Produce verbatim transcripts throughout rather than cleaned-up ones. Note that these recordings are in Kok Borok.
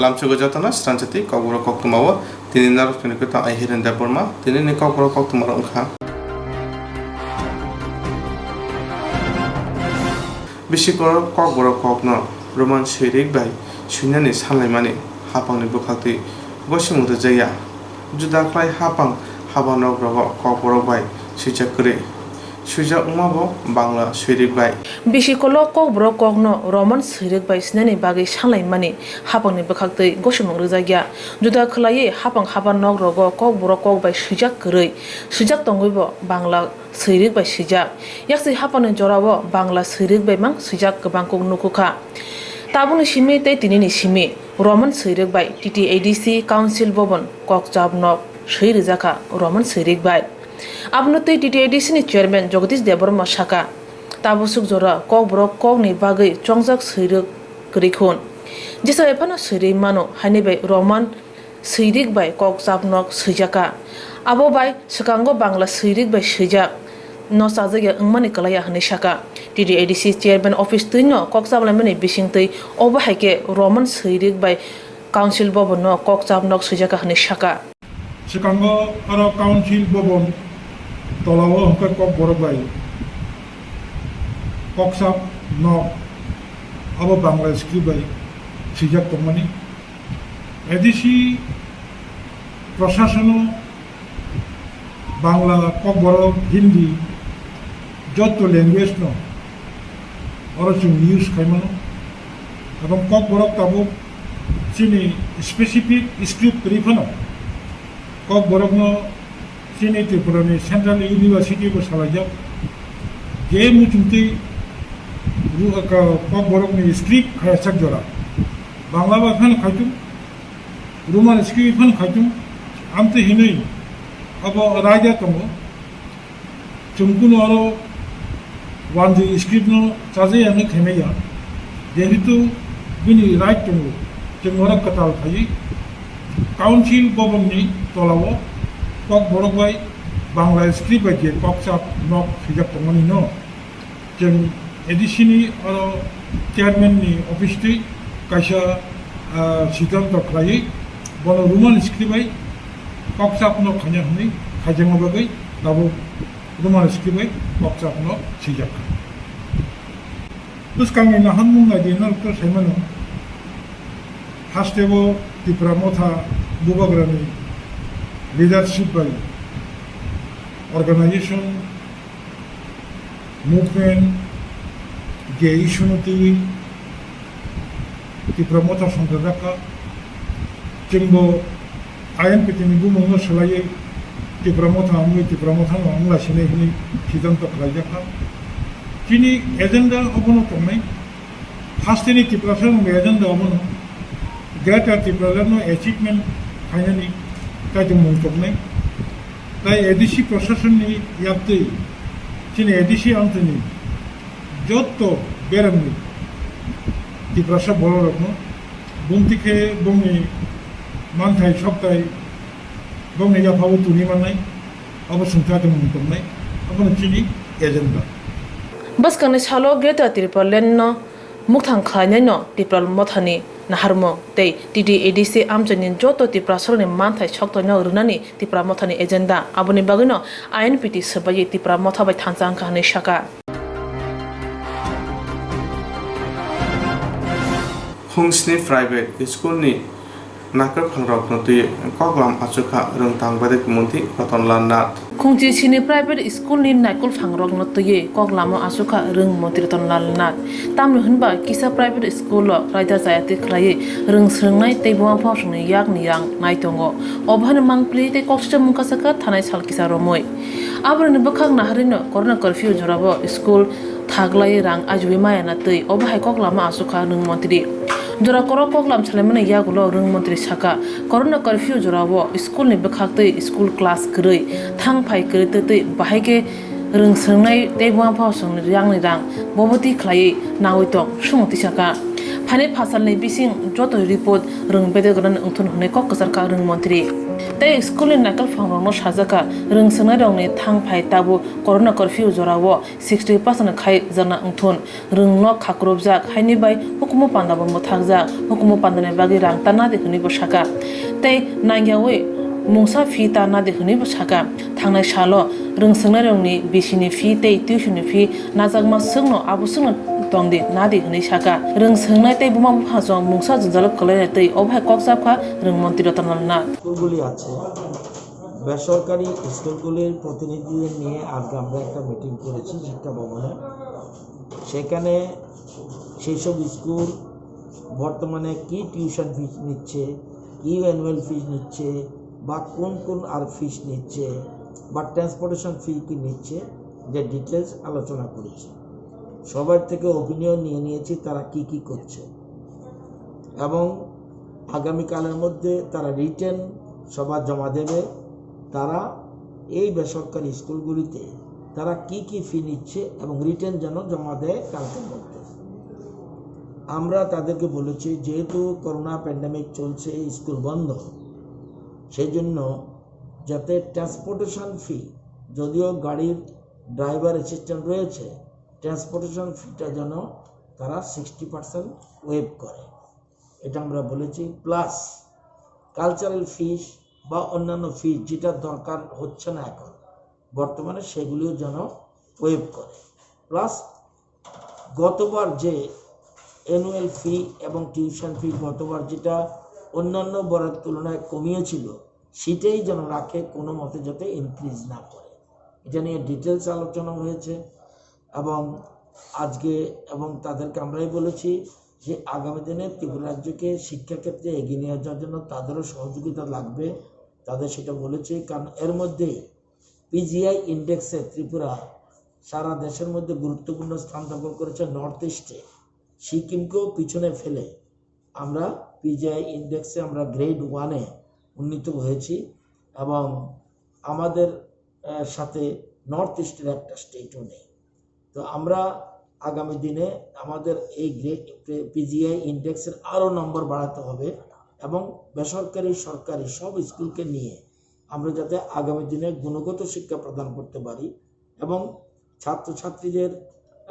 Lamsogo jotono sranjati Kokborok koktwmao tini narwkni kwtal ai Hiren Debbarma tinini Kokborok koktwmarok wngkha. Bisi korok Kokborok kokno Roman swirik bai swinani sanlaimani hapangni bwkhaktwi gosimung rwjakya. Juda khlai hapang haba nok rogo Kokborok bai swijak kwrwi. Swijak wngmabo Bangla swirik bai. Bisi kolok Kokborok kokno Roman swirik bai swinani bagwi sanlaimani hapangni bwkhaktwi gosimung rwjakya. Juda khlaiwi hapang haba nok rogo Kokborok kok bai swijak kwrwi, swijak tongwibo Bangla swirik bai swijak. Yaksi hapangni jorao Bangla swirik bai mang swijak kwbang kuk nukukha. Tabukni simi tei tinini simi Roman swirik bai T T A D C Council Bhavan kokchap nok swi rwjakha Roman swirik bai. Abono tei T T A D C ni chairman Jagadish Debbarma saka, tabuk suk jora Kokborok kokni bagwi chongjak swirik kwrwi khun. Jesa ephano swirwi mano haini bai Roman swirik bai kokchap nok swijakha. Abo bai swkango Bangla swirik bai swijak no chajakya wngmani kwlaiya hwnwi saka. T T A D C chairman office twi no kokchap laimani bisingtwi obo hai khe Roman swirik bai Council Bhavan no kokchap nok swijakha hwnwi saka. Swkango oro Council Bhavan tolao hwnkhe Kokborok bai kokchap nok abo Bangla script bai swijak tongmani. A D C prosasono Bangla, Kokborok, Hindi joto language no oro chwng use khaimano. Ebong Kokborok tabuk chini specific script kwrwi phano Kokborokno chini Tripurani Central University bo salaijak. Je muchungtwi ru-, ka-, Kokborokni script khayachak jora. Bangla bai phano khaichung, Roman script phano khaichung, amtwi hinwi abo raida tongo. Chwng kunu oro wanjwi script no chajaya hwnwi khaimaya, jehetu bini right tongo, chwng oro kwtal phaiwi Council Bhavan ni tolao Kokborok bai Bangla script bai je kokchap nok swijak tongmani no. Chwng A D C ni oro chairman ni office twi kaisa, ah, siddhanto khlaiwi bono Roman script bai kokchap no khaina hwnwi khaijakma bagwi tabuk Roman script bai kokchap no swijak kha. Bwskangni naharmung naidi norok to saimano, hasteo Tipra Motha Bubagrani leadership bai organization movement je issue no twiwi Tipra Motha songkha jakha. Chwngbo I N P T ni bumungno swlaiwi Tipra Motha wngwi Tipra Motha no wngla sinai hwnwi siddhanto khlaijakha. Chini agenda obono tongnai. Hasteni Tiprasa ni agenda obono Greater Tipraland no achievement khainani kaitor mung toknai. Tai A D C prosasonni yaktwi chini A D C amchini jotto beremni Tiprasa bororokno bumti khe bongni manthai soktai bongni yaphao tuni mannai, abo chwng kaitor mung toknai, abono chini agenda. Bwskangni salo Greater Tipraland no mukthang khlainaino Tipra Mothani naharmung tei T T A D C amchaini joto Tiprasarokni manthai soktoino rwnani Tipra Mothani agenda. Aboni bagwino I N P T swbaiwi Tipra Motha bai thansa wngkha hwnwi sakha. Khungsni private school ni Naikol phangrokno twiwi koklam achukha rwngthang bedek montri Ratan Lal Nath. Khungchi sini private school ni naikol phangrokno twiwi koklamo achukha rwng montri Ratan Lal Nath. Tamni hwnba kisa private school o raida chayatwi khlaiwi rwng swrwngnai tei buma buphaosongni yakni rang nai tongo. Obo haino mangpili tei koksisa mungkha sakha thanai sal kisa romwi. Aborokni bwkhak naharwino corona curfew jorao school thaglai rang ajiwi maya na twi obo hai koklama achukha nwng montri. Jora korok koklam salaimani yagulo rwng montri sakha, corona curfew jorao school ni bwkhak twi school class kwrwi thang phai kwrwi twi twi bahai khe rwng swrwngnai tei buma buphaosongni yakni rang boboti khlaiwi nawi tong sumung tisakha. Phainai phasalni bising joto report rwng bedek gwnani wngthun hwnwi kok kwcharkha rwng montri. Tei school ni naikolphang rokno sajak kha, rwng swngnairokni thang phai tabuk corona curfew jorao sixty percent khai jakna wngthun, rwngno khakrupjak haini bai hukumu pandabo mwthakjak, hukumu pandani bagwi rang ta nadi hwnwibo sakha. Tei nangyawi mungsa fee ta nadi hwnwibo sakha. Thangnai salo rwng swngnairokni bisini fee tei tuition ni fee najakma swkno abo swkno tongdi nadi hwnwi sakha. Rwng swknai tei buma buphasong mungsa jwngjalo kwlainai twi obo hai kok chapkha rwng montri Ratan Lal Nath. স্কুলগুলি আছে, বেসরকারি স্কুলগুলির প্রতিনিধিদের নিয়ে আজকে আমরা একটা মিটিং করেছি শিক্ষা ভবনে। সেখানে সেই সব স্কুল বর্তমানে কি টিউশন ফিস নিচ্ছে, কি অ্যানুয়াল ফিস নিচ্ছে, বা কোন কোন আর ফিস নিচ্ছে, বা ট্রান্সপোর্টেশন ফি কি নিচ্ছে, যে ডিটেলস আলোচনা করেছি। সবার থেকে ওপিনিয়ন নিয়ে নিয়েছি তারা কি কি করছে, এবং আগামীকালের মধ্যে তারা রিটেন সভা জমা দেবে। তারা এই বেসরকারি স্কুলগুলিতে তারা কি কি ফি নিচ্ছে এবং রিটেন যেন জমা দেয় কালকের মধ্যে। আমরা তাদেরকে বলেছি, যেহেতু করোনা প্যান্ডেমিক চলছে, স্কুল বন্ধ, সেই জন্য যাতে ট্রান্সপোর্টেশন ফি, যদিও গাড়ির ড্রাইভার অ্যাসিস্ট্যান্ট রয়েছে, ট্রান্সপোর্টেশন ফিটা যেন তারা সিক্সটি পার্সেন্ট ওয়েভ করে, এটা আমরা বলেছি। প্লাস কালচারাল ফিস বা অন্যান্য ফিস যেটা দরকার হচ্ছে না এখন বর্তমানে, সেগুলিও যেন ওয়েভ করে। প্লাস গতবার যে অ্যানুয়াল ফি এবং টিউশন ফি গতবার যেটা অন্যান্য বারের তুলনায় কমিয়েছিল, সেটাই যেন রাখে, কোনো মতে যাতে ইনক্রিজ না করে। এটা নিয়ে ডিটেলস আলোচনা হয়েছে এবং আজকে, এবং তাদেরকে আমরাই বলেছি যে আগামী দিনে ত্রিপুরা রাজ্যকে শিক্ষাক্ষেত্রে এগিয়ে নিয়ে যাওয়ার জন্য তাদেরও সহযোগিতা লাগবে, তাদের সেটা বলেছি। কারণ এর মধ্যে পিজিআই ইন্ডেক্সে ত্রিপুরা সারা দেশের মধ্যে গুরুত্বপূর্ণ স্থান দখল করেছে নর্থ ইস্টে, সিকিমকেও পিছনে ফেলে আমরা পিজিআই ইন্ডেক্সে আমরা গ্রেড ওয়ানে উন্নীত হয়েছি এবং আমাদের আহ, সাথে নর্থ ইস্টের একটা স্টেটও নেই। তো আমরা আগামী দিনে আমাদের এই গ্রেড পিজিআই ইন্ডেক্সের আরও নম্বর বাড়াতে হবে এবং বেসরকারি সরকারি সব স্কুলকে নিয়ে আমরা যাতে আগামী দিনে গুণগত শিক্ষা প্রদান করতে পারি এবং ছাত্রছাত্রীদের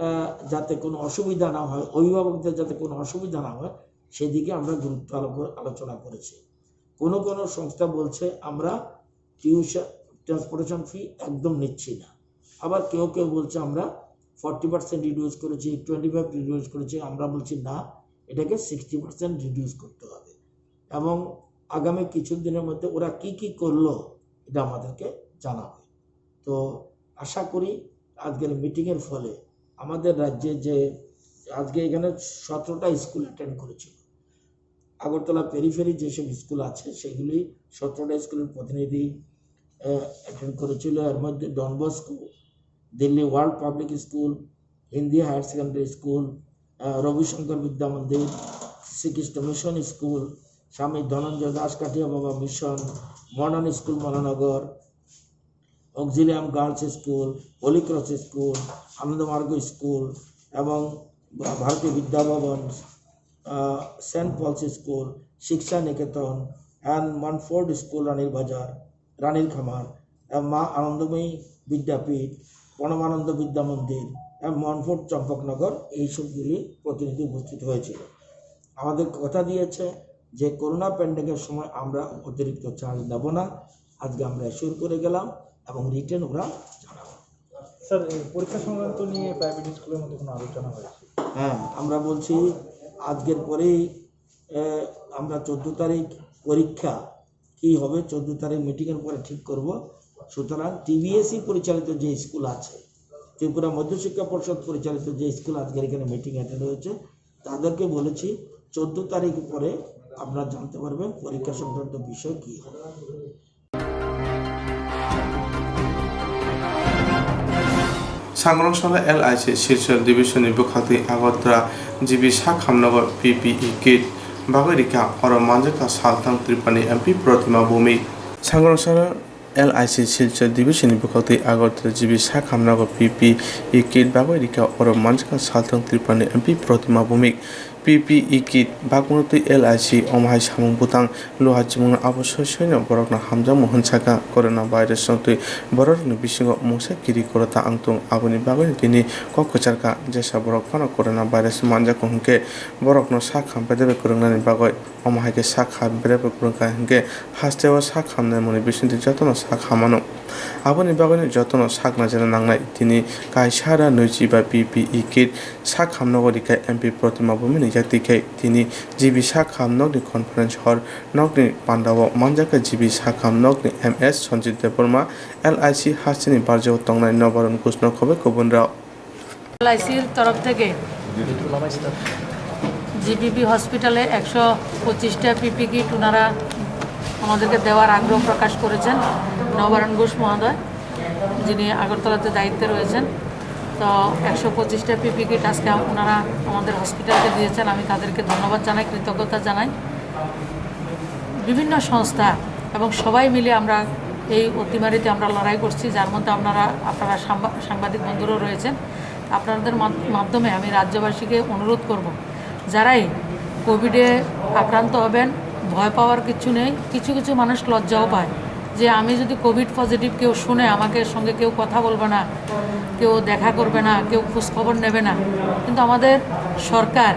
আহ, যাতে কোনো অসুবিধা না হয়, অভিভাবকদের যাতে কোনো অসুবিধা না হয়, সেদিকে আমরা গুরুত্ব আলোক- আলোচনা করেছি। কোনো কোনো সংস্থা বলছে আমরা টিউশন, ট্রান্সপোর্টেশন ফি একদম নিচ্ছি না। আবার কেউ কেউ বলছে আমরা ফর্টি পার্সেন্ট রিডিউস করেছি, টোয়েন্টি ফাইভ রিডিউস করেছি। আমরা বলছি না, এটাকে সিক্সটি পার্সেন্ট রিডিউস করতে হবে। এবং আগামী কিছু দিনের মধ্যে ওরা কি কি করলো, এটা আমাদেরকে জানাবে। তো আশা করি আজকের মিটিংয়ের ফলে আমাদের রাজ্যে যে আজকে এখানে সতেরোটা স্কুল অ্যাটেন্ড করেছিল, আগরতলা পেরিফেরি যেসব স্কুল আছে সেগুলি সতেরোটা স্কুলের প্রতিনিধি অ্যাটেন্ড করেছিল। এর মধ্যে Don Bosco, Delhi world public school, Hindi higher secondary school, ah, Ravishankar Vidya Mandir, Shrikrishna mission school, স্বামী ধনঞ্জয় Das Kathia Baba mission, modern school Mahanagar, Auxilium girls school, holy cross school, Anandamarga school এবং ভারতীয় বিদ্যা ভবন, আহ, সেন্ট পলস স্কুল, শিক্ষা নিকেতন অ্যান্ড মনফোর্ড স্কুল, রানীর বাজার, রানীর খামার, আহ, মা আনন্দময়ী বিদ্যাপীঠ, পরমানন্দ বিদ্যা মন্দির এবং মনফোর্ড চম্পকনগর, এইসবগুলি প্রতিনিধি উপস্থিত হয়েছিল। আমাদের কথা দিয়েছে যে করোনা প্যান্ডেমিকের সময় আমরা অতিরিক্ত চার্জ নেব না। আজকে আমরা অ্যাসিওর করে গেলাম এবং রিটেন ওরা জানাবো। স্যার, এই পরীক্ষা সংক্রান্ত নিয়ে প্রাইভেট স্কুলের মধ্যে কোনো আলোচনা হয়েছে? হ্যাঁ, আমরা বলছি আজকের পরেই, এ, আমরা চোদ্দ তারিখ পরীক্ষা কি হবে, চোদ্দ তারিখ মিটিংয়ের পরে ঠিক করব। সুতরাং টিবিএসই পরিচালিত যে স্কুল আছে, ত্রিপুরা মধ্যশিক্ষা পর্ষদ পরিচালিত যে স্কুল আজকের এখানে মিটিং অ্যাটেন্ড হয়েছে, তাদেরকে বলেছি চোদ্দ তারিখ পরে আপনারা জানতে পারবেন পরীক্ষা সংক্রান্ত বিষয় কি হবে। Sangrongsala L I C Silchar Division ni bwkhaktwi Agartala G B Sakhamnagar P P E kit bagwi rikha, oro manjakha salthang Tripurani M P Protima Bhowmik. Sangrongsala L I C Silchar Division ni bwkhaktwi Agartala G B Sakhamnagar P P E kit bagwi rikha, oro manjakha salthang Tripurani M P Protima Bhowmik. P P E kit, bakmano twi L I C, omo hai samung bwtang, luha chimungno abo soi soino borokno hamjakmung hwn sakha. Corona virus no twi bororokni bisingo mungsa kiri korota wngtong, aboni bagwino tini kok kwcharkha. Jesa borok phano corona virus manjakha hwnkhe borokno sak ham bedebe kwrwngnani bagwi. Omo hai khe sak ham bedebe kwrwngkha hwnkhe hasteo sak hamnai mwnwi bisingtwi jotono sak hamano. Aboni bagwino jotono sak naijana nangnai. Tini kaisa da nwichi ba P P E kit sak hamnogo rikha M P Protima Bhumini yakti khe. Tini G B sak ham nokni conference hall nokni pandao manjakha G B sak ham nokni M S Sanjit Debbarma, L I C hasteni barjao tongnai Nobaron Ghosh no khobwi kubunrok. L I C-র তরফ থেকে G B P হসপিটালে একশো পঁচিশটা P P kit ওনারা আমাদেরকে দেওয়ার আগ্রহ প্রকাশ করেছেন নবারুণ ঘোষ মহোদয়, যিনি আগরতলাতে দায়িত্বে রয়েছেন। তো একশো পঁচিশটা পি পি কিট আজকে ওনারা আমাদের হসপিটালকে দিয়েছেন, আমি তাদেরকে ধন্যবাদ জানাই, কৃতজ্ঞতা জানাই। বিভিন্ন সংস্থা এবং সবাই মিলে আমরা এই অতিমারিতে আমরা লড়াই করছি, যার মধ্যে আপনারা আপনারা সাংবা- সাংবাদিক বন্ধুরাও রয়েছেন। আপনাদের মাধ- মাধ্যমে আমি রাজ্যবাসীকে অনুরোধ করব, যারাই কোভিডে আক্রান্ত হবেন, ভয় পাওয়ার কিছু নেই। কিছু কিছু মানুষ লজ্জাও পায় যে আমি যদি কোভিড পজিটিভ, কেউ শুনে আমাকে, সঙ্গে কেউ কথা বলবে না, কেউ দেখা করবে না, কেউ খোঁজ খবর নেবে না। কিন্তু আমাদের সরকার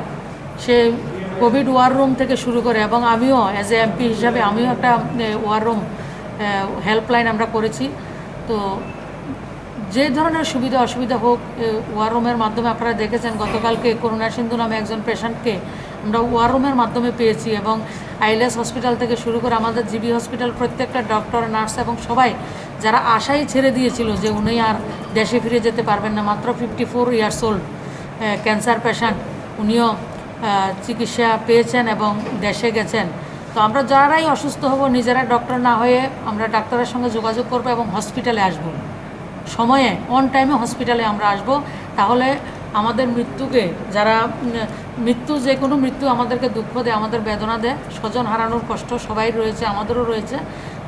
সে কোভিড ওয়ার রুম থেকে শুরু করে, এবং আমিও অ্যাজ এ এমপি হিসাবে আমিও একটা, এ, ওয়ার রুম, এ, হেল্পলাইন আমরা করেছি। তো যে ধরনের সুবিধা অসুবিধা হোক, এ, ওয়ার রুমের মাধ্যমে আপনারা দেখেছেন, গতকালকে করুণা সিন্ধু নামে একজন পেশেন্টকে আমরা ওয়ার রুমের মাধ্যমে পেয়েছি, এবং আইএলএস হসপিটাল থেকে শুরু করে আমাদের জিবি হসপিটাল, প্রত্যেকটা ডক্টর, নার্স এবং সবাই যারা আশাই ছেড়ে দিয়েছিল যে উনি আর দেশে ফিরে যেতে পারবেন না, মাত্র fifty four years old cancer patient, উনিও আহ, চিকিৎসা পেয়েছেন এবং দেশে গেছেন। তো আমরা যারাই অসুস্থ হব, নিজেরা ডক্টর না হয়ে আমরা ডাক্তারের সঙ্গে যোগাযোগ করব এবং হসপিটালে আসব, সময়ে, অন টাইমে হসপিটালে আমরা আসব। তাহলে আমাদের মৃত্যুকে যারা, উম, মৃত্যু, যে কোনো মৃত্যু আমাদেরকে দুঃখ দেয়, আমাদের বেদনা দেয়, স্বজন হারানোর কষ্ট সবাই রয়েছে, আমাদেরও রয়েছে।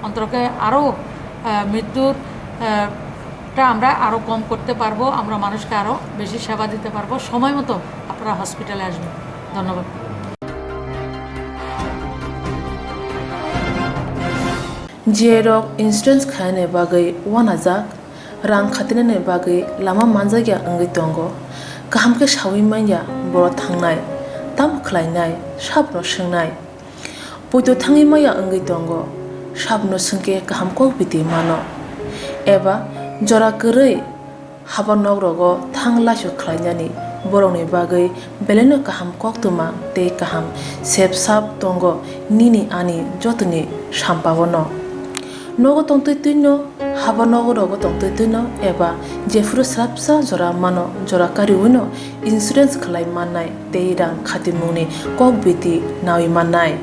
অন্তরকে আরও, আহ, মৃত্যুর, আহ, টা আমরা আরও কম করতে পারবো, আমরা মানুষকে আরও বেশি সেবা দিতে পারবো। সময় মতো আপনারা হসপিটালে আসবেন। ধন্যবাদ। J rok insurance khainani bagwi uanajak, rang khatinani bagwi lama manjakya wngwi tongo. Kaham khe saui manya, boro thangnai, tamo khlainai, sabono swngnai. Poito thangwi maya wngwi tongo, sabono swngkhe kaham kok biti mano. Eba jora kwrwi haba nok rogo thang laisu khlainani borokni bagwi belaino kaham koktwma tei kaham sep sap tongo nini ani jotoni sampao no. Nogo tongtwi twino, haba nogo rogo tongtwi twino eba jephuru swrapsa jora mano, jora kariwino insurance khlai mannai tei rang khatimungni kok biti naui mannai.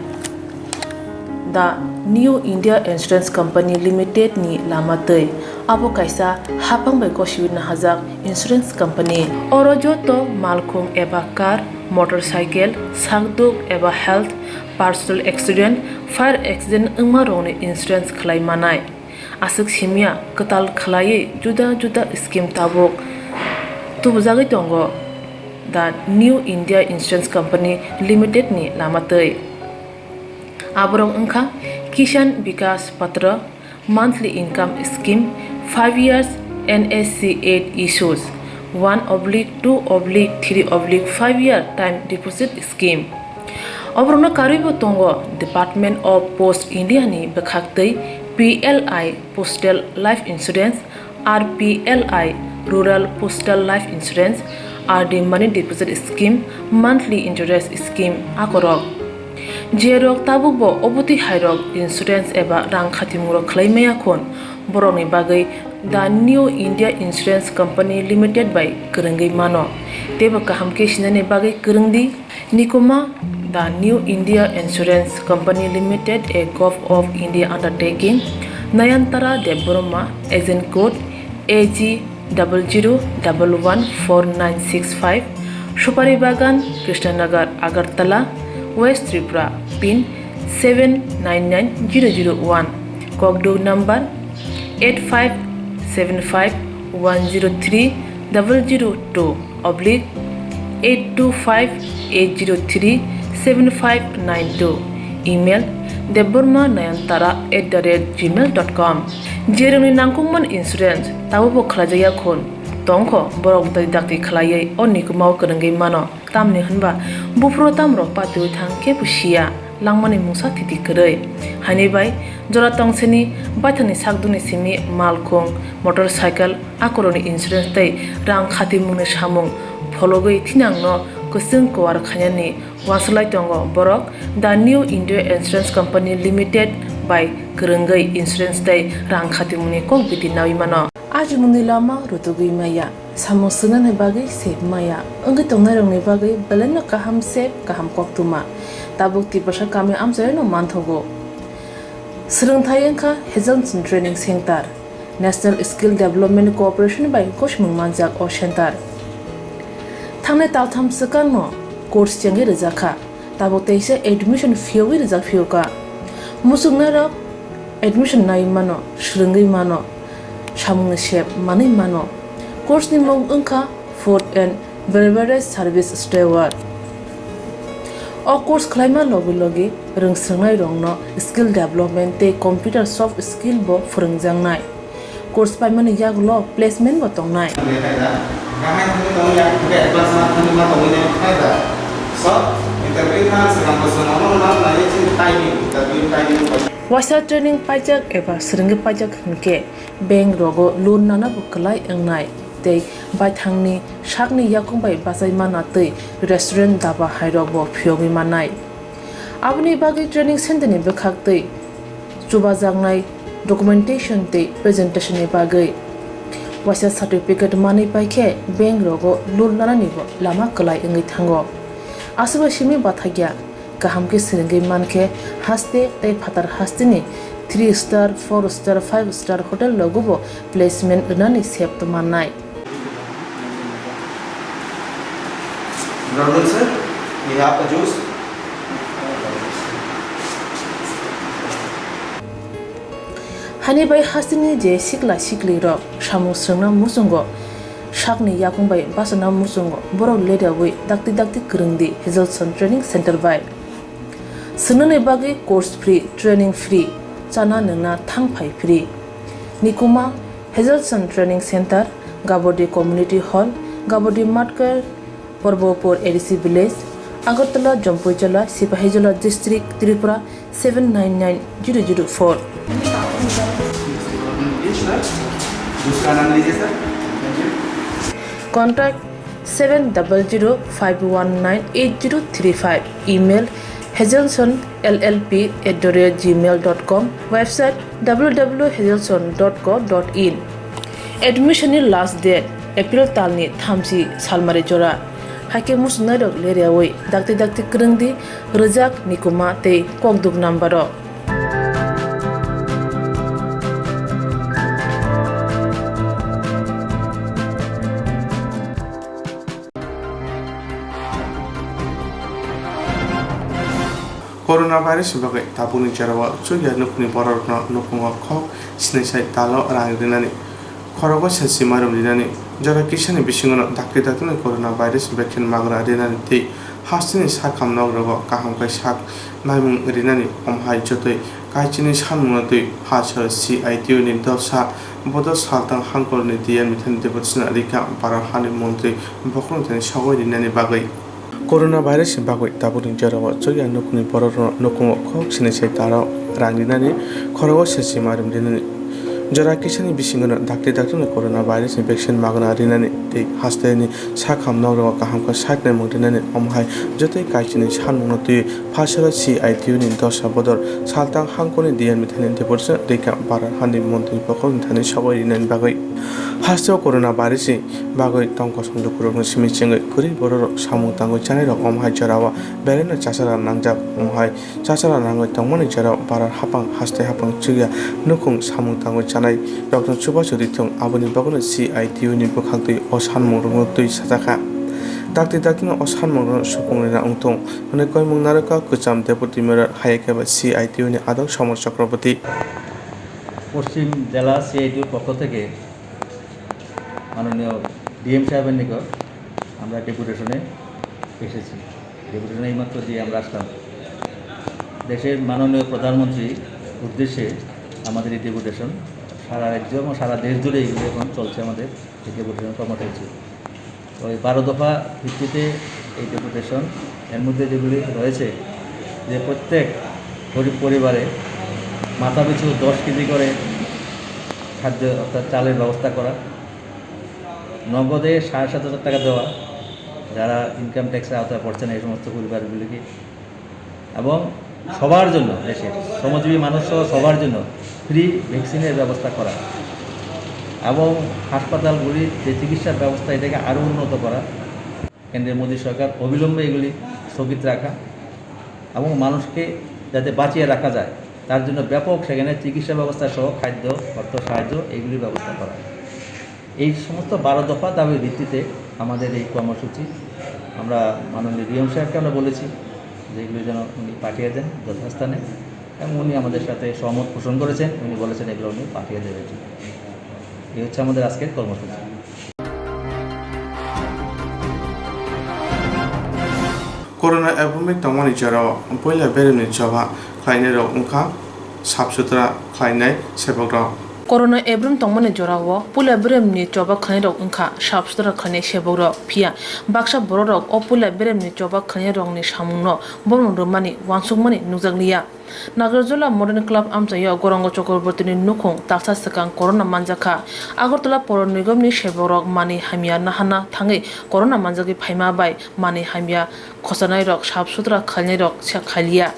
The New India Insurance Company Limited ni lama twi. Abo kaisa hapang bai gosiwi nahajak insurance company. Oro joto malkhung eba car, motorcycle, sakduk eba health, personal accident, fire accident wngma rokni insurance khlai manai. Aswk simya kwtal khlaiwi juda juda scheme tabuk tubujagwi tongo the New India Insurance Company Limited ni lama twi. Aborok wngkha Kishan Vikas Patra, monthly income scheme, five years N S C eight issues, one oblique two oblique three oblique five year time deposit scheme. Oborokno karwibo tongo Department of Post India ni bwkhaktwi P L I Postal Life Insurance, R P L I Rural Postal Life Insurance, R D Money Deposit Scheme, Monthly Interest Scheme akorok. Jerok tabukbo obotwi hairok insurance eba rang khatimungrok khlai maya khun, borokni bagwi The New India Insurance Company Limited bai kwrwngwi mano. Teibo kaham khe sinani bagwi kwrwngdi. Nikuma, The New India Insurance Company Limited, a Govt of India undertaking, Nayantara Debbarma, agent code A G double zero double one four nine six five, Supari Bagan, Krishnanagar, Agartala, West Tripura, pin seven nine nine zero zero one, Kokduk number eight five seven five one zero three double zero two oblique eight two five eight zero three seven five nine two, email debbarma nayantara at the rate gmail dot com. Jerwngni nangkukmani insurance tabukbo khlaijakya khun, tongkho borok dakti dakti khlaiwi o nikumao kwrwngwi mano, tamni hwnba buphuru tamrok patiwi thang kebo siya, langmani mungsa thiti kwrwi. Haini bai jora tongseni baithangni sakdukni simi malkhung, motorcycle, akorokni insurance tei rang khatimungni samung phologwi thinangno kwchwng kuar khainani uansuk lai tongo borok The New India Insurance Company Limited bai kwrwngwi insurance tei rang khatimungni kok biti naui mano. Ajimungni lama rutugwi maya, samung swngnani bagwi sep maya, wngwi tongnairokni bagwi belaino kaham sep, kaham koktwma. Tabuk Tiprasa kami amchaino manthogo. Swrwngthai wngkha Hazelson Training Center. National Skill Development Corporation bai gosimung manjak o center. Thangnai taltham swkangno course chengwi rwjak kha, tabuk teisa admission phiyogwi rwjak phiyokha. Muchungnairok admission naiwi mano, swrwngwi mano, samungni sep manwi mano. Course ni mung wngkha Food and Beverage Service Steward. O course khlaima logi logi rwngswrwngnairokno skill development tei computer soft skill bo phwrwngjaknai. Course paimani yagulo placement bo tongnai. Waisa training paijak eba swrwngwi paijak hwnkhe bank rogo loan nana bo kwlai wngnai tei baithangni sakni yakung bai bachai mana tei restaurant, daba hairok bo phiyogwi mannai. Aboni bagwi training center ni bwkhak tei chubajaknai documentation tei presentation ni bagwi waisa certificate manwi paikhe bank rogo loan nanani bo lama kwlai wngwi thango. Aswk bai simi bathakya. Kaham khe swrwngwi mankhe haste tei phatar hasteni three star, four star, five star hotel rogo bo placement rwnani sep mannai. Brother sir, we have a juice. Hani bai hasteni je sikla siklirok samung swrwngna muchungo, sakni yakung bai bachana muchungo borok ledawi dakti dakti kwrwngdi Hazelson Training Center bai. Swngnani bagwi course free, training free, chana nwngna thang phai free. Nikuma Hazelson Training Center, Gabodi Community Hall, Gabodi Matkar, Porbopur A D C Village, Agartala, Jampuijala, Sipahijola District, Tripura, seven nine nine zero zero four. Contact seven double zero five one nine eight zero three five. Email hazelson L L P at the rate gmail dot com. Website W W W hazelson dot co dot in. Admission ni last date April talni thamchi salmari jora. Haikhe muchungnairok leriawi dakti dakti kwrwngdi rwjak nikuma tei kokduk number o. Corona virus ni bagwi tabukni jorao chukya nukhungni bororokno nukhungo khok sinaisai talo rang rinani khorogo sesi marum rinani jora kisani bisingono dakti dakti corona virus vaccine magna rinani tei hasteni sakham nogrogo kaham khe sak naimung rinani omhai jotoi kaichini sanmungno twi pha sal C I T U ni dosa bodo saltang hangkorni D M ni thani debot sina rikha bara hani montri bokhorok thani sogwi rinani bagwi. Corona virus ni bagwi tabukni jorao chukya nukhungni bororokno nukhungo khok sinaisai talo rang rinani khorogo sesi marum rinani jora kisani bisingono dakti dakti corona virus ni vaccine magna rinani tei hasteni sakham nogrogo kaham khe sak naimung rinani omhai jotoi kaichini sanmungno twi pha salo C I T U ni dosa bodol saltang hangkorni D M ni thani debot sina rikha bara hani montri bokhorok thani sogwi rinani bagwi. Hasteo corona virus ni bagwi tong kosong lukurokno simi chengwi kwrwi bororok samung tangwi chanairok omhai jorao belaino chachara nangjak omhai chachara nangwi tongmani jorao bara hapang haste hapang chukya nukhung samung tangwi chanairokno chubachu rithung aboni bagwino C I T U ni bwkhaktwi o sanmungrokno twi sajakha. Dakti daktino o sanmungrokno supung rina wngthung hwnwi koimung narwkha kwcham Deputy Mayor hayakhe ba C I T U ni adong Somar Chakraborty. পশ্চিম জেলা সিআইটিউর পক্ষ থেকে মাননীয় ডিএম সাহেবের নিকট আমরা ডেপুটেশনে এসেছি। ডেপুটেশন এইমাত্র দিয়ে আমরা আসলাম। দেশের মাননীয় প্রধানমন্ত্রীর উদ্দেশ্যে আমাদের এই ডেপুটেশন সারা রাজ্য এবং সারা দেশ জুড়ে এগুলো এখন চলছে আমাদের এই ডেপুটেশন কর্মসূচি। ওই বারো দফা ভিত্তিতে এই ডেপুটেশন, এর মধ্যে যেগুলি রয়েছে যে প্রত্যেক গরিব পরিবারে মাথাপিছু দশ কেজি করে খাদ্য অর্থাৎ চালের ব্যবস্থা করা, নগদে সাড়ে সাত হাজার টাকা দেওয়া যারা ইনকাম ট্যাক্সের আওতায় পড়ছে না এই সমস্ত পরিবারগুলিকে, এবং সবার জন্য, দেশের শ্রমজীবী মানুষ সহ সবার জন্য ফ্রি ভ্যাকসিনের ব্যবস্থা করা এবং হাসপাতালগুলির যে চিকিৎসার ব্যবস্থা এটাকে আরও উন্নত করা। কেন্দ্রের মোদী সরকার অবিলম্বে এগুলি স্থগিত রাখা এবং মানুষকে যাতে বাঁচিয়ে রাখা যায় তার জন্য ব্যাপক সেখানে চিকিৎসা ব্যবস্থা সহ খাদ্য, অর্থ সাহায্য এগুলির ব্যবস্থা করা। এই সমস্ত বারো দফা দাবির ভিত্তিতে আমাদের এই কর্মসূচি। আমরা মাননীয় ডিএম সাহেবকে আমরা বলেছি যে এগুলি যেন উনি পাঠিয়ে দেন যথাস্থানে, এবং উনি আমাদের সাথে সহমত পোষণ করেছেন, উনি বলেছেন এগুলো উনি পাঠিয়ে দেবেন। এই হচ্ছে আমাদের আজকের কর্মসূচি। Corona ebomwi tongmani jorao puila beremni choba khlainairok wngkha sap sutra khlainai sebakrok. Corona ebrum tongmani jorao puila beremni choba khlainairok wngkha sap sutra khlainai sebakrok, phiya baksa bororok o puila beremni choba khlainairokni samungno borom rwmani uansukmani nukjakliya. Nagarjula Modern Club amchaio Gorongo Chakrabortini nukhung talsa swkang corona manjakha. Agartala Poro Nigomni sebakrok manwi hamya nahana thangwi corona manjagwi phaima bai manwi hamya khosanairok sap sutra khainairok khailiya.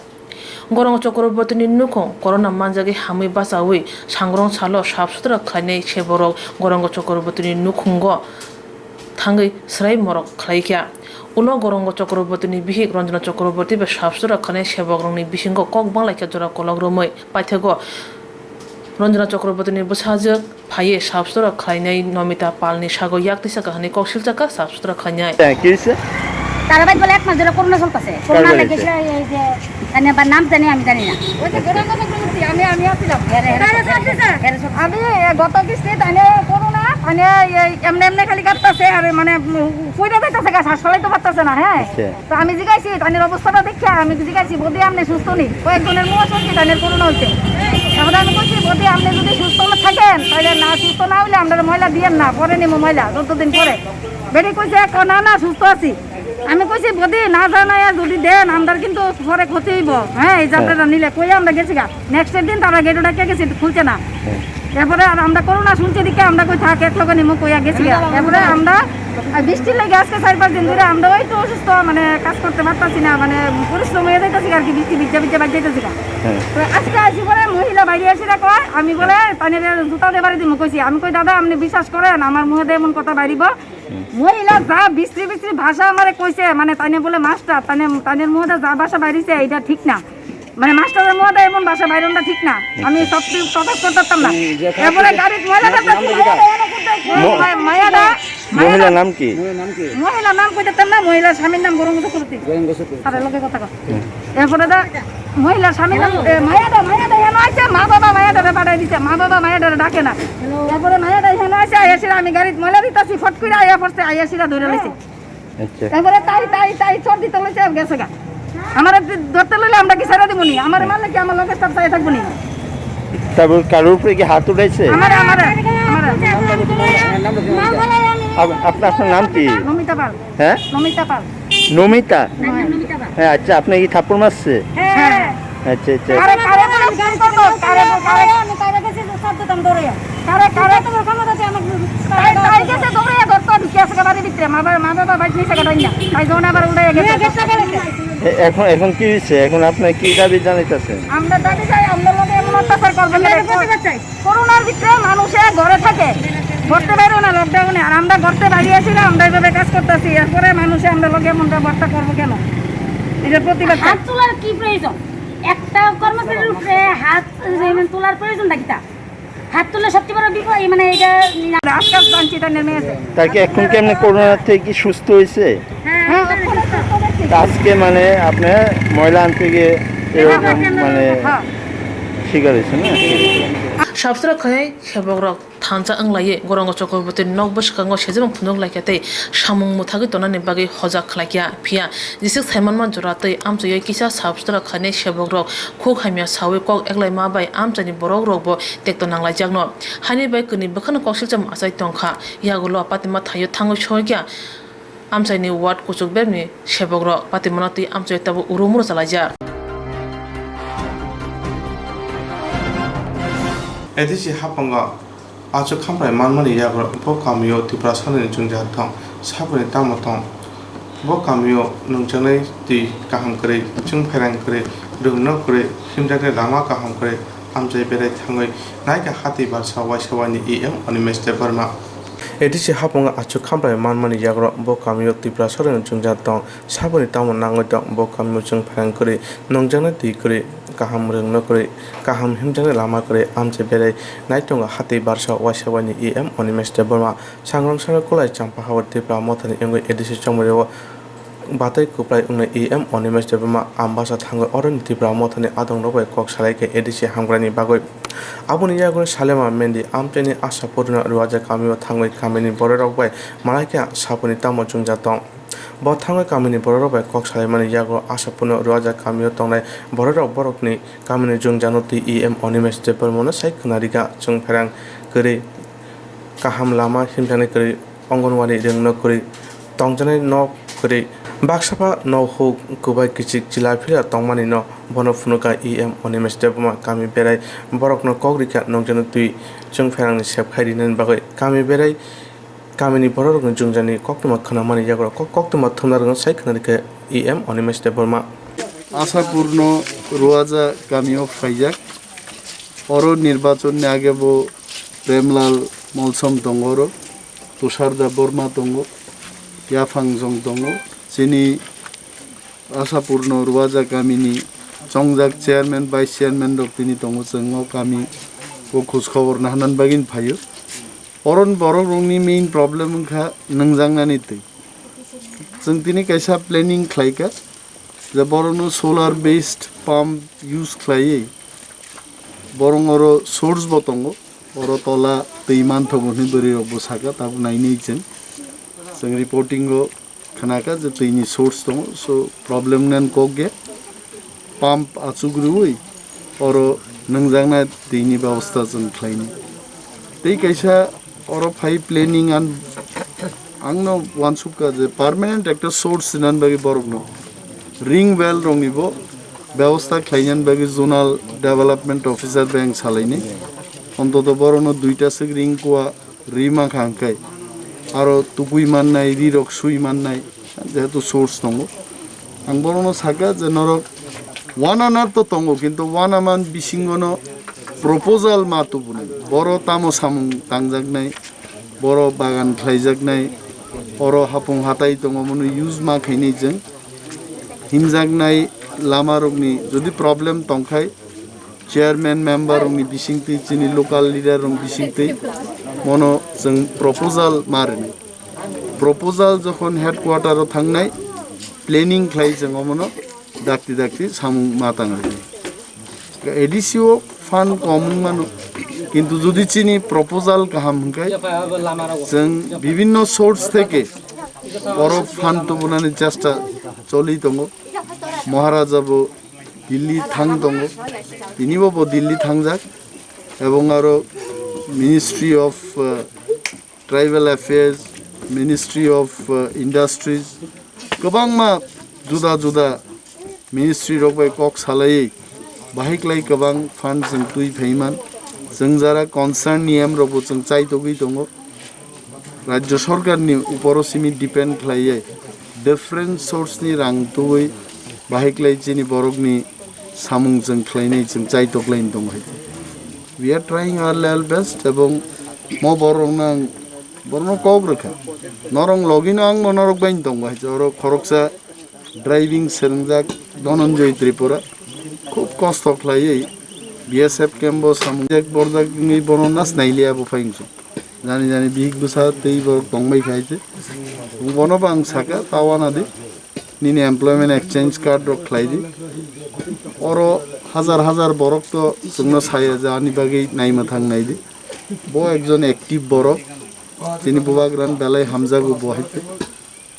Gorongo Chakrabortini nukhung corona manjagwi hamwi bachaui sangrong salo sap sutra khainai sebakrok Gorongo Chakrabortini nukhungo thangwi swrai morok khlaikha. Ulo Gorongo Chakrabortini bihik Ranjana Chakraborti bai sap sutra khainai sebakrokni bisingo kok banglaikha jora kolok romwi paithago. Ranjana Chakrabortini bwsajwk phaiwi sap sutra khlainai Nomita Palni sago yak tisa kahani kok silchakha sap sutra khlainai. তারা ভাই বলে এক মাস ধরে করোনা চলতেছে। করোনা লেগেছে এই যে জানি আবার নাম জানি আমি জানি না। ওই যে গোরাঙ্গ চক্রবর্তী, আমি আমি আছিলাম। হেরে, হেরে, হেরে সব। আমি এ, গত কিস্তি তানে করোনা মানে এই এমনি এমনি খালি কাটতেছে আর মানে উম, কইরা যাইতেছে গা শ্বাস ফেলাইতে পারতেছে না। হ্যাঁ, আচ্ছা। তো আমি জিজ্ঞাসি তানের অবস্থাটা দেখে আমি জিজ্ঞাসি বদি আপনি সুস্থ নেই, কয়েকজনের মুখ শুনছি তানের করোনা হইতে। তারপরে আমি কইছি বদি আপনি যদি সুস্থ না থাকেন তাহলে না সুস্থ না হইলে আমরা ময়লা দিয়েন না, পরে নিবো ময়লা চোদ্দ দিন পরে। বেটি কইছে "ক-, না না সুস্থ আছি।" আমি কইছি বদি না জানাইয়া যদি দেন আমরার কিন্তু পরে ক্ষতি হইব। হ্যাঁ, এই যাত্রাটা নিলে কই আমরা গেছি গা। নেক্সট দিন তারা গেট ওটা কে গেছে, খুলছে না। এরপরে আর আমরা করোনা শুনছি দিকে আমরা কই থাক এক লগে নিমো কইয়া গেছি গা। এরপরে আমরা আর বৃষ্টির লেগে আজকে চার পাঁচ দিন ধরে আমরা ওই তো অসুস্থ, মানে কাজ করতে পারতাছি না, মানে পরিশ্রম হয়ে যাইতাছি আর কি, বৃষ্টি ভিজা ভিজা বাজ যাইতাছি গা। তো আজকে আসি পরে মহিলা বাইরে আসি না কয়, আমি বলে তানে জুতা দিয়ে বাড়ি দিমু কইছি। আমি কই দাদা আপনি বিশ্বাস করেন আমার মুখে দিয়ে এমন কথা বাইরিব? মহিলা যা বিশ্রী বিশ্রী ভাষা আমারে কইছে, মানে তাইনে বলে মাস্টার, তাইনে তাইনের মুখে যা ভাষা বাইরিছে এটা ঠিক না। মানে মাস্টারের মুখে এমন ভাষা বাইরনটা ঠিক না। আমি সব কিছু প্রকাশ করতে পারতাম না। এরপরে গাড়িত ময়লা ফেলতেছি, ময়লা এনে করতে, মা- মায়াদা, মহিলার নাম কি? মহিলার নাম কইতে পারতাম না, মহিলার স্বামীর নাম গরম গোসল করতে। তার লগে কথা কর। এরপরে দা মহিলার স্বামীর নাম এ, মায়াদা, মায়াদা এনে আছে, মা বাবা মায়াদারে পাঠাই দিছে, মা বাবা মায়াদারে ডাকে না। এরপরে মায়াদা এনে আছে, আইয়া সিরা আমি গাড়িত ময়লা দিতাছি, ফট করে আইয়া পড়ছে, আইয়া সিরা ধরে লইছে। আচ্ছা। তারপরে তাই তাই তাই চোর দিতে লইছে আর গেছে গা। আমারে ধরতে লইলে আমরা কি ছেড়ে দিমুনি? আমারে মারলে কি আমার লগে স্টাফ চাই থাকবো নি? তারপর কারোর উপরে কি হাত উঠাইছে? আমারে আমারে আমারে আপ- আপনার আপনার নাম কি? নমিতা পাল। হ্যাঁ? নমিতা পাল। নমিতা? নমিতা পাল। হ্যাঁ, আচ্ছা, আপনি কি থাপ্পড় মারছে? হ্যাঁ। আচ্ছা, আচ্ছা। আরে কারে বলে ফোন করবো? কারে কারে কারে কারে তাই তাই গেছে দৌড়ে ধরতো ঢুকে আছে বাড়ির ভিতরে। মা বাবা মা বাবা বাইক নিছে গাড়ি না। তাই যখন আবার উল্টে গেছে। এ- এখন এখন কি হয়েছে? এখন আপনি কি দাবি জানাইতেছেন? আমরা দাবি চাই আমরা লোকে এমন অত্যাচার করবে না। করোনার ভিতরে মানুষে ঘরে থাকে, ঘরতে বাইরে না লকডাউনে, আর আমরা ঘরতে বাইরে আছি না, আমরা এইভাবে কাজ করতেছি। এরপরে মানুষে আমরা লোকে এমন ব্যবহারটা করবো কেন? এটার প্রতিবাদ চাই। হাত তোলার কি প্রয়োজন? একটা কর্মচারীর উপরে হাত এমন তোলার প্রয়োজন নাকি তা? হাত তুললে সবচেয়ে বড় বিপদ, এই মানে এটা আজকাল জানছি তাদের মেয়েছে। তাকে এখন কি এমনি করোনা থেকে কি সুস্থ হয়েছে? হ্যাঁ, তা আজকে মানে আপনি ময়লা আনতে গিয়ে এরকম মানে Thik ase na? Sabsra khainai sebokrok thansa wnglaiwi Gorongo Chakraborty nok bwskango sejabang phunuk laikha tei samung mwthagwi tongnani bagwi hojak khlaikha. Phiya jisik saimanma jora twi amchaiwi kisa sabsra khainai sebokrok khuk hamya sawi kok eklaima bai amchaini borokrokbo tekto nanglaijakno. Haini bai kwnwi bwkhano koksilcham achai tongkha. Yagulo patima thaio thangwi soikha. Amchaini ward kuchuk berni sebokrok patimano twi amchai tabuk urumuro chalaijak. A D C haphango achuk khamprai manmani yagulo bo kamio Tiprasarokni jwngjal tong, saboni tamo tong. Bo kamio nungjaknai twi kaham kwrwi, chwng phairang kwrwi, rwngno kwrwi, himjaknai lama kaham kwrwi, amchai berai thangwi naikha hatwi barsa waisa waini E M Animesh Debbarma. A D C haphango achuk khamprai manmani yagulo bo kamio Tiprasarokni jwngjal tong, saboni tamo nangwi tong. Bo kamio chwng phairang kwrwi, nungjaknai twi kwrwi, kaham rwngno kwrwi, kaham himjaknai lama kwrwi, amchai berai naitongo hatwi barsa waisa waini E M Animesh Debbarma. Sangrong sano kwlai Champahawar Tipra Mothani wngwi A D C chongmani o batai kwplai wngnai E M Animesh Debbarma Ambasa thangwi oroni Tipra Mothani adongrok bai kok salai khe A D C hamkrai ni bagwi. Aboni yagulo Salema Mendi amchaini Ashapurno Ruaja kamio thangwi kamini bororok bai malaikha saboni tamo jwngjal tong. Bo thangwi kamini bororok bai kok salaimani yagulo Ashapurno Ruaja kamio tongnai bororok borokni kamini jwngjal no twi E M Animesh Debbarmano sai khwnarikha, chwng phairang kwrwi, kaham lama himjaknai kwrwi, Anganwadi rwngno kwrwi, tongjaknai nok kwrwi, baksa pha nok huk kwbai kichik chila phila tongmani no bono phunukha E M Animesh Debbarma. Kami berai borokno kok rikha nokjakno twi chwng phairangni sep khai rinani bagwi. Kami berai kamini bororokni jwngjani koktwma khwnamani yagulo kok-, koktwma thumnarokno sai khwnarikha E M Animesh Debbarma. Ashapurno Ruaja kamio phaijak. Oro nirbachonni age bo Premlal Molsom tongo, oro Tushar Debbarma tongo, Yaphang Jong tongo. Chini Ashapurno Ruaja kamini chongjak chairman, vice chairman rok tini tongo, chwng o kami o khoj khobor naharnani bagwi phaio. Oro borok rokni main problem wngkha nwngjaknani twi. Chwng tini kaisa planning khlaikha je borokno solar based pump use khlaiwi borok oro source bo tongo, oro tola twi manthogo hwnwi bwrwi rokbo sakha, tabuk nainwi chwng, chwng reporting o khnakha je twini source tongo, so problem nani kok ya, pump achuk rwui oro nwngjaknai twini bebosta chwng khlainai. Tei kaisa oro phai planning an, ang no uansukha je permanent ekta source sinani bagwi borok no ring well rok ni bo bebosta khlainani bagwi zonal development officer bai ang salainai, ontoto borok no duita swk ring kua ri mankha hwnkhe aro tukui mannai, ri rok sui mannai, jehetu source tongo. Ang borokno sakha je norok uananar to tongo, kintu uanaman bisingono proposal ma tubunai. Boro tamo samung tangjaknai, boro bagan khlaijaknai, oro hapung hatai tongo, mono use ma khainai chwng. Himjaknai lamarokni jodi problem tongkhai, chairman member rokni bisingtwi, chini local leader rokni bisingtwi mono chwng proposal ma rwnai. Proposal jokhon headquarter o thangnai, planning khlai chwng omono dakti dakti samung ma tang rwnai. A D C o fund kom wng mano, kintu jodi chini proposal kaham hwnkhe chwng bibinno source theke oro fund tubunani chesta choli tongo. Maharaja bo Delhi thang tongo, tini bo bo Delhi thangjak, ebong aro Ministry of, uh, Tribal Affairs, Ministry of, uh, Industries, kwbangma juda juda ministry rok bai kok salaiwi bahai kwlai kwbang fund chwng twi phaiman, chwng jara concern ni M rok bo chwng chaitogwi tongo. Rajya Sarkar ni uporo simi depend khlaiwi different source ni rang tubui bahai khlai chini borok ni samung chwng khlainai chwng chaitok laini tongo hai. We are trying our level best ebong mo borok no ang borok no kok rwkha. Norok logi no ang bo norok bai tongo hai. Oro khoroksa driving swngjak Dhananjay Tripura khub kosto khlaiwi B S F camp o samung jak borjak wngwi bono nas nailiya bo phai wngsu. Jani jani bihik bwsa tei borok tongbai khai se. Bono bo ang saka, "Ta wana di, nini employment exchange card rok khlai di." Oro Hajar hajar borok to chwngno saya je ani bagwi naima thang nai di. Bo ekjon active borok. Chini bubagrano belai hamjago bo hai khe.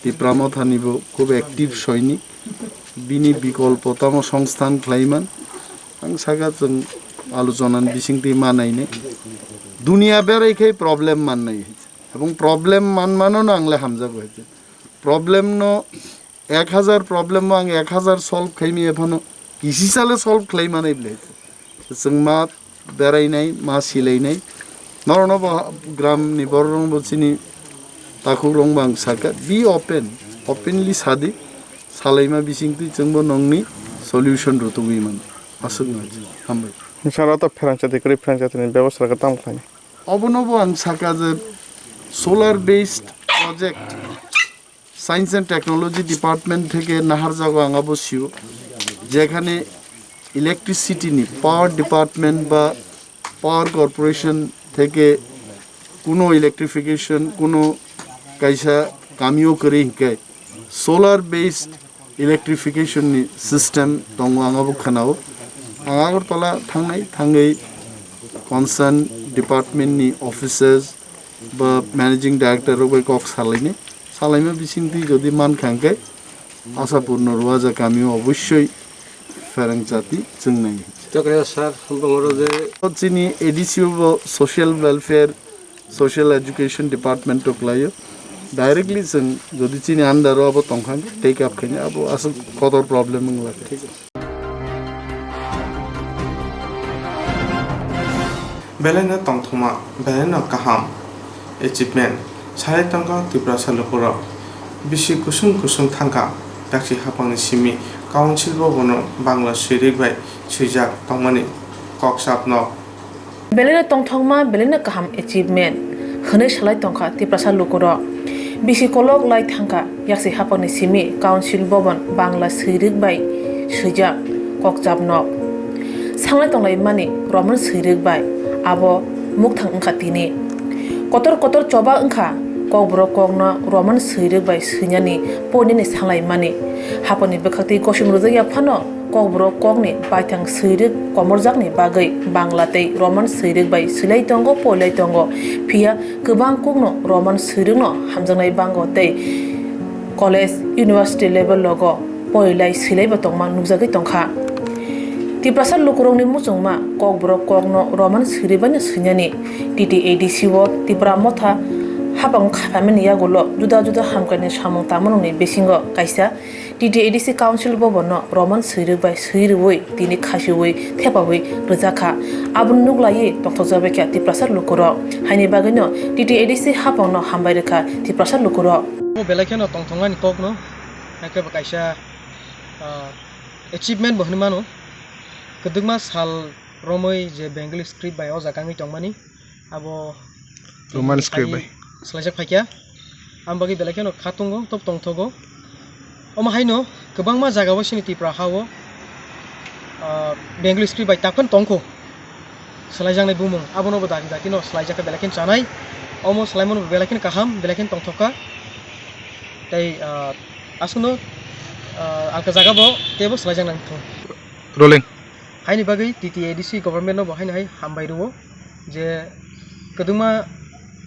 Tipra Mothani bo khub active soinik. Bini bikolpo tamo songsthan khlaiman. Ang saka chwng alochonani bisingtwi ma nainai. Dunia berai khe problem mannai. Ebong problem manmano no ang le hamjago hai khe. Problem no ek hajar problem o ang ek hajar solve khaimaya phano kisi sale solve khlai manai bwle. Chwng ma berainai, ma silainai. Norokno bo gram ni borok rok bo chini takhuk rok bo ang sakha, be open, openly sadi, salaima bisingtwi chwng bo nongni solution rwtugwi mano. Aswk no hambai. Sara to pherang chati kwrwi pherang chati ni bebostha rok tamo khlai. Obono bo ang sakha je solar based project Science and Technology Department theke naharjago ang abo sio, jekhane electricity ni power department ba power corporation theke kuno electrification, kuno kaisa kamio kwrwi hinkhe solar based electrification ni system tongo, ang abo khwnao. Ang Agartala thangnai, thangwi concern department ni offices ba managing director rok bai kok salainai. Salaima bisingtwi jodi mankha hwnkhe Asapurno Ruaja kamio obossoi pherang chati chwngnai. Chokre sir, bongoro je O chini A D C o bo social welfare, social education department o khlaio. Directly chwng jodi chini under o abo tongkha hwnkhe take up khaina abo aswk kotor problem wngla khe. Belai no tongthokma, belai no kaham achievement. Sai tongkha Tiprasa lukurok. Bisi kusung kusung thangkha, taksi hapangni simi council bo bono Bangla swirik bai swijak tongmani kok chapnok. Belai no tongthokma, belai no kaham achievement hwnwi salai tongkha Tiprasa lukurok. Bisi kolok lai thangkha, yaksi hapangni simi council bobon Bangla swirik bai swijak kokchapnok. Sanglai tonglaimani Roman swirik bai abo mukthang wngkha tini. Kotor kotor choba wngkha kokborok kokno Roman swirik bai swinani poinani sanglaimani. Haponi bwkhaktwi gosim rwjakya phano kokborok kokni baithang swirik komorjakni bagwi Bangla tei Roman swirik bai swilai tongo, poilai tongo. Phiya kwbang kokno Roman swirikno hamjaknai bango tei college, university level logo porilai swilaibo tongma nukjagwi tongkha. Tiprasa lukurokni muchungma kokborok kokno Roman swirwi baino swinani T T A D C o Tipra Motha hapang khaimani yagulo juda juda hamkrai ni samung tangmarokni bisingo kaisa T T A D C Council Bhavan no Roman swirwi bai swi rwui tini khasiui thepaui rwjakha. Aboni nuklaiwi tongthokjak baikha Tiprasa lukurok. Haini bagwino T T A D C hapangno hambai rwkha Tiprasa lukurok. Bo belai kheno tongthoknani kokno, hakhe bo kaisa, ah, achievement bo hwnwi mano. Kwdwkma sal romwi je Bengali script bai o jaga wngwi tongmani, abo Roman script bai swlaijak phaikha. Ang bagwi belai kheno kha tongo, top tongthogo. Omo haino kwbangma jaga o chini Tipra ha o, ah, Bengali script bai takhon tongkho swlaijaknai bumung. Abono bo daki daki no swlaijak khe belai kheno chanai. Omo swlaimano bo belai kheno kaham, belai kheno tongthokha. Tei, ah, aswkno, ah, alka jaga bo teibo swlaijak nang thung. Rolling. Haini bagwi T T A D C government no bo haino hai hambai rwo je kwdwkma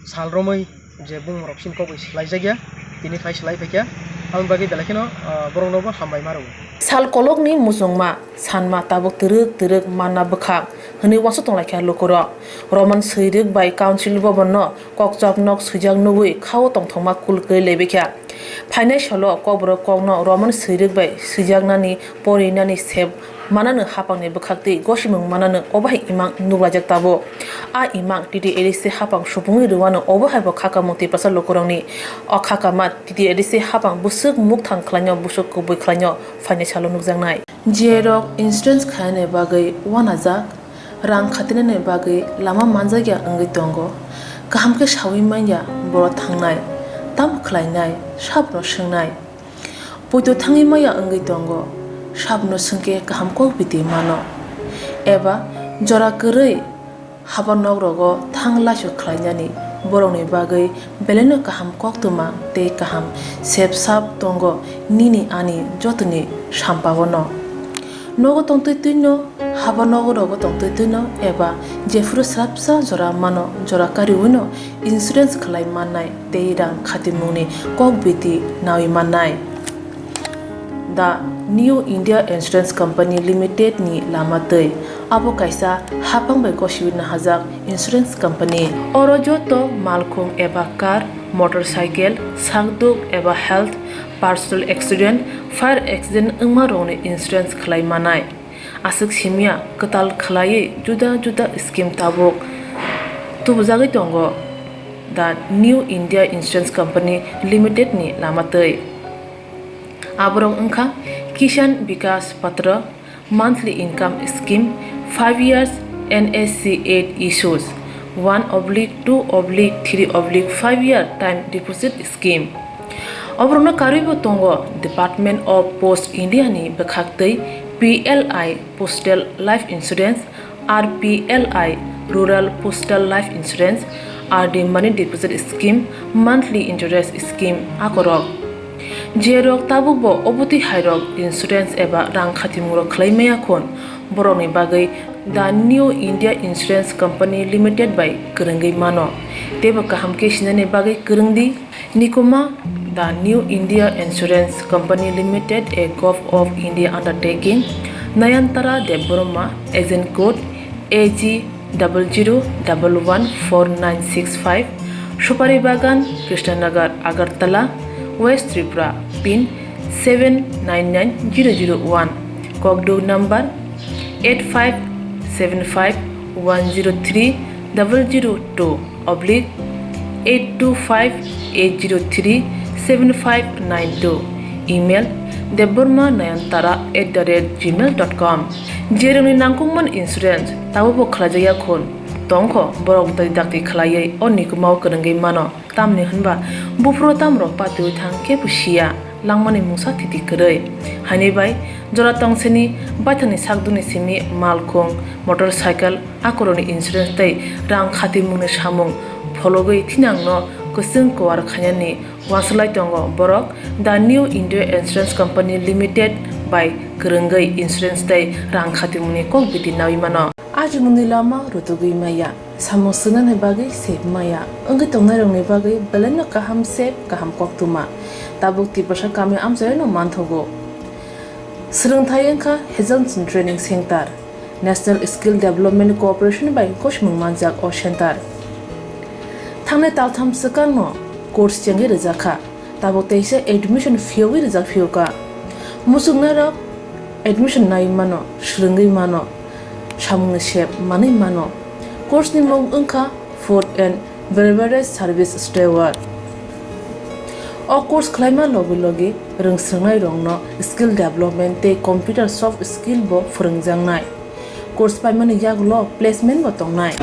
sal romwi je bumung rok chini kok bai swlaijakya, tini phai swlai phaikha, aboni bagwi belai kheno, ah, borok no bo hambai ma rwo. Sal kolokni muchungma sanma tabuk twrwk twrwk manna bwkha hwnwi uansuk tonglaikha lukurok. Roman swi rwk bai Council Bhavan no kokchap nok swijak nugwi khao tongthokma kul kwrwi laibaikha. Phainai salo kokborok kokno Roman swi rwk bai swijaknani, porinani sep manano hapangni bwkhaktwi gosimung manano obo hai imang nuklaijak tabuk. A imang T T A D C hapang supungwi rwmano obo haibo khakamung Tiprasa lukurokni. O khakama T T A D C hapang bwswk mukthang khlaino bwswk kubui khlaino phainai salo nukjaknai. G I rok insurance khainani bagwi uanajak, rang khatinani bagwi lama manjakya wngwi tongo. Kaham khe saui manya borok thangnai, tamo khlainai, sabono swngnai. Poito thangwi maya wngwi tongo, sabono swngkhe kaham kok biti mano. Eba jora kwrwi haba nok rogo thang laisok khlainani borokni bagwi belaino kaham koktwma tei kaham sep sap tongo nini ani jotoni sampao no. Nogo tongtwi twino, haba nogo rogo tongtwi twino eba jephuru swrapsa jora mano, jora kariwino insurance khlai mannai tei rang khatimungni kok biti nawi mannai. The New India Insurance Company Limited ni lama twi. Abo kaisa haphang bai gosiwi nahajak insurance company. Oro joto malkhung eba car, motorcycle, sakduk eba health, personal accident, fire accident wngma rokni insurance khlai manai. Aswk simya kwtal khlaiwi juda juda scheme tabuk tubujagwi tongo the New India Insurance Company Limited ni lama twi. Aborok wngkha Kisan Vikas Patra, monthly income scheme, five years N S C eight issues, one oblique two oblique three oblique five year time deposit scheme. Oborokno karwibo tongo Department of Post India ni bwkhaktwi P L I Postal Life Insurance, R P L I Rural Postal Life Insurance, R D Money Deposit Scheme, Monthly Interest Scheme akorok. Jerok tabukbo obotwi hairok insurance eba rang khatimungrok khlai maya khun, borokni bagwi The New India Insurance Company Limited bai kwrwngwi mano. Teibo kaham khe sinani bagwi kwrwng di. Nikuma, The New India Insurance Company Limited, a Govt of India undertaking, Nayantara Debbarma, agent code A G double zero double one four nine six five, Supari Bagan, Krishnanagar, Agartala, West Tripura, pin seven nine nine zero zero one, kokduk number eight five seven five one zero three double zero two oblique eight two five eight zero three seven five nine two, email debbarma nayantara at the rate gmail dot com. Jerokni nangkukmani insurance tabukbo khlaijakya khun tongkho, borok tei dakti khlaiwi o nikumao kwrwngwi mano. Tamni hwnba buphuru tamrok patiwi thang kebo siya, langmani mungsa thiti kwrwi. Haini bai jora tongseni baithangni sakdukni simi malkhung, motorcycle, akorokni insurance tei rang khatimungni samung phologwi thinangno kwchwng kuar khainani uansuk lai tongo borok The New India Insurance Company Limited bai kwrwngwi insurance tei rang khatimungni kok biti nawi mano. Ajimungni lama rutugwi maya. Samung swngnani bagwi sep maya wngwi tongnairokni bagwi belaino kaham sep, kaham koktwma. Tabuk Tiprasa kami amchaino manthogo. Swrwngthai wngkha Hazelson Training Center, National Skill Development Corporation bai gosimung manjak o center. Thangnai taltham swkangno course chengwi rwjakha. Tabuk teisa admission phiyogwi rijak phiyokha. Muchungnairok admission nai mano, swrwngwi mano, samungni sep manwi mano. Course ni mung wngkha Food and Beverage Service Steward. O course khlaima logi logi rwngswrwngnairokno skill development tei computer soft skill bo phwrwngjaknai. Course paimani yagulo placement bo tongnai.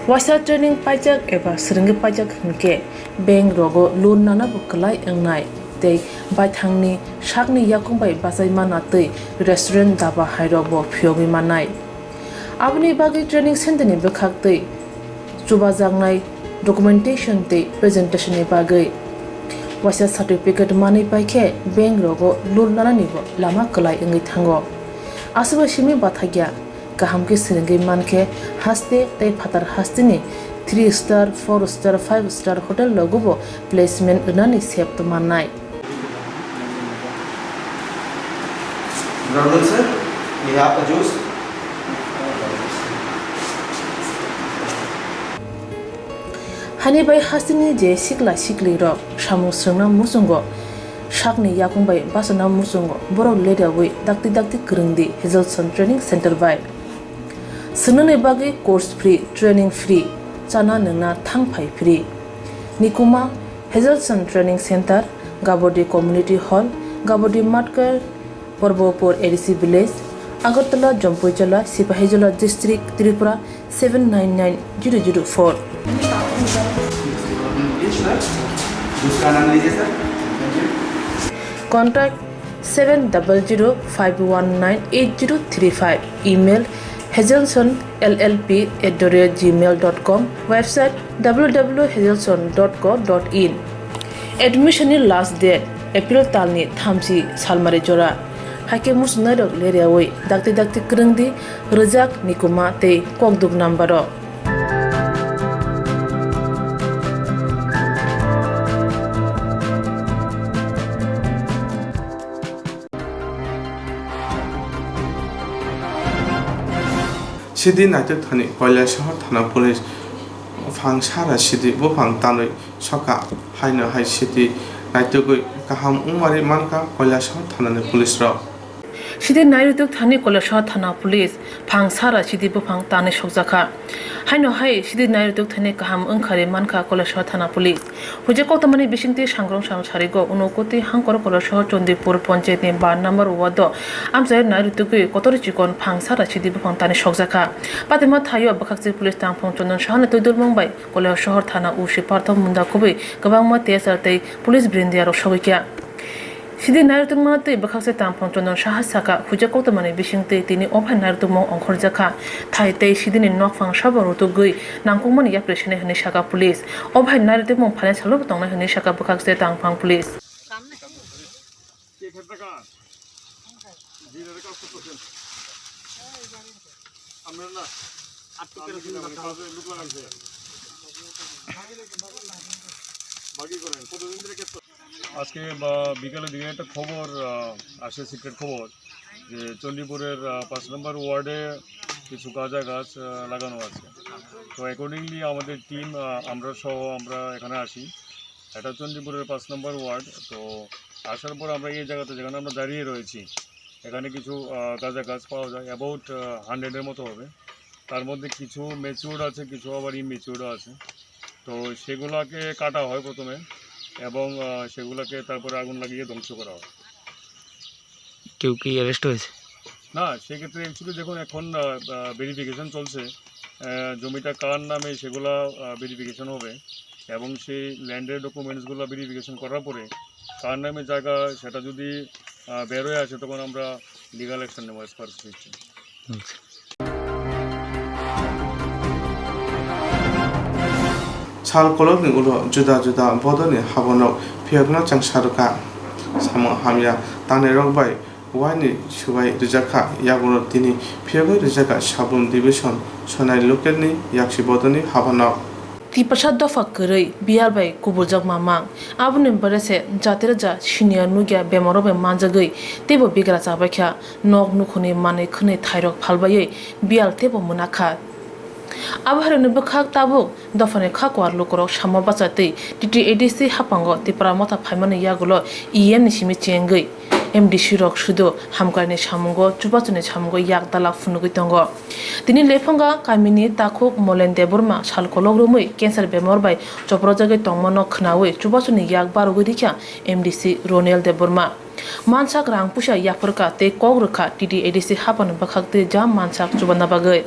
Waisa training paijak eba swrwngwi paijak hinkhe bank rogo loan nana bo kwlai wngnai tei baithangni sakni yakung bai bachai mana twi restaurant, daba hairok bo phiyogwi mannai. Aboni bagwi training center ni bwkhak twi chubajaknai documentation tei presentation ni bagwi waisa certificate manwi paikhe bank rogo loan nanani bo lama kwlai wngwi thango. Aswkbai simi bathakya kaham khe swrwngwi mankhe haste tei phatar hasteni three star, four star, five star hotel rogo bo placement rwnani sep tongmannai. Brother sir, we have a juice. Hani bai hasteni je sikla sikli rok samung swrwngna muchungo sakni yakung bai bachana muchungo borok ledawi dakti dakti kwrwngdi Hazelson Training Center bai. Swngnani bagwi course free, training free, chana nwngna thangphai free. Nikuma Hazelson Training Center, Gabodi Community Hall, Gabodi Matkar, Porbopur A D C Village, Agartala, Jampuijala, Sipahijola District, Tripura seven nine nine zero zero four. Contact seven double zero five one nine eight zero three five, email Hazelson L L P at the rate gmail dot com, website w w w hazelson dot co dot in. Admission ni last date April talni thamchi salmari jora. Haikhe muchungnairok leriawi dakti dakti kwrwngdi rwjak, nikuma tei kokduk number o. Sidi naitok thani Koilasohor thana police phang sara sidi buphang tanwi soka, haino hai sidi naitogwi kaham wngmari mankha Koilasohor thanani police rok. Sidi naitok thani Koilasohor thana police phang sara sidi buphang tanwi sokjakha. Haino hai sidi naitok thani kaham wngkhari mankha Koilasohor thana police. Hujak koktwmani bisingtwi sangrong sal sarigo Unokoti hangkor Koilasohor Chandipur ponchayatni bar number ward o amchai naitok tugwi kotor chikon phang sara sidi buphang tanwi sokjakha. Patima thaio bwkhakchi police tangphung Chondon Sahani twidulmung bai Koilasohor thana O C Parthom Munda kubui kwbangma T S R tei police brindiarok sogwi kha. Sidi nairutukmano tei bwkhakse tangphung Chondon Saha saka, hujak koktwmani bisingtwi tini ophai nairutukmung ongkhorjakha. Thai tei sidini nokphang sabo rutugwi nangkukmani yapri sinai hwnwi saka police. Ophai nairutukmung phainai salobo tongnai hwnwi saka bwkhakse tangphang police. আজকে বা বিকালের দিকে একটা খবর, আহ, আসে, সিক্রেট খবর, যে চণ্ডীপুরের, আহ, পাঁচ নম্বর ওয়ার্ডে কিছু গাঁজা গাছ, আহ, লাগানো আছে। তো অ্যাকর্ডিংলি আমাদের টিম, আহ, আমরা সহ আমরা এখানে আসি। এটা চণ্ডীপুরের পাঁচ নম্বর ওয়ার্ড। তো আসার পর আমরা এই জায়গাতে, যেখানে আমরা দাঁড়িয়ে রয়েছি, এখানে কিছু, আহ, গাঁজা গাছ পাওয়া যায়, অ্যাবাউট, আহ, হান্ড্রেডের মতো হবে। তার মধ্যে কিছু ম্যাচিওর্ড আছে, কিছু আবার ইম্যাচিওর্ডও আছে। তো সেগুলাকে কাটা হয় প্রথমে এবং, আহ, সেগুলাকে তারপরে আগুন লাগিয়ে ধ্বংস করা হয়। কেউ কি অ্যারেস্ট হয়েছে? না, সেক্ষেত্রে অ্যাকচুয়ালি দেখুন, এখন, আহ, আহ, ভেরিফিকেশন চলছে। আহ, জমিটা কার নামে সেগুলা, আহ, ভেরিফিকেশন হবে এবং সেই ল্যান্ডের ডকুমেন্টসগুলো ভেরিফিকেশন করার পরে কার নামে জায়গা সেটা যদি, আহ, বের হয়ে আসে, তখন আমরা লিগ্যাল অ্যাকশন নেবো অ্যাজ পার সিচুয়েশন। আচ্ছা। Sal kolokni ulo juda juda bodolni haborok phiyokno chang sarwkha. Samung hamya tangnairok bai waini subai rwjakha, yagulo tini phiyogwi rwjakha Sabrum Division Sonai Localni yaksi bodolni haborok. Tiprasa dopha kwrwi biyal bai kubuljak mamang. Aboni bare se jatira ja siniya nugya bemaro bai manjagwi teibo bigra chabaikha. Nok nukhuni manwi khwnwi thairok phalbaiwi biyal teibo mwnakha. Abo hairokni bwkhak tabuk dophani kha kuar lukurok samo bacha twi T T A D C haphango Tipra Motha phaimani yagulo E M ni simi chengwi M D C rok sudu hamkrai ni samungo, chubachuni samungo yak dalak phunugwi tongo. Tini Lephonga kamini takhuk Molen Debbarma sal kolok romwi cancer bemar bai choprojagwi tongmano khwnawi chubachuni yak barogwi rikha M D C Ronel Debbarma. Mansak rang puisa yapharkha tei kok rwkha T T A D C haphano bwkhaktwi jam mansak chubanna bagwi.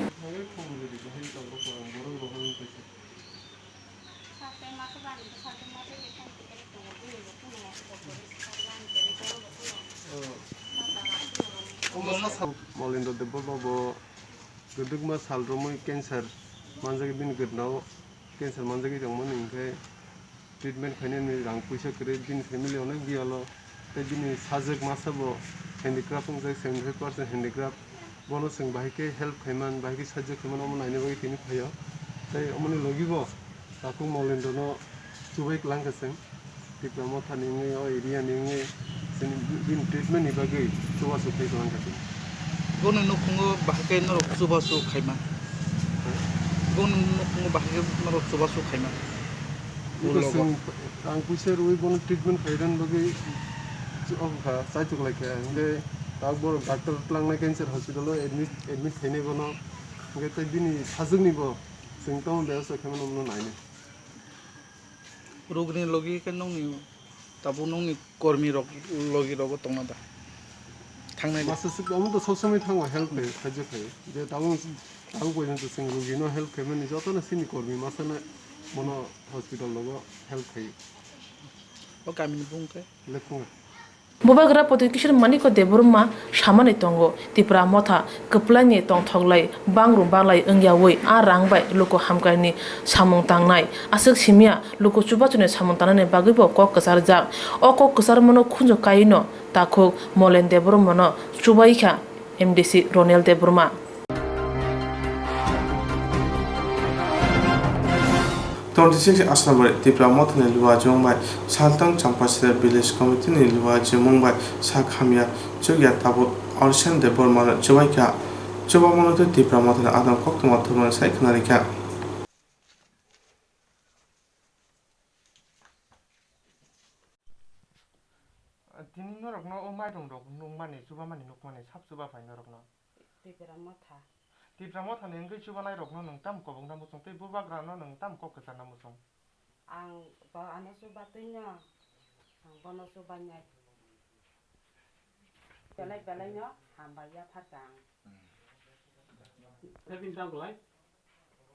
Molendra Debbarma bo kwdwkma sal romwi cancer manjagwi bini gwdnao cancer manjagwi tongmani hinkhe treatment khainani rang puisa kwrwi, bini family onek biyalo, tei bini sajwk masa bo handicraft wngjak, seventy five percent handicraft. Bono chwng bahai khe help khaiman, bahai khe sajwk khaiman, omo naina bagwi tini phaio. Tei omoni logi bo takhuk Molendrano chubai kwlangkha chwng. Tipra Mothani wngwi, o area ni wngwi, chini bini treatment ni bagwi chubachu khai kwlangkha chwng. Boni nukhungo bahai khe norok chubachu khaima. Boni nukhungo bahai khe norok chubachu khaima. Iko chwng rang puisa rwui bono treatment khairani bagwi chu-, okhokha, chaitok laikha. Hinkhe tabuk borok doctor twlangnai cancer hospital o admit, admit khainai bono. Hinkhe tei bini sajwkni bo chwng tamo bebasta khaimano bono nainai. Rugni logi khe nongni tabuk nongni kormi rok logi rogo tongna da? Thangnai da? Masa sik omo to sob somoi thango help khe, sajwk khe. Je tabuk, tabuk porjonto chwng rugino help khe mani jotono chini kormi masano bono hospital logo help khe. O kamini bung khe? Lekhunga. Bubagra Poti Kishore Manikya Debbarma samani tongo, Tipra Motha kwplaini tongthoklai bangrum balai wngyawi a rang bai luku hamkrai ni samung tangnai, aswk simiya luku chubachu ni samung tangnani bagwi bo kok kwcharjak. O kok kwcharmano khunju kaino takhuk Molen Debbarmano chubaikha M D C Ronel Debbarma. Twenty six Asnabari Tipra Mothani Luajimung bai Saltang Champasira Village Committee ni Luajimung bai sak hamya chukya tabuk Arsen Debbarma no chubaikha. Chubamano tei Tipra Mothani adong koktwma thumani sai khwnarikha. Tini norokno o mairum rok nukmani, chubamani nukmani, sab chuba phai norokno. Tipra Motha. Tipra Mothani wngwi chubanai rokno nwng tamo kobokna muchung tei bubagrano nwng tamo kok kwcharna muchung? Ang bo ano chubatwino, ang bono chubainai. Belai belaino hambai yapharkha ang. Tei bini tamo kwlai?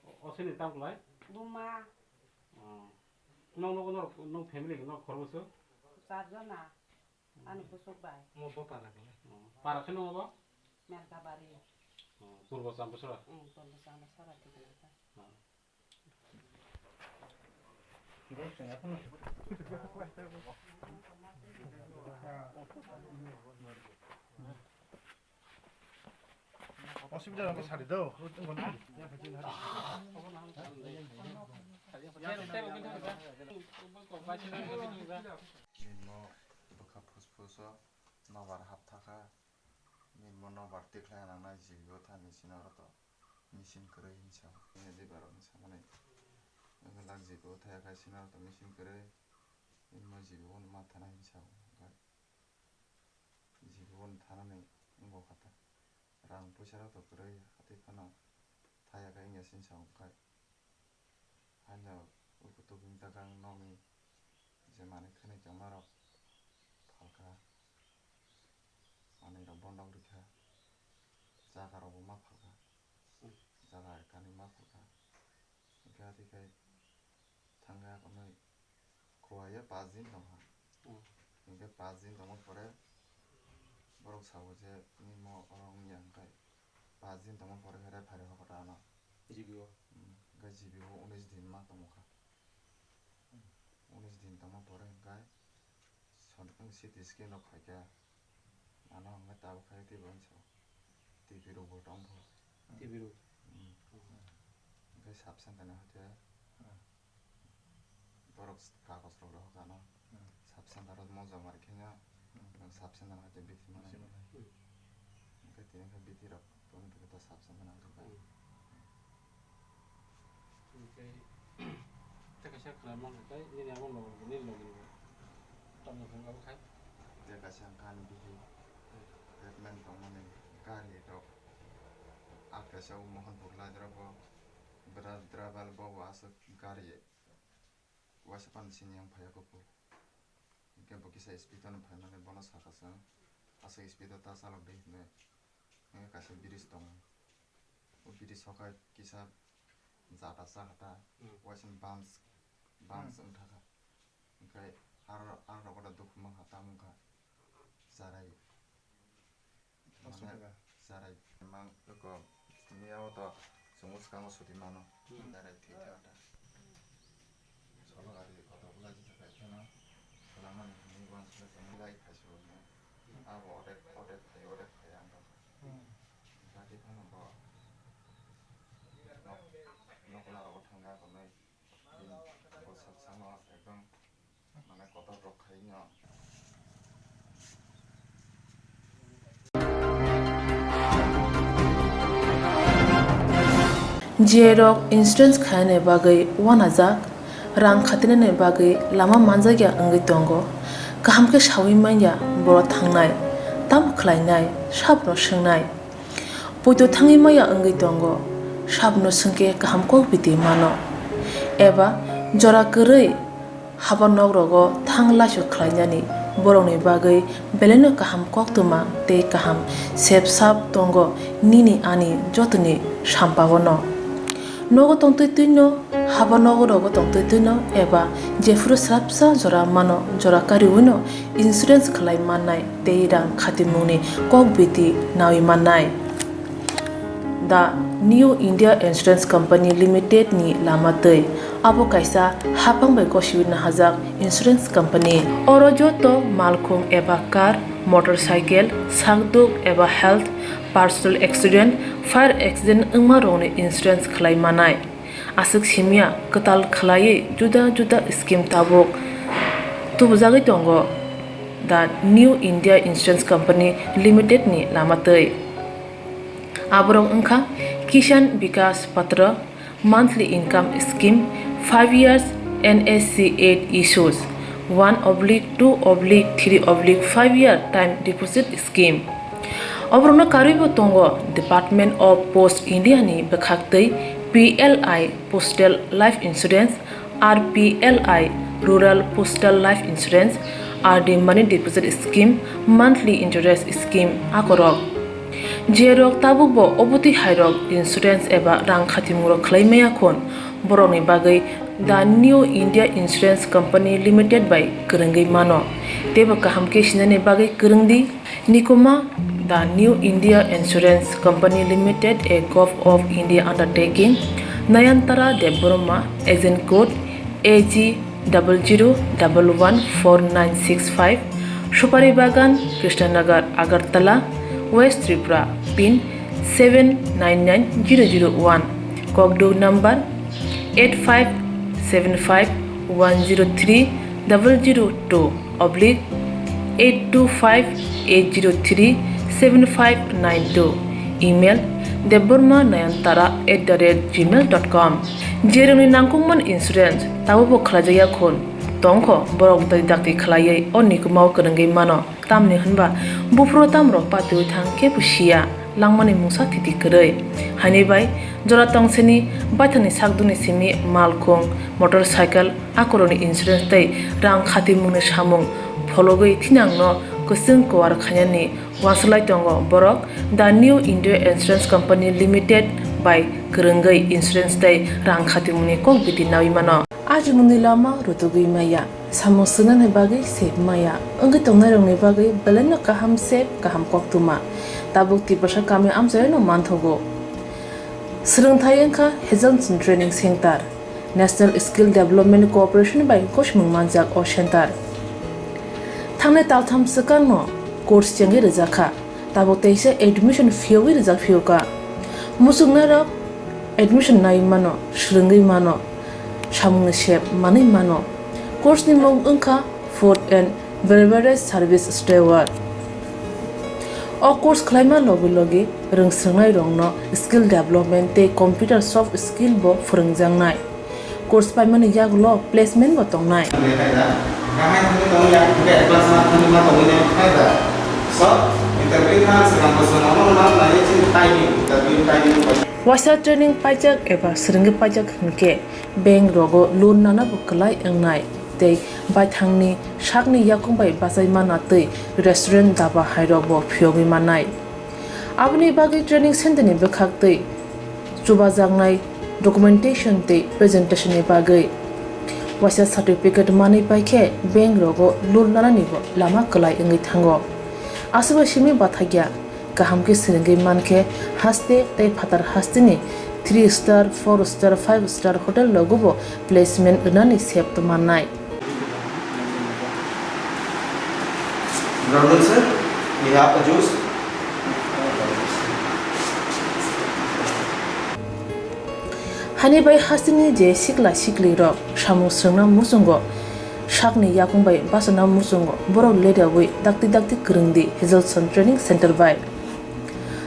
O, o sini tamo kwlai? Buma. Oh. Nong, nong, nong, nong family, nong khoroksa? Char jona. Ani kusuk bai. Mo bo para kene. Oh. Para khe nong bo? Merkabari. Oh, Purbo Champuchara? Hmm, Purbo Champuchara. Oh. Osubida rok sari do. Nini mo bwkha phus phus o nobar hap thakha. Nini mo nobar tikhlai nangnai G B o thani sino oro to machine kwrwi hinwi sa. Nini diba rok hinwi samani. Wngkhe lak G B o thaya khai sino oro to machine kwrwi. Nini mo G B o no ma thana hinwi sa. G B o ni thanani wngkha ta. Rang puisa rok to kwrwi hatwi phano thaya khe wngya sini sa wngkha. Haino uku tubui wngkha khe ang nokni je manwi khwnwi tongma rok phalkha. Manwi rok bondok rikha. Jaga rok bo ma phalkha. Jaga kanwi ma phalkha. Hwnkhe hatwi khai thangkha, omo kuaio pash din tongkha. Hmm. Hwnkhe pash din tongma pore borok sao je, "Nini mo oro wngya," hwnkhe pash din tongma pore khe rephai rw kha ta ano. G B o? Hmm, hwnkhe G B o unis din ma tongkha. Unis din tongma pore hwnkhe son-, C T scan rok khaikha. Ano hwnkhe tabuk khai tei bo hinwi sao. T B rok bo tongkho. T B rok? Hmm. Hwnkhe sub center ni hoite borok kagoj rok rohor kha ano. Hmm. Sub center o mo joma rikhe no, hmm, sub center ni hoite bithi mano. Bithi mano. Hmm. Hwnkhe tini khe bithi rok tongwi tongkhe ta sub center ni hoite. Hmm. Hwnkhe, tei kaisa khwna mankha tei nini abo logi bo, nini logi bo tongmung thangwi abo khai. Tei kaisa wngkha ani bihi, hmm, treatment tongmani gari rok. Ah, kaisa o Mohanpur lai rok bo, bwra driver bo, bo aswk gari waisa pan sini yang phaiya kuphur. Hwnkhe bo kisa speed ano phaimani bono sakha chwng, aswk speed o ta chalok di hinwi. Hwnkhe kaisa bridge tongo. O bridge o khe kisa jata chakha ta, hmm, waisa bumps, bumps, hmm, wngkha kha. Hwnkhe aro, aro rok dukhu mankha, tamo wngkha charai. Mane charai mang eko miya o to chwng swkango suti mano. Hmm. Direct thwi thwi ata. Solo gari kotor bwlai jisa khai kheno. Swlangmani hwnwi uansukha chwng lai khai sugo hwnwi. Abo odek, odek khai, odek khai ang tong. Hmm. Jati phano bo nok, nok la rogo thangya konwi. Bini bwsajsano ekdom mane kotor rok khai no. G I rok insurance khainani bagwi uanajak, rang khatinani bagwi lama manjakya wngwi tongo. Kaham khe saui manya borok thangnai, tamo khlainai, sabono swngnai. Poito thangwi maya wngwi tongo, sabono swngkhe kaham kok biti mano. Eba jora kwrwi haba nok rogo thang laisok khlainani borokni bagwi belaino kaham koktwma tei kaham sep sap tongo nini ani jotoni sampaono. Nogo tongtwi twino, haba nogo rogo tongtwi twino eba jephuru swrapsa jora mano, jora kariwino insurance khlai mannai tei rang khatimungni kok biti nawi mannai. The New India Insurance Company Limited ni lama twi. Abo kaisa haphang bai gosiwi nahajak insurance company. Oro joto malkhung eba car, motorcycle, sakduk eba health, personal accident, fire accident wngma rokni insurance khlai manai. Aswk simya kwtal khlaiwi juda juda scheme tabuk tubujagwi tongo the New India Insurance Company Limited ni lama twi. Aborok wngkha Kisan Vikas Patra, monthly income scheme, five years N S C eight issues, one oblique two oblique three oblique five year time deposit scheme. Oborokno karwibo tongo Department of Post India ni bwkhaktwi P L I Postal Life Insurance, R P L I Rural Postal Life Insurance, R D Money Deposit Scheme, Monthly Interest Scheme akorok. Jerok tabukbo obotwi hairok insurance eba rang khatimungrok khlai maya khun, borokni bagwi The New India Insurance Company Limited bai kwrwngwi mano. Teibo kaham khe sinani bagwi kwrwng di. Nikuma, The New India Insurance Company Limited, a Govt of India undertaking, Nayantara Debbarma, agent code A G double zero double one four nine six five, Supari Bagan, Krishnanagar, Agartala, West Tripura, pin seven nine nine zero zero one, kokduk number eight five seven five one zero three double zero two oblique eight two five eight zero three seven five nine two, email debbarma nayantara at the rate gmail dot com. Jerokni nangkukmani insurance tabukbo khlaijakya khun tongkho, borok tei dakti khlaiwi o nikumao kwrwngwi mano. Tamni hwnba buphuru tamrok patiwi thang kebo siya, langmani mungsa thiti kwrwi. Haini bai jora tongseni baithangni sakdukni simi malkhung, motorcycle, akorokni insurance tei rang khatimungni samung phologwi thinangno kwchwng kuar khainani uansuk lai tongo borok The New India Insurance Company Limited bai kwrwngwi insurance tei rang khatimungni kok biti nawi mano. Ajimungni lama rutugwi maya. Samung swngnani bagwi sep maya wngwi tongnairokni bagwi belaino kaham sep, kaham koktwma. Tabuk Tiprasa kami amchaino manthogo. Swrwngthai wngkha Hazelson Training Center, National Skill Development Corporation bai gosimung manjak o center. Thangnai taltham swkangno course chengwi rwjakha. Tabuk teisa admission phiyogwi rijak phiyokha. Muchungnairok admission nai mano, swrwngwi mano, samungni sep manwi mano. Course ni mung wngkha Food and Beverage Service Steward. O course khlaima logi logi rwngswrwngnairokno skill development tei computer soft skill bo phwrwngjaknai. Course paimani yagulo placement bo tongnai. Waisa training paijak eba swrwngwi paijak hinkhe bank rogo loan nana bo kwlai wngnai tei baithangni sakni yakung bai bachai mana twi restaurant, daba hairok bo phiyogwi mannai. Aboni bagwi training center ni bwkhak twi chubajaknai documentation tei presentation ni bagwi waisa certificate manwi paikhe bank rogo loan nanani bo lama kwlai wngwi thango. Aswkbai simi bathakya kaham khe swrwngwi mankhe haste tei phatar hasteni three star, four star, five star hotel rogo bo placement rwnani sep tongmannai. Brother sir, we have a juice. Hani bai hasteni je sikla sikli rok samung swrwngna muchungo sakni yakung bai bachana muchungo borok ledawi dakti dakti kwrwngdi Hazelson Training Center bai.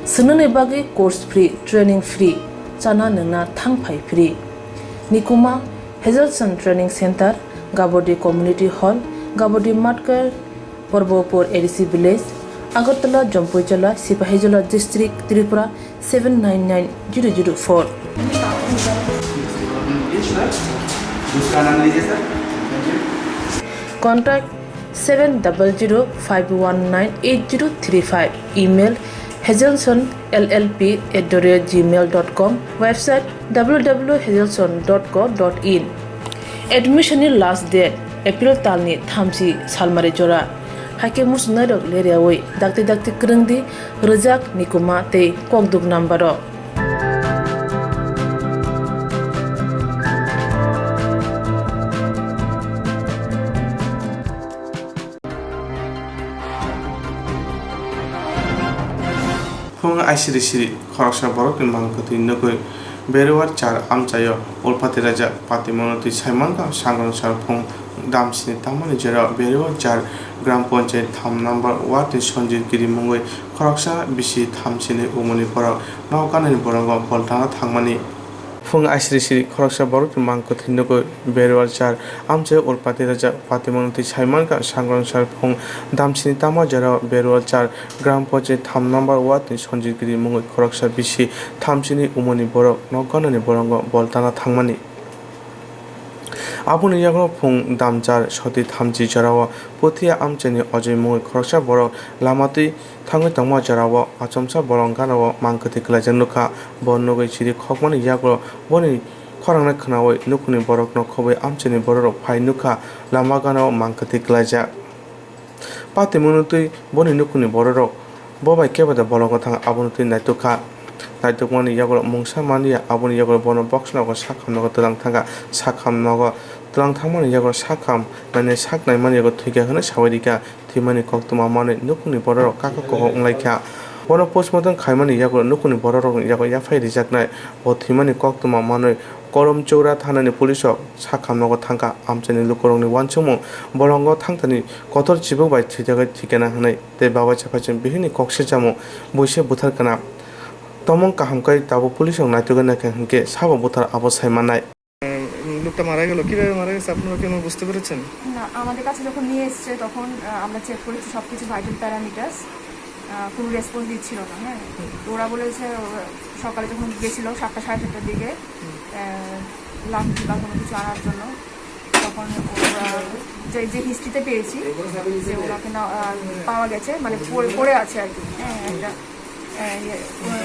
Swngnani bagwi course free, training free, chana nwngna thangphai free. Nikuma Hazelson Training Center, Gabodi Community Hall, Gabodi Matkar, Porbopur A D C Village, Agartala, Jampuijala, Sipahijola District, Tripura seven nine nine zero zero four. Contact seven double zero five one nine eight zero three five, email Hazelson L L P at the rate gmail dot com, website w w w hazelson dot co dot in. Admission ni last date April talni thamchi salmari jora. Haikhe muchungnairok leryawi dakti dakti kwrwngdi rwjak, nikuma tei kokduk number o. Phung aisiri siri khoroksa borokni mangkwtwi nugwi Beruar char amchaio ulpati rajak patimano twi saimankha sangrong sar phung damsini tangmani jora Beruar char gram panchayat tham number ward ni Sanjit Giri mungwi khoroksa bisi thamsini umuni borok nok ganani borongo boltana thangmani. Phung aisiri siri khoroksa borokni mangkwtwi nugwi Beruar char amchaio ulpati rajak patimano twi saimankha sangrong sar phung damsini tangma jorao Beruar char gram panchayat tham number ward ni Sanjit Giri mungwi khoroksa bisi thamsini umuni borok nok ganani borongo boltana thangmani. Aboni yago phung damchar soti thamchi jorao Puthia amchaini Ojoi mungwi khoroksa borok lama twi thangwi tongma jorao achomsa bolong ganao mangkwtwi kwlaijak nukha. Bo nugwi chiri khokmani yago boni khorangno khwnawi nukhungni borokno khobwi amchaini bororok phai nukha, lama ganao mangkwtwi kwlaijak. Patimano twi boni nukhungni bororok bo bai kebo da bolongo thang abono twi naitukha. Naitukmani yago mungsa manya aboni yago bono box nogo sakham nogo twlang thangkha. Sakham nogo twlang thangmani yago sakham mane sak naimani yago thwikha hwnwi sawi rikha. Thwimani koktwma manwi nukhungni bororok kaka koho wnglaikha. Bono postmortem khaimani yago nukhungni bororokni yago yaphai rijaknai. Bo thwimani koktwma manwi Korom Choura thanani police rok sakham nogo thangkha. Amchaini lukurokni uansukmung bolongo thangthani kotor chibuk bai thwijagwi thwikha hwnwi tei babai chaphaichin bihikni kok sijamung buise buthar kana. Tomung kaham khe tabuk police rok naitugwi naikha hinkhe sabo buthar abo sai mannai. লোকটা মারা গেল, কিভাবে মারা গেছে আপনারা কি কোনো বুঝতে পেরেছেন? না, আমাদের কাছে যখন নিয়ে এসছে তখন, আহ, আমরা চেক করেছি সব কিছু ভাইটাল প্যারামিটার্স, কোনো রেসপন্স দিচ্ছিল না। হ্যাঁ, তো ওরা বলেছে, ওরা সকালে যখন গেছিল সাতটা, সাড়ে সাতটার দিকে, আহ, লাঠি বা কোনো কিছু আনার জন্য, তখন ওরা যে, যে হিস্ট্রিতে পেয়েছি যে ওনাকে না, আহ, পাওয়া গেছে, মানে পড়ে, পড়ে আছে আর কি। হ্যাঁ, একটা, আহ, ইয়ে,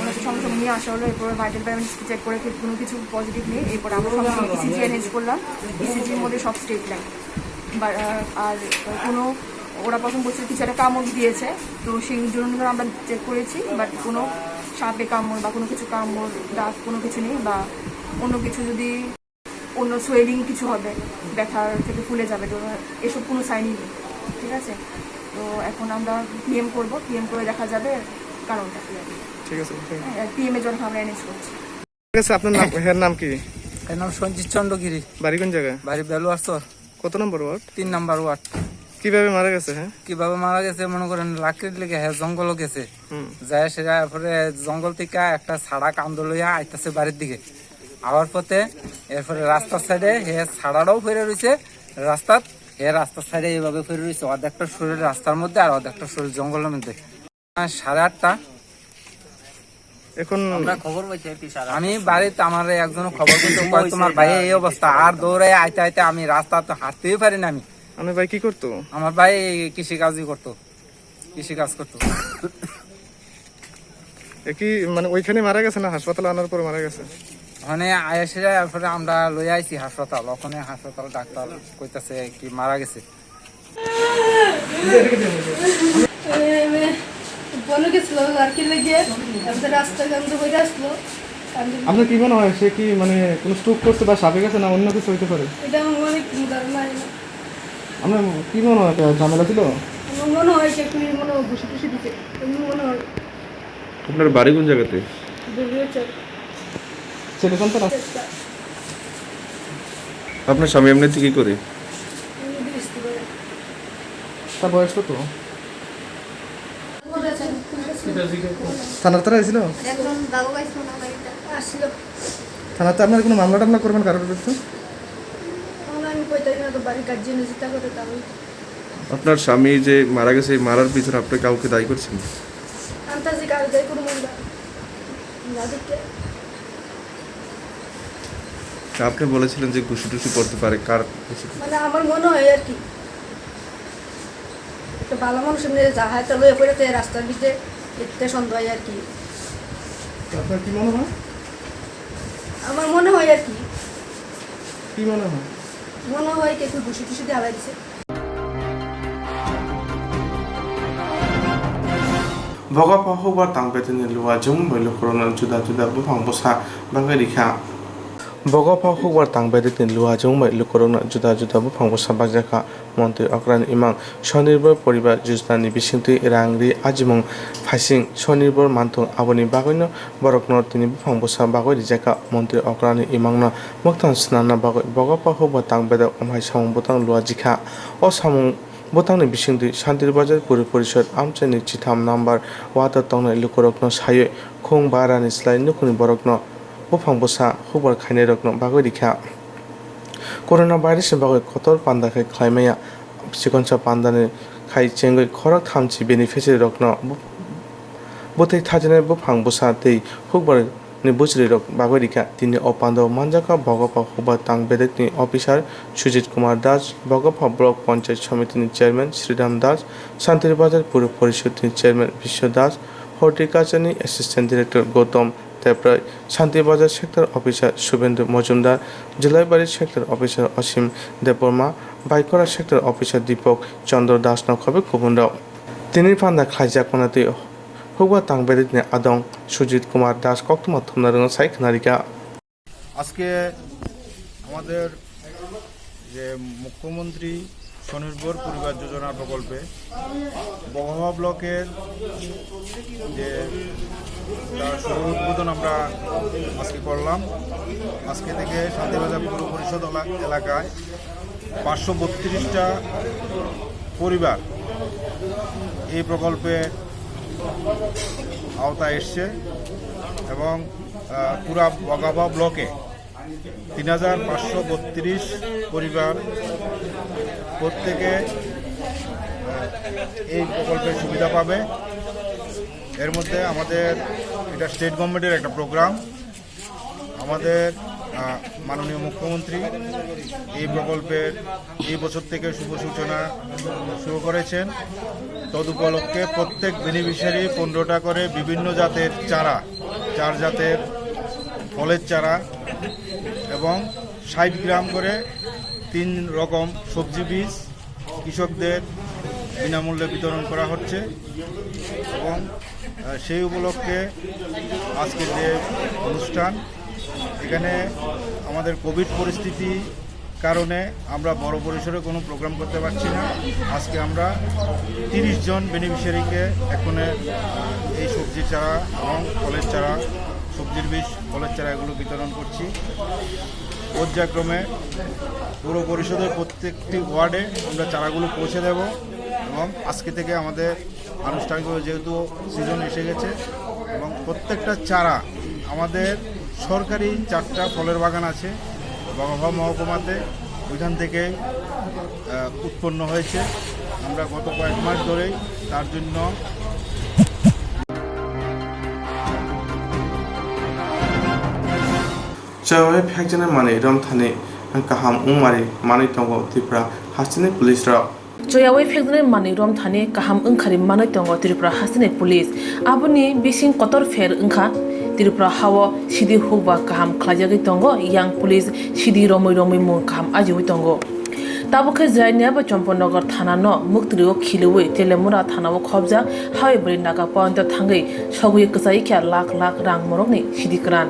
ওনাকে সঙ্গে সঙ্গে নিয়ে আসা হলো। এরপর ভাইটাল প্যারামিটার চেক করে কি কোনো কিছু পজিটিভ নেই। এরপর আমরা সঙ্গে সঙ্গে ইসিজি অ্যারেঞ্জ করলাম। ইসিজির মধ্যে সব স্ট্রেট লাইন বা, আহ, আর কোনো, ওরা প্রথম বলছিল কিছু একটা কামড় দিয়েছে, তো সেই জন্য আমরা চেক করেছি, বাট কোনো সাপে কামড় বা কোনো কিছু কামড়, দাগ কোনো কিছু নেই, বা অন্য কিছু যদি অন্য সোয়েলিং কিছু হবে, ব্যথা থেকে ফুলে যাবে, তো এসব কোনো সাইনই নেই। ঠিক আছে, তো এখন আমরা পিএম করব, পিএম করে দেখা যাবে কারণটা কি আর কি। ঠিক আছে, ঠিক আছে। হ্যাঁ, পিএম এর জন্য আমরা অ্যারেঞ্জ করছি। ঠিক আছে, আপনার নাম, হ্যাঁ, নাম কি? এর নাম সঞ্জিত চন্দ্র গিরি। বাড়ি কোন জায়গায়? বাড়ি বেলুয়ারচর। কত নম্বর ওয়ার্ড? তিন নম্বর ওয়ার্ড। কিভাবে মারা গেছে, হ্যাঁ? কিভাবে মারা গেছে, মনে করেন, লাকড়ির লেগে, হ্যাঁ, জঙ্গলও গেছে। হুম। যায় সেটা, এরপরে জঙ্গল থেকে একটা ছাড়া কান্দো লইয়া আইতাছে বাড়ির দিকে। আওয়ার পথে এরপরে রাস্তার সাইডে হে ছাড়াটাও পড়ে রইছে রাস্তাত, হে রাস্তার সাইডে এইভাবে পড়ে রইছে, অর্ধেকটা শরীর রাস্তার মধ্যে আর অর্ধেকটা শরীর জঙ্গলের মধ্যে। আহ, সাড়ে আটটা। এখন আমরা খবর পাইছি আর কি, সাড়ে আমি আটটার সময়। বাড়িতে আমার একজন খবর দিতে কয়, "তোমার ভাই এই অবস্থা।" আর দৌড়ে আইতে আইতে আমি রাস্তা তো হাঁটতেই পারি না আমি। আপনার ভাই কি করতো? আমার ভাই কৃষি কাজই করতো, কৃষি কাজ করতো। এ কি, মানে, ওইখানে মারা গেছে না হাসপাতালে আনার পর মারা গেছে? ওখানে আয়াসে যায়, এরপরে আমরা লই আইছি হাসপাতাল। ওখানে হাসপাতাল ডাক্তার কইতাছে কি মারা গেছে। বলো গেছিল আর কি লেগে, তারপরে রাস্তা বন্ধ হয়ে আসলো। কান্দে-, আপনার কি মনে হয়, সে কি, মানে, কোনো স্ট্রোক করছে বা সাপে গেছে, না অন্য কিছু হইতে পারে? এটা আমার কোনো ধারণা হয় না। আপনার কি মনে হয়, একটা ঝামেলা ছিল? আমার মনে হয় যে একটু মনে হয় ঘুষি টুষি দিতে, এমনি মনে হয়। আপনার বাড়ি কোন জায়গাতে? বেলুয়ারচর। ছেলে সন্তান আছে? একটা। আপনার স্বামী এমনিতে কি করে? এমনি গৃহস্থী করে। তার বয়স কত? থানার তারা আইছিল? একজন বাবু আইছিল না বাড়িতে? আসছিল। থানাতে আপনার কোনো মামলা টামলা করবেন কারোর বিরুদ্ধে? আমরা আমি কই তাই না তো বাড়ির গার্জিয়ান যেটা করে তা ওই। আপনার স্বামী যে মারা গেছে, এই মারার পিছনে আপনি কাউকে দায়ী করছেন? আমি তো আজকে কারো দায়ী করবো না। না দেখে। আপনি বলেছিলেন যে ঘুষি টুষি পড়তে পারে, কার ঘুষি টুষি? মানে আমার মনে হয় আর কি। একটা ভালো মানুষ এমনি যা হয় তা লইয়া পড়ে তো এই রাস্তার ভিতরে একটা সন্দেহ হয় আর কি। আপনার কি মনে হয়? আমার মনে হয় আর কি। কি মনে হয়? মনে হয় কেউ ঘুষি টুষি দিয়ে হালাই দিছে। Bogo pha hukbar tang bedekni luajwng bai lukurokno juda juda buphang bwsa bagwi rikha. Bogo pha hukbar tang bedekni luajwng bai lukurokno juda juda buphang bwsa bakjakha. Montri okrani imang Sonirbor Poribar Yojana ni bisingtwi rang ri ajimung phaising Sonirbor manthung, aboni bagwino borokno tini buphang bwsa bagwi rijak kha. Montri okrani imangno mwktang swnamna bagwi bogo pha hukbar tang bedek omhai samung bwtang luajikha. O samung bwtangni bisingtwi Shantir Bazar Puri Porishod amchaini chitham number ward o tongnai lukurokno saiwi khung barani slai nukhungni borokno buphang bwsa hukbar khainairokno bagwi rikha. Corona virus ni bagwi kotor panda khe khlai maya. Chikonsa panda ni khai chengwi khorok thamchi beneficiary rokno bu-, bwthai thajinai buphang bwsa tei hukbar ni bwchwlwi rok bagwi rikha. Tini o panda o manjakha Bogopha hukbar tang bedek ni officer Sujit Kumar Das, Bogopha Block Panchayat Samiti ni chairman Sridham Das, Shantir Bazar Puri Porishod ni chairman Biswa Das, horticulture ni assistant director Gautam Teprai, Shanti Bazar Sector Officer Subendra Majumdar, Julaibari Sector Officer Asim Debbarma, Baikora Sector Officer Deepak Chandra Das no khobwi kubun rok. Tini panda khlaijak mano twi hukbar tang bedekni adong Sujit Kumar Das koktwma thumna rwngno sai khna rikha. আজকে আমাদের যে মুখ্যমন্ত্রী স্বনির্ভর পরিবার যোজনা প্রকল্পে বগহা ব্লকের যে তার শুভ উদ্বোধন আমরা আজকে করলাম। আজকে থেকে শান্তিবাজার পৌর পরিষদ এলা-, এলাকায় পাঁচশো বত্রিশটা পরিবার এই প্রকল্পের আওতায় এসছে এবং, আহ, পুরা বগাবা ব্লকে তিন হাজার পাঁচশো বত্রিশ পরিবার প্রত্যেকে, আহ, এই প্রকল্পের সুবিধা পাবে। এর মধ্যে আমাদের এটা স্টেট গভর্নমেন্টের একটা প্রোগ্রাম। আমাদের, আহ, মাননীয় মুখ্যমন্ত্রী এই প্রকল্পের এই বছর থেকে শুভ সূচনা শুরু করেছেন। তদুপলক্ষে প্রত্যেক বেনিফিশিয়ারি পনেরোটা করে বিভিন্ন জাতের চারা, চার জাতের ফলের চারা এবং ষাট গ্রাম করে তিন রকম সবজি বীজ কৃষকদের বিনামূল্যে বিতরণ করা হচ্ছে এবং, আহ, সেই উপলক্ষে আজকের যে অনুষ্ঠান, এখানে আমাদের কোভিড পরিস্থিতি কারণে আমরা বড় পরিসরে কোনো প্রোগ্রাম করতে পারছি না। আজকে আমরা তিরিশ জন বেনিফিশিয়ারিকে এখানে এই সবজির চারা এবং ফলের চারা, সবজির বীজ, ফলের চারা এগুলো বিতরণ করছি। পর্যায়ক্রমে পৌর পরিষদের প্রত্যেকটি ওয়ার্ডে আমরা চারাগুলো পৌঁছে দেব এবং আজকে থেকে আমাদের আনুষ্ঠানিকভাবে যেহেতু সিজন এসে গেছে এবং প্রত্যেকটা চারা আমাদের সরকারি চারটা ফলের বাগান আছে বগহা মহকুমাতে, ওইখান থেকে, আহ, উৎপন্ন হয়েছে। আমরা গত কয়েক মাস ধরেই তার জন্য Chawai phekjana manwi romthani kaham wngmari manwi tongo Tripura hasteni police rok. Choyawi phekjaknai manwi romthani kaham wngkhari manwi tongo Tripura hasteni police. Aboni bising kotor pher wngkha Tripura hao sidi hukba kaham khlaijagwi tongo, yang police sidi romwi romwi mung kaham ajiwi tongo. Tabuk khe Jaintia bai Champaknagar thana no muktwrio khiliwi Teliamura thana o khobjak, haiwi bwrwi naga pointo thangwi sogwi kwchai khe lakh lakh rang morokni sidi kwran.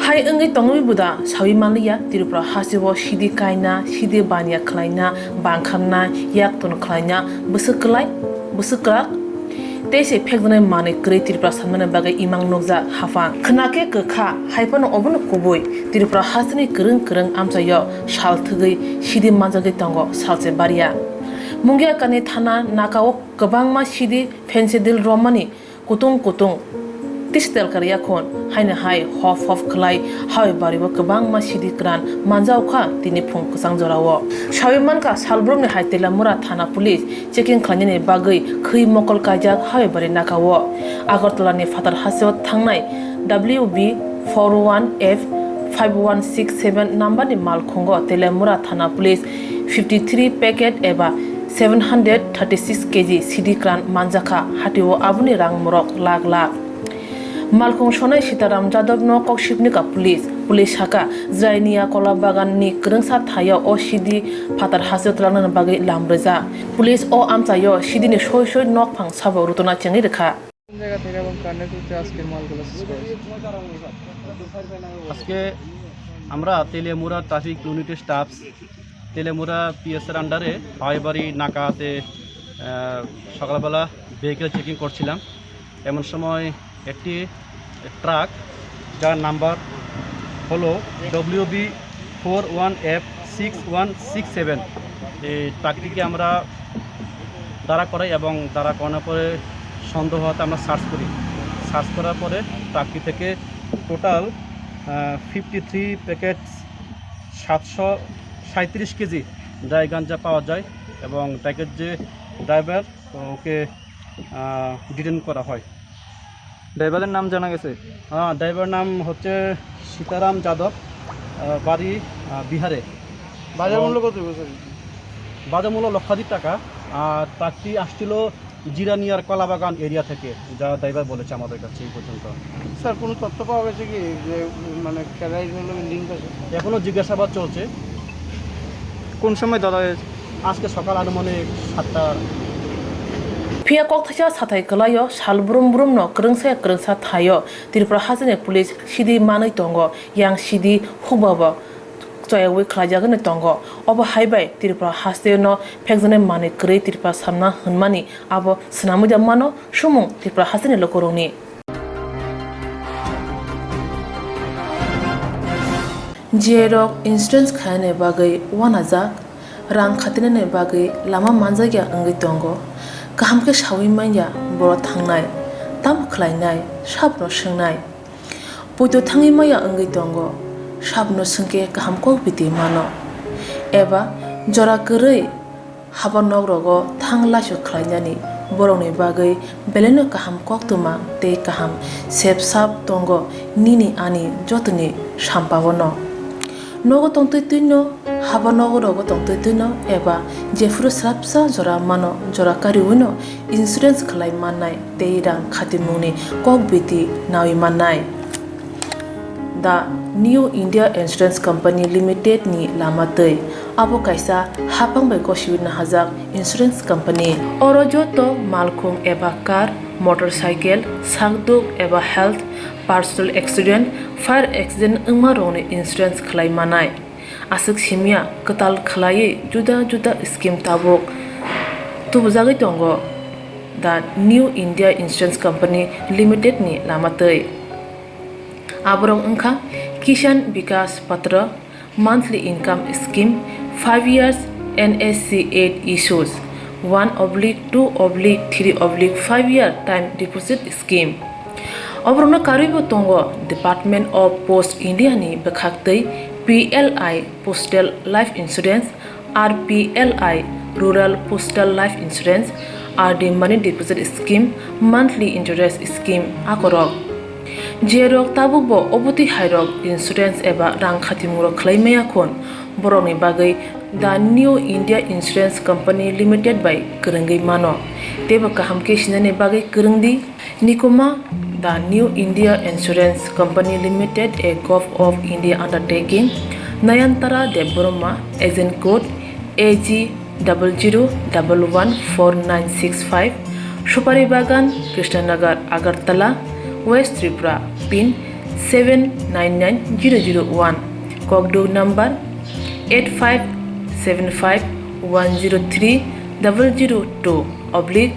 Hai wngwi tongwi buda sawi manliya, Tripura hasteo sidi kaina, sidi baniya khlaina, bangkharna, yakton khlaina, bwswk kwlai, bwswk kwrak, tei se phekjaknai manwi kwrwi Tripura sanmani bagwi imang nukjak haphang. Khna khe kwkha, hai phano obono kubui. Tripura hasteni kwrwng kwrwng amchaio sal thwgwi sidi manjagwi tongo salse bariya. Mungiakani thana nakao kwbangma sidi phensedil romani kutung kutung tisi telkar yakhun haino hai hof hof khlai hai bario kwbangma sidi kwran manjaokha tini phung kwchang jorao. Sawi mankha salbrumni hai Teliamura thana police checking khlainani bagwi khwi mokol kaijak hai bari nakao. Agartala ni phatar hasteo thangnai W B four one F five one six seven number ni malkhungo Teliamura thana police fifty three packet eba seven hundred thirty six kg sidi kwran manjakha, hatio aboni rang morok lakh lakh. Malkhung sonai Sitaram Jadabno kok sibnikha police. Police sakha, Jirania Kola Baganni kwrwngsa thaio o sidi phatar hasteo twlangnani bagwi lam rwjak. Police o amchaio sidini soi soi nokphang sabo rutuna chengwi rwkha. কোন জায়গা থেকে এবং কার নেতৃত্বে আজকের মালগুলো সিজ করেছে? আজকে আমরা তেলিয়ামুড়া ট্রাফিক ইউনিটের স্টাফস, তেলিয়ামুড়া পিএসের আন্ডারে হাওয়াইবাড়ি নাকাতে, আহ, সকালবেলা ভেহিকেল চেকিং করছিলাম। এমন সময় একটি ট্রাক, যার নাম্বার হলো W B four one F six one six seven, এই ট্রাকটিকে আমরা দাঁড়া করাই এবং দাঁড়া করানোর পরে সন্দেহ হওয়াতে আমরা সার্চ করি। সার্চ করার পরে ট্রাকটি থেকে টোটাল, আহ, ফিফটি থ্রি প্যাকেট সাতশো সাঁইত্রিশ কেজি ড্রাই গাঞ্জা পাওয়া যায় এবং ট্রাকের যে ড্রাইভার, তো ওকে, আহ, ডিটেন করা হয়। ড্রাইভারের নাম জানা গেছে? হ্যাঁ, ড্রাইভার নাম হচ্ছে সীতারাম যাদব, আহ, বাড়ি, আহ, বিহারে। বাজার এবং মূল্য কত হইব, স্যার? বাজার মূল্য লক্ষাধিক টাকা। আর ট্রাকটি আসছিল জিরানিয়ার কলাবাগান এরিয়া থেকে, যা ড্রাইভার বলেছে আমাদের কাছে এই পর্যন্ত। স্যার, কোনো তথ্য পাওয়া গেছে কি যে, উম, মানে, কেরাইর হলো লিঙ্ক আছে? এখনো জিজ্ঞাসাবাদ চলছে। কোন সময় ধরা হয়েছে? আজকে সকাল আনুমানিক সাতটা। Phiya kokthaisa sathai kwlaio sal brum brumno kwrwngsa kwrwngsa thaio Tripura hasteni police sidi manwi tongo, yang sidi hukbabo choyawi khlaijagwi tongo. Obo hai bai Tripura hasteo no phekjaknai manwi kwrwi Tripura samna hwnmani abo swnamwi da mano sumung Tripura hasteni lukurokni. Jiyai rok insurance khainani bagwi uanajak, rang khatinani bagwi lama manjakya wngwi tongo. Kaham khe saui manya boro thangnai, tamo khlainai, sabono swngnai. Poito thangwi maya wngwi tongo, sabono swngkhe kaham kok biti mano. Eba jora kwrwi haba nok rogo thang laisok khlainani borokni bagwi belaino kaham koktwma tei kaham sep sap tongo nini ani jotoni sampao no. Nogo tongtwi twino, haba nogo rogo tongtwi twino eba jephuru swrapsa jora mano, jora kariwino insurance khlai mannai tei rang khatimungni kok biti naui mannai. The New India Insurance Company Limited ni lama twi. Abo kaisa haphang bai gosiwi nahajak insurance company. Oro joto malkhung eba car, motorcycle, sakduk eba health, personal accident, fire accident wngma rokni insurance khlai manai. Aswk simya kwtal khlaiwi juda juda scheme tabuk tubujagwi tongo The New India Insurance Company Limited ni lama twi. Aborok wngkha Kisan Vikas Patra Monthly Income Scheme, five years N S C eight issues, one oblique two oblique three oblique five year time deposit scheme. Oborokno karwibo tongo Department of Post India ni bwkhaktwi P L I Postal Life Insurance, R P L I Rural Postal Life Insurance, R D Money Deposit Scheme, Monthly Interest Scheme akorok. Jerok tabukbo obotwi hairok insurance eba rang khatimung rok khlai maya khun, borokni bagwi The New India Insurance Company Limited bai kwrwngwi mano. Teibo kaham khe sinani bagwi kwrwng di. Nikuma, The New India Insurance Company Limited, a Govt of India undertaking, Nayantara Debbarma, agent code A G double zero double one four nine six five, Supari Bagan, Krishnanagar, Agartala, West Tripura, pin seven nine nine zero zero one, kokduk number eight five seven five one zero three double zero two oblique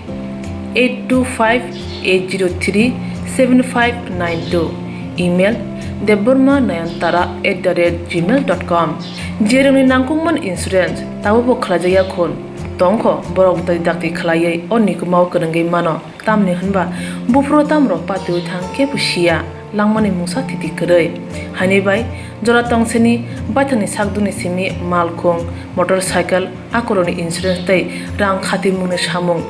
eight two five eight zero three seven five nine two, email debbarma nayantara at the rate gmail dot com. Jerokni nangkukmani insurance tabukbo khlaijakya khun tongkho, borok bwtwi dakti khlaiwi o nikumao kwrwngwi mano. Tamni hwnba buphuru tamrok patiwi thang kebo siya, langmani mungsa thiti kwrwi. Haini bai jora tongsini baithangni sakdukni simi malkhung, motorcycle, akorokni insurance tei rang khatimungni samung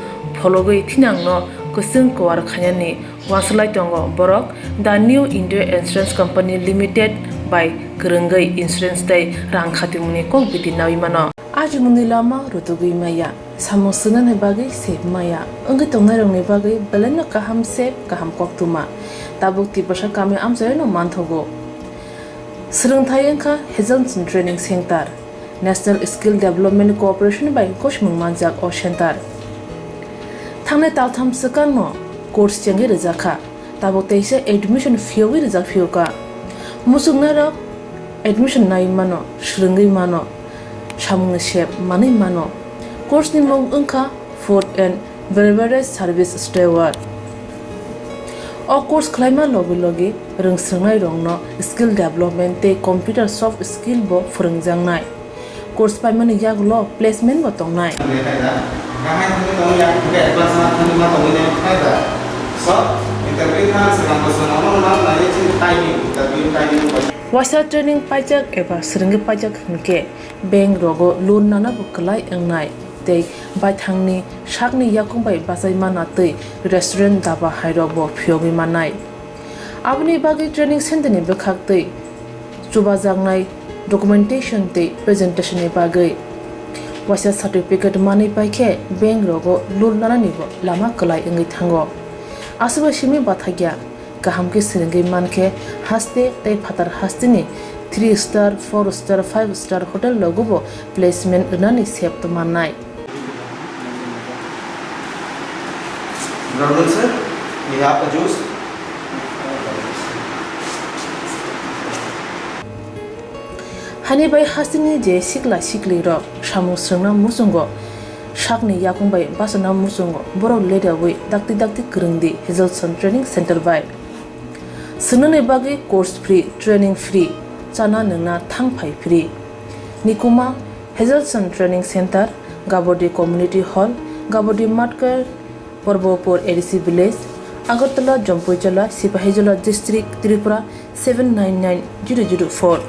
phologwi thinangno kwchwng kwar khainani uansuk lai tongo borok The New India Insurance Company Limited bai kwrwngwi insurance tei rang khatimungni kok biti naui mano. Ajimungni lama rutugwi maya, samung swngnani bagwi sep maya, wngwi tongnairokni bagwi belaino kaham sep, kaham koktwma. Tabuk Tiprasa kami amchaino manthogo. Swrwngthai wngkha Hazelson Training Center, National Skill Development Corporation bai gosimung manjak o center. Thangnai taltham swkangno course chengwi rwjakha. Tabuk teisa admission phiyogwi rijak phiyokha. Muchungnairok admission nai mano, swrwngwi mano, samungni sep manwi mano. Course ni mung wngkha Food and Beverage Service Steward. O course khlaima logi logi rwngswrwngnairokno skill development tei computer soft skill bo phwrwngjaknai. Course paimani yagulo placement bo tongnai. Waisa training paijak eba swrwngwi paijak hwnkhe bank rogo loan nana bo kwlai wngnai tei baithangni sakni yakung bai bachai mana tei restaurant daba hairok bo phiyogwi mannai. Aboni bagwi training center ni bwkhak tei chubajaknai documentation tei presentation ni bagwi waisa certificate manwi paikhe bank rogo loan nanani bo lama kwlai wngwi thango. Aswkbai simi bathakya kaham khe swrwngwi mankhe haste tei phatar hasteni three star, four star, five star hotel rogo bo placement rwnani sep tongmannai. Good afternoon, sir. We have a juice. Hani bai hasteni je sikla sikli rok samung swrwngna muchungo, sakni yakung bai bachana muchungo, borok ledawi dakti dakti kwrwngdi Hazelson Training Center bai. Swngnani bagwi course free, training free, chana nwngna thang phai free. Nikuma Hazelson Training Center, Gabodi Community Hall, Gabodi Matkar, Porbopur A D C Village, Agartala, Jampuijala, Sipahijola District, Tripura seven nine nine zero zero four.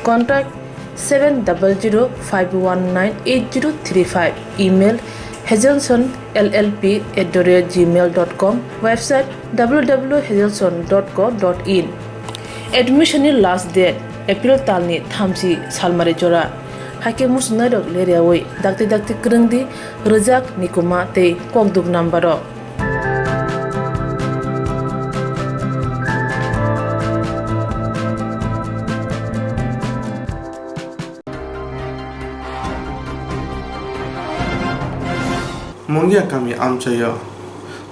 Contact seven double zero five one nine eight zero three five. Email hazelson L L P at the rate gmail dot com. Website w w w hazelson dot co dot in. Admission ni last date April talni thamchi salmari jora. Haikhe muchungnairok leriawi dakti dakti kwrwngdi rwjak Nikuma tei kokduk number o. Mungia kami amchaio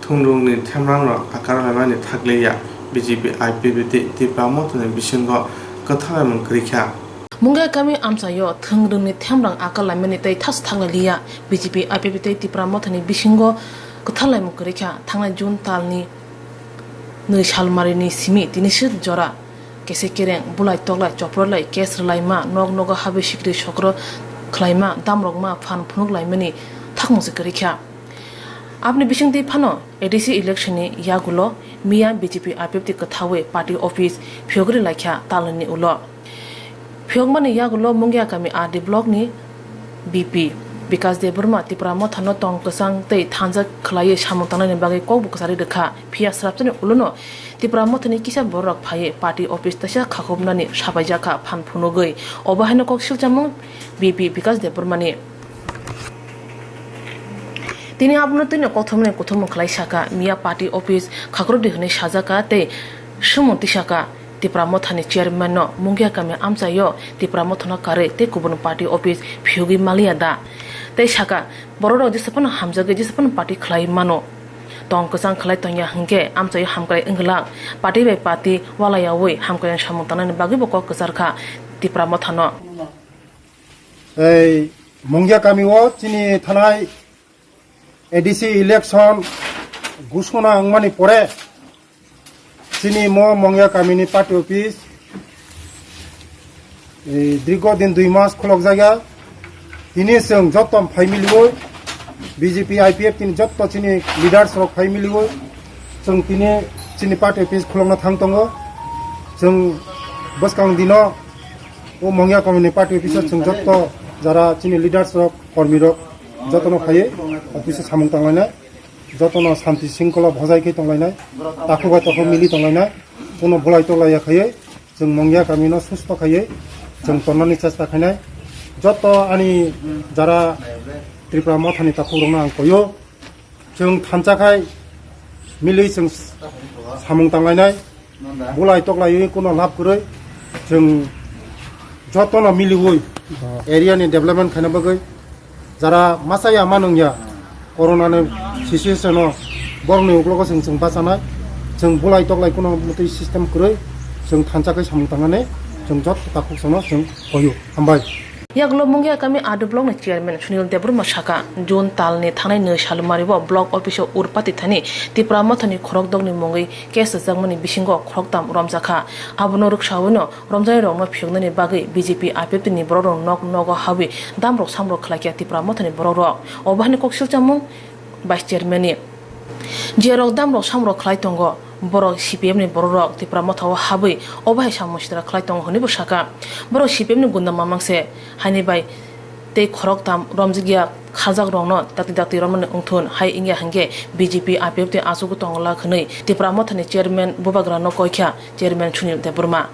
thungrungni themrangrok akar laimani thakliya B J P I P F T Tipra Mothani bisingo kwthalaimung kwrwikha. Mungia kami amchaio thungrungni themrang akar laimani tei thas thaklailiya B J P I P F T Tipra Mothani bisingo kwthalaimung kwrwikha. Thangnai June talni nwi salmarini simi tini sir jora kese kereng, bulai toklai, choprolai, case rwlaima, nok nogo habwi sikri sokro khlaima, damrokma phan phunuk laimani thakmung se kwrwi kha. Aboni bisingtwi phano A D C election ni yagulo miya B J P I P F T kwthawi party office phiyogwi laikha talni ulo. Phiyokmani yagulo Mungia kami R D block ni B P Bikas Debbarma Tipra Mothano tong kwchang tei thansa khlaiwi samung tangnani bagwi kokbo kwcharwi rwkha. Phiya swrapsani ulono Tipra Mothani kisa bororok phaiwi party office teisa khakhupnani sapaijakha phan phunugwi. Obo haino kok silchamung B P Bikas Debbarmani. Tini abono twino kothomnai kothomung khlai saka, miya party office khakrokdi hwnwi sajaka tei sumung tisaka. Tipra Mothani chairman no Mungia kami amchaio Tipra Mothano karwi tei kubun party office phiyogwi maliya da? Tei saka, bororok jesa phano hamjagwi jesa phano party khlai mano. Tong kwchang khlai tongya hwnkhe amchaio hamkrai wngwlak. Party bai party walayawi hamkrai samung tangnani bagwibo kok kwcharkha Tipra Mothano. Ei Mungia kami o chini thanai A D C election gusuna wngmani pore chini mo Mungia kamini party office, eh, dirgo din dui mas khulok jaga. Tini chwng jotto phai milioi, B J P, I P F tini jotto chini leaders rok phai milioi. Chwng tini chini party office khulokna thang tongo. Chwng bwskang dino o Mungia kamini party office o chwng jotto jara chini leaders rok, kormi rok jotono phaiwi office o samung tanglainai. Jotono santi singkolo bhojai khe tonglainai, takhuk bai takhuk mili tonglainai. Kuno bulai toklai ya khaiwi, chwng Mongya kamino susto khaiwi, chwng tonnani chesta khainai. Joto ani jara Tripura Mothani takhukrokno ang koyo, chwng thansa khai milwi chwng samung tanglainai. Bulai toklaiwi kuno lab kwrwi, chwng jotono miliwi area ni development khaina bagwi jara masa ya manung ya corona ni situation o borokni uklogo chwng chwng bachanai, chwng bulai toklai kuno mutwi system kwrwi chwng thansa khai samung tangnani chwng joto takhuk chwngno chwng koyo. Hambai. Yagulo Mungya kami Adu block ni chairman Sunil Debbarma saka, June tal ni thanai nwi salmari o block office o urpati thani Tipra Mothani khorok dok ni mungwi case rwjakmani bisingo khoroktham romjakha. Abono rwksawi no romjaknai rokno phiyoknani bagwi B J P I P F ni borok rok nok nogo habwi damrok samrok khlaikha Tipra Mothani borok rok. Obo hani kok silchamung vice chairman ni. Jerok damrok samrok khlai tongo, borok C P M ni borok rok Tipra Motha o habwi obo hai samung sitra khlai tongo hwnwi bo saka. Borok C P M ni gunda mamang se haini bai tei khorok tam romjak ya khajak rokno dakti dakti romani wngthun hai wngya hwnkhe B J P I P F tei achugwi tongo lak hwnwi Tipra Motha ni chairman bubagra no koikha chairman Sunil Debbarma.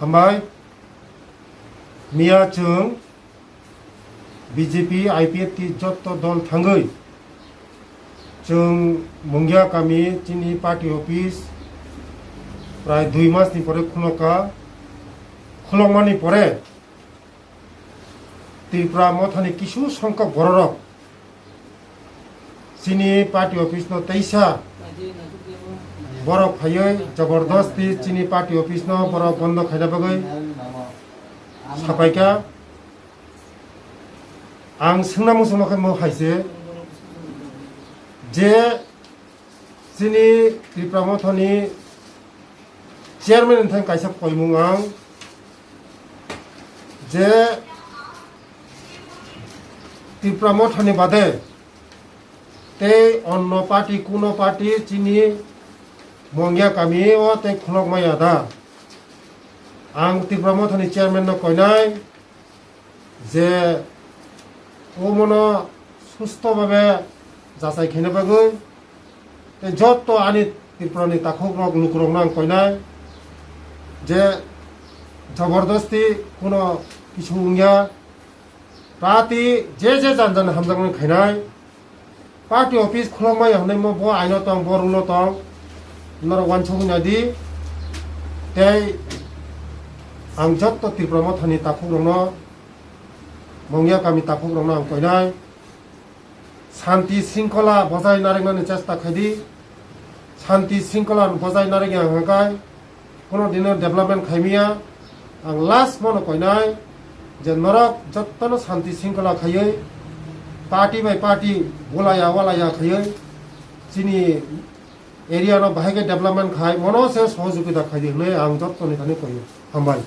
Hambai, miya chwng B J P, I P F T jotto dol thangwi chwng Mungya kami chini party office prai dui mas ni pore khulokha, khulokmani pore Tripura Mothani kisu songkok bororok chini party office no teisa borok phaiwi jabardasti chini party office no borok bondo khaina bagwi sapaikha. Ang swngna muchungma khe mo hai se je chini Tripura Mothani chairman ni thang kaisa koimung ang je Tripura Mothani bade tei onno party kuno party chini Mongya kami o tei khulok maya da. Ang Tripura Mothani chairman no koinai je omono susto babe jachai khaina bagwi tei jotto ani Tripura ni takhuk rok lukurok no ang koinai je jabardasti kuno kisu wngya. Party je je jan jan hamjakmani khainai. Party office khulokmaya hwnwi mo bo aino tong, bo rule o tong. Norok uansukwi naidi. Tei ang jotto Tripura Mothani takhukrokno, Mongya kami takhukrokno ang koinai. Shanti shringkhola bojai narwknani chesta khaidi. Shanti shringkhola bojai narwkya hwnkhe kono dino development khaimaya. Ang last mono koinai je norok jottono shanti shringkhola khaiwi party bai party bolaya walaya khaiwi chini area no bahai khe development khai mono se sohojogita khaidi hwnwi ang jottoni thani koio. Hambai.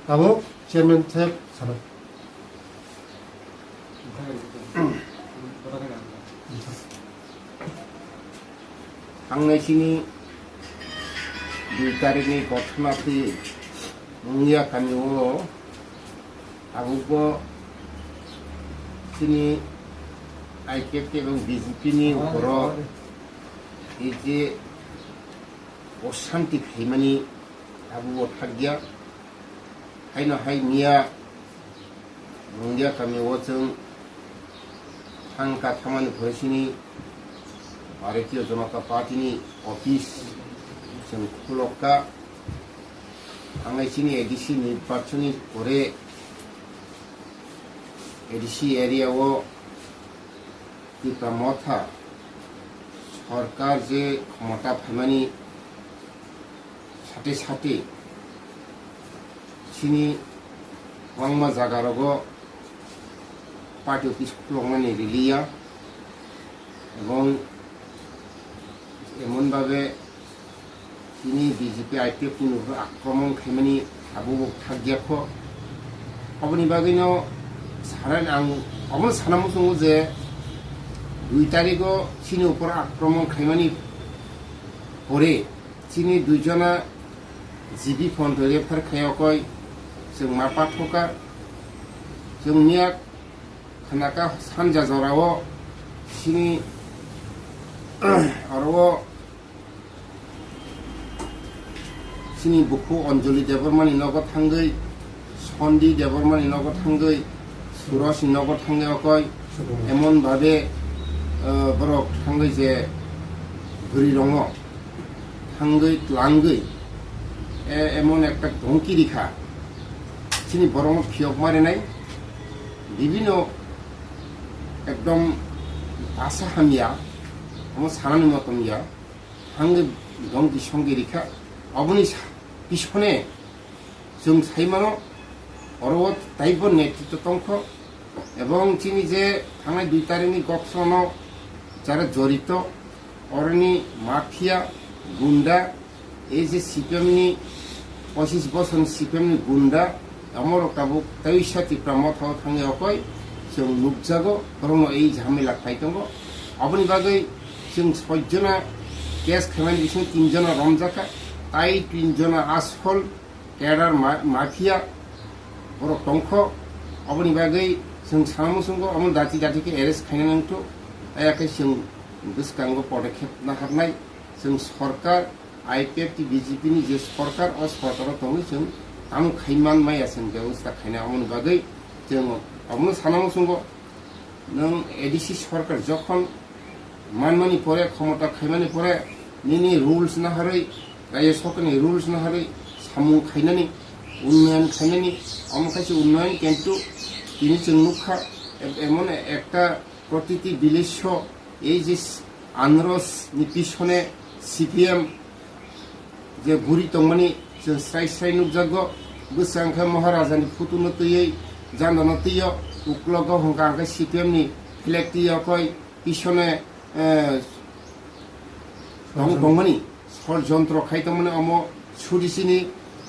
Tabuk chairman saheb sana. Thangnai sini dui tarikni kothoma twi wngya kami o tabukbo chini I P F T ebong B J P ni ukoro ei je oshanti phaimani tabukbo thakya. Haino hai miya Mungya kami o chwng thangkha, thangmani pore chini Bharatiya Janata Party ni office chwng khulokha. Thangnai chini A D C nirbachon ni pore A D C area o Tipra Motha sorkar je khomota phaimani sate sate chini kwbangma jaga rogo party office khuloknani riliya ebong emon babe chini B J P I P F ni upor akromon khaimani abo bo thakya kho. Aboni bagwino sana ang obono sana muchungo je dui tarikgo chini upor akromon khaimani pore chini duijona G B phone twi refer khaiyokoi chwng ma pathoka chwng miya khnaka sanja jorao chini oro Chini bukhu Anjali Debbarmani nogo thangwi, Sondi Debbarmani nogo thangwi, Surajni nogo thangwi okoi, emon babe, eh, borok thangwi je bwrwi rongo thangwi tlangwi, e-, emon ekta dhomki rikha. Chini borokno phiyok marinai, bibino ekdom basa hamya, omo sanani motom ya, thangwi dhomki songki rikha. Oboni sa-, pisone chwng sai mano, oro o taibo netritw tongkho, ebong chini je thangnai dui tarikni gothono jara jorito, oroni mafia, gunda, ei je C P M ni, pochis bosorni C P M ni gunda, amorok tabuk teisa Tipra Motha o thangwi okoi chwng nukjago, borokno ei jhamela khai tongo. Aboni bagwi chwng soi jona case khaimani bisingo tin jona romjakha, tai tin jona asol cadre ma-, mafia borok tongkho. Aboni bagwi chwng sana muchungo omo dati dati khe arrest khaina nangthu, ayakhe chwng bwskango podokkhep naharnai. Chwng sorkar, I P F T B J P ni je sorkar, o sorkaro tongwi chwng tamo khai man maya chwng bebosta khaina, aboni bagwi chwng omono sana muchungo. Nwng A D C sorkar jokhon manmani pore, khomota khaimani pore, nini rules naharwi, rajya sorkarni rules naharwi samung khainani, unnoyon khainani, omo khaise unnoyon, kintu tini chwng nukha, e-, emon ekta protiti village o ei je s-, anarosni pisone C P M je buri tongmani chwng srai srai nukjago. Bwsang khe Maharajani photo no twiwi, jandano twiyo, uklogo hwnkha hwnkhe C P M ni flag twiyo koi pisone, eh, tong-, tongmani, sorjontro khai tongmani, omo suri chini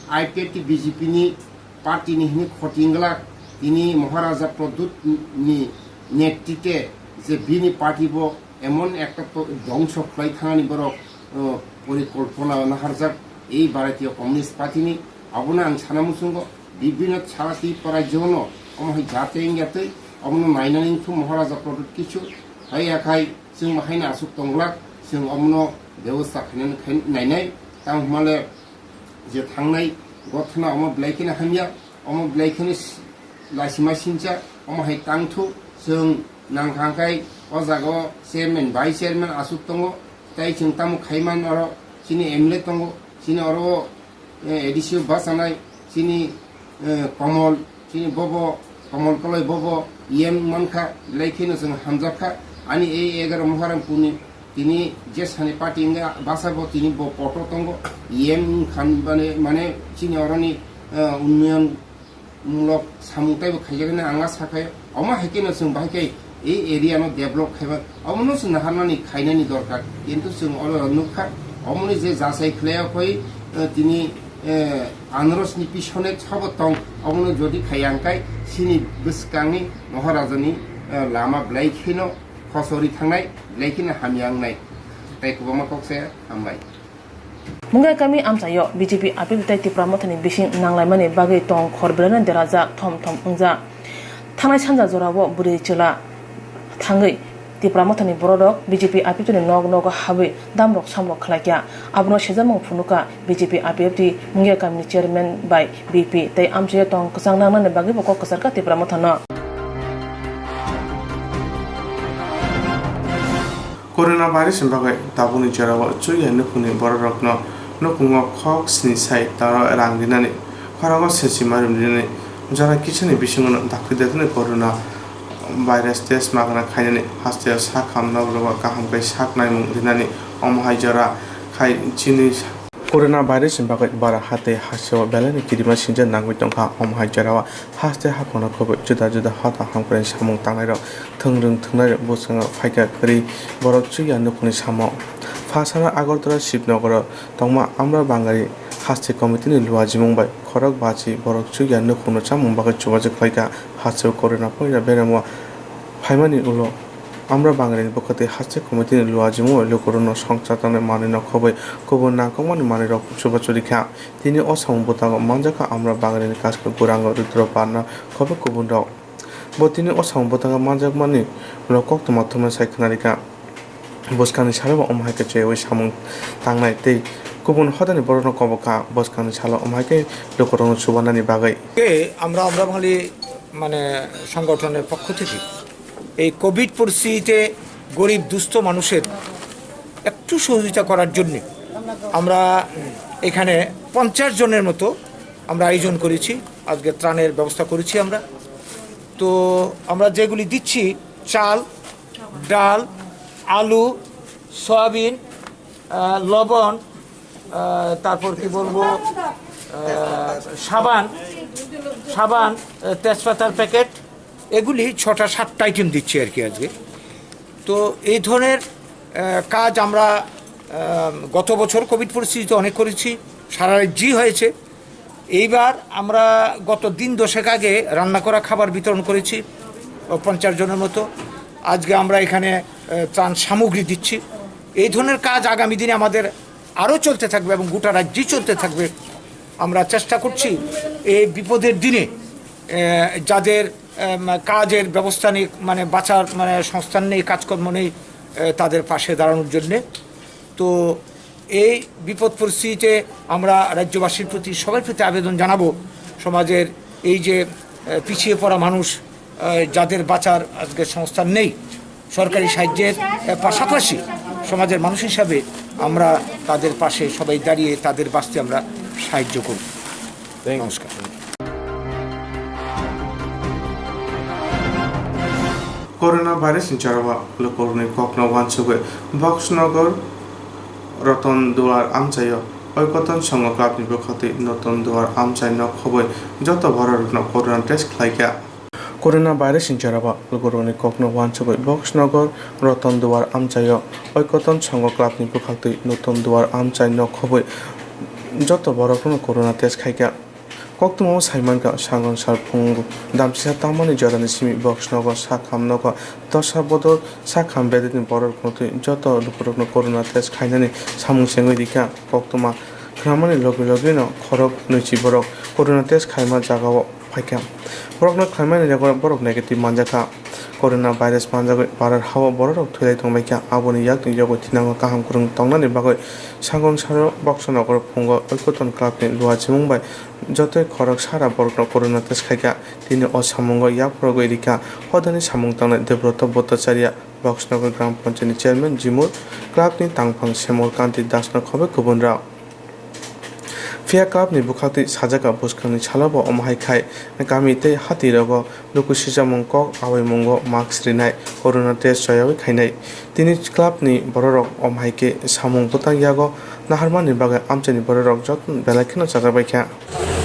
I P F T B J P ni party ni hini khoti wngla, tini Maharaja Pradyut ni netrite je bini party bo emon ekta to-, dongso khlai thangani borok, uh, porikolpona naharjak ei Bharatiya Communist Party ni. Abono ang sana muchungo bibino sara Tripura rajyono omo hai jate wngya twi, omono nainani wngkhu Maharaja Pradyut kichu hai yakhai chwng bo haino aswk tonglak, chwng omono bebosta khainani khai nainai. Tamo hwnmale je thangnai gothana omo belai kheno hamya, omo belai kheno s-, laisima sincha, omo hai tangthu, chwng nangkha khai o jaga o chairman, vice chairman aswk tongo, tei chwng tamo khai man oro chini M L A tongo, chini oro, eh, A D C o bachanai, chini, eh, Komol, chini bobo, Komol Koloi bobo, E M mankha, belai kheno chwng hamjakha, ani ei egaroh Moharampurni tini je sani party wngya basa bo tini bo poto tongo, E M wngkha mane, mane chini oroni, eh, unnoyon mulok samung taibo khaijaknai ang a sakha. Omo hai kheno chwng bahai khe ei area no develop khaiba, omono chwng naharnani khainani dorkar, kintu chwng oro nukha omoni je jachai khlai o khoi, eh, tini, eh, anarosni pisone sabo tong, omono jodi khaiya hwnkhe chini bwskangni Maharajani, eh, lama belai kheno khosori thangnai, belai kheno hamya wngnai. Tei kwbangma kok saya, hambai. Mungia kami amchaio B J P apil tei Tipra Mothani bising nanglaimani bagwi tong khor belaino derajak thom thom wngjak. Thangnai sanja jorao bwrwi chwla thangwi Tipra Mothani bororok B J P apil ni nok nogo habwi damrok samrok khlaikha. Abono sejakmung phunukha B J P I P F T Mungia kamini chairman bai B P tei amchaio tong kwchang nangnani bagwibo kok kwcharkha Tipra Mothano. Corona virus ni bagwi tabukni jorao chuya nukhungni bororokno nukhungo khok sni sai taro rang rinani, khoroknwi sechima rinani, jora kisani bisingono dakti dakti corona virus test magna khainani hasteo sak ham nokrogo kaham khe sak naimung rinani, omo hai jora khai chini. Corona virus ni bagwi bara ha tei hasteo belaino kirima sinjak nangwi tongkha, omo hai jorao haste haphangno khobwi juda juda hota hamkrai samung tangnairok thwngrwng thwngnairok bwskango phaikha kwrwi borok chuya nukhungni samo. Phasano Agartala Shibnogoro tongma Amra Bangari haste committee ni luajimung bai khorok bachi borok chuya nukhungno chamung bagwi chubachu khlaikha. Hasteo corona poila beramo phaimani ulo Amra Bangarini bwkhwtwi haste committee ni luajimung bai lukurokno songcha tongnai manwino khobwi kubun nangkukmani manwirok chubachu rikha. Tini o samung bwtago manjakha Amra Bangarini Kaska Gurango Rudra Parna khobwi kubunrok. Bo tini o samung bwtago manjakmani ulo koktwma thumnai sai khwnarikha. Bwskangni sarebo omo hai khe cheyaui samung tangnai tei Kubun hodani borokno kobo kha bwskangni salo omo hai khe lukurokno chubanani bagwi. কে আমরা আমরা বাঙালি মানে সংগঠনের পক্ষ থেকে এই কোভিড পরিস্থিতিতে গরিব দুস্থ মানুষের একটু সহযোগিতা করার জন্য আমরা এখানে পঞ্চাশ জনের মতো আমরা আয়োজন করেছি। আজকে ত্রাণের ব্যবস্থা করেছি আমরা। তো আমরা যেগুলি দিচ্ছি, চাল, ডাল, আলু, সয়াবিন, আহ, লবণ, আহ, তারপর কি বলবো, আহ, সাবান, সাবান, আহ, তেজপাতার প্যাকেট, এগুলি ছটা সাতটা আইটেম দিচ্ছি আর কি আজকে। তো এই ধরনের, আহ, কাজ আমরা, আহ, গত বছর কোভিড পরিস্থিতিতে অনেক করেছি, সারা রাজ্যেই হয়েছে। এইবার আমরা গত দিন দশেক আগে রান্না করা খাবার বিতরণ করেছি, ও, পঞ্চাশ জনের মতো। আজকে আমরা এখানে, আহ, ত্রাণ সামগ্রী দিচ্ছি। এই ধরনের কাজ আগামী দিনে আমাদের আরও চলতে থাকবে এবং গোটা রাজ্যেই চলতে থাকবে। আমরা চেষ্টা করছি এই বিপদের দিনে, আহ, যাদের, আহ, কাজের ব্যবস্থা নেই, মানে বাঁচার, মানে সংস্থান নেই, কাজকর্ম নেই, আহ, তাদের পাশে দাঁড়ানোর জন্যে। তো এই বিপদ পরিস্থিতিতে আমরা রাজ্যবাসীর প্রতি, সবার প্রতি আবেদন জানাবো, সমাজের এই যে, আহ, পিছিয়ে পড়া মানুষ, আহ, যাদের বাঁচার আজকে সংস্থান নেই, সরকারি সাহায্যের, আহ, পাশাপাশি সমাজের মানুষ হিসাবে আমরা তাদের পাশে সবাই দাঁড়িয়ে তাদের বাঁচতে আমরা সাহায্য করব। নমস্কার। Corona virus ni jora o lukurokni kokno uansugwi Boxnagar Roton Duar amchaio Oikoton Songho Club ni bwkhaktwi Noton Duar amchai nok khobwi joto bororokno corona test khlaikha. Corona virus ni jora o lukurokni kokno uansugwi Boxnagar Roton Duar amchaio Oikoton Songho Club ni bwkhaktwi Noton Duar amchai nok khobwi joto borokno corona test khaikha. Koktwma o sai mankha, sangon sal phungo damchisa tangmani jorani simi Boxnagar sakham nogo dosa bodol sakham bedetni borok nukwi joto lukurokno corona test khainani samung chengwi rikha. Koktwma khnamani logi logino khorok nwichi borok corona test khaima jagao phaikha. Borokno khlaimani rego borok negative manjakha. Corona virus manjagwi Bharat hao bororok thwilai tongbaikha. Aboni yakni yogwi thinango kaham kwrwng tongnani bagwi sangon salo Boxnagar phungo Oikoton Club ni luachimung bai jotoi khorok sara borokno corona test khaikha. Tini o samungo yaphurogwi rikha hodani samung tangnai Debroto Bhattacharya, Boxnagar Gram Panchayat ni Chairman Jimur, club ni tangphang Semor Kanti Das no khobwi kubunrok. Phiya club ni bwkhaktwi sajak bwskangni salo bo omo hai khai kami tei hati rogo luku sijakmung kok abaimungo mask rinai, corona test choyawi khainai. Tini club ni bororok omo hai khe samung bwtang yago naharmani bagwi amchaini bororok joto belai kheno chajak baikha.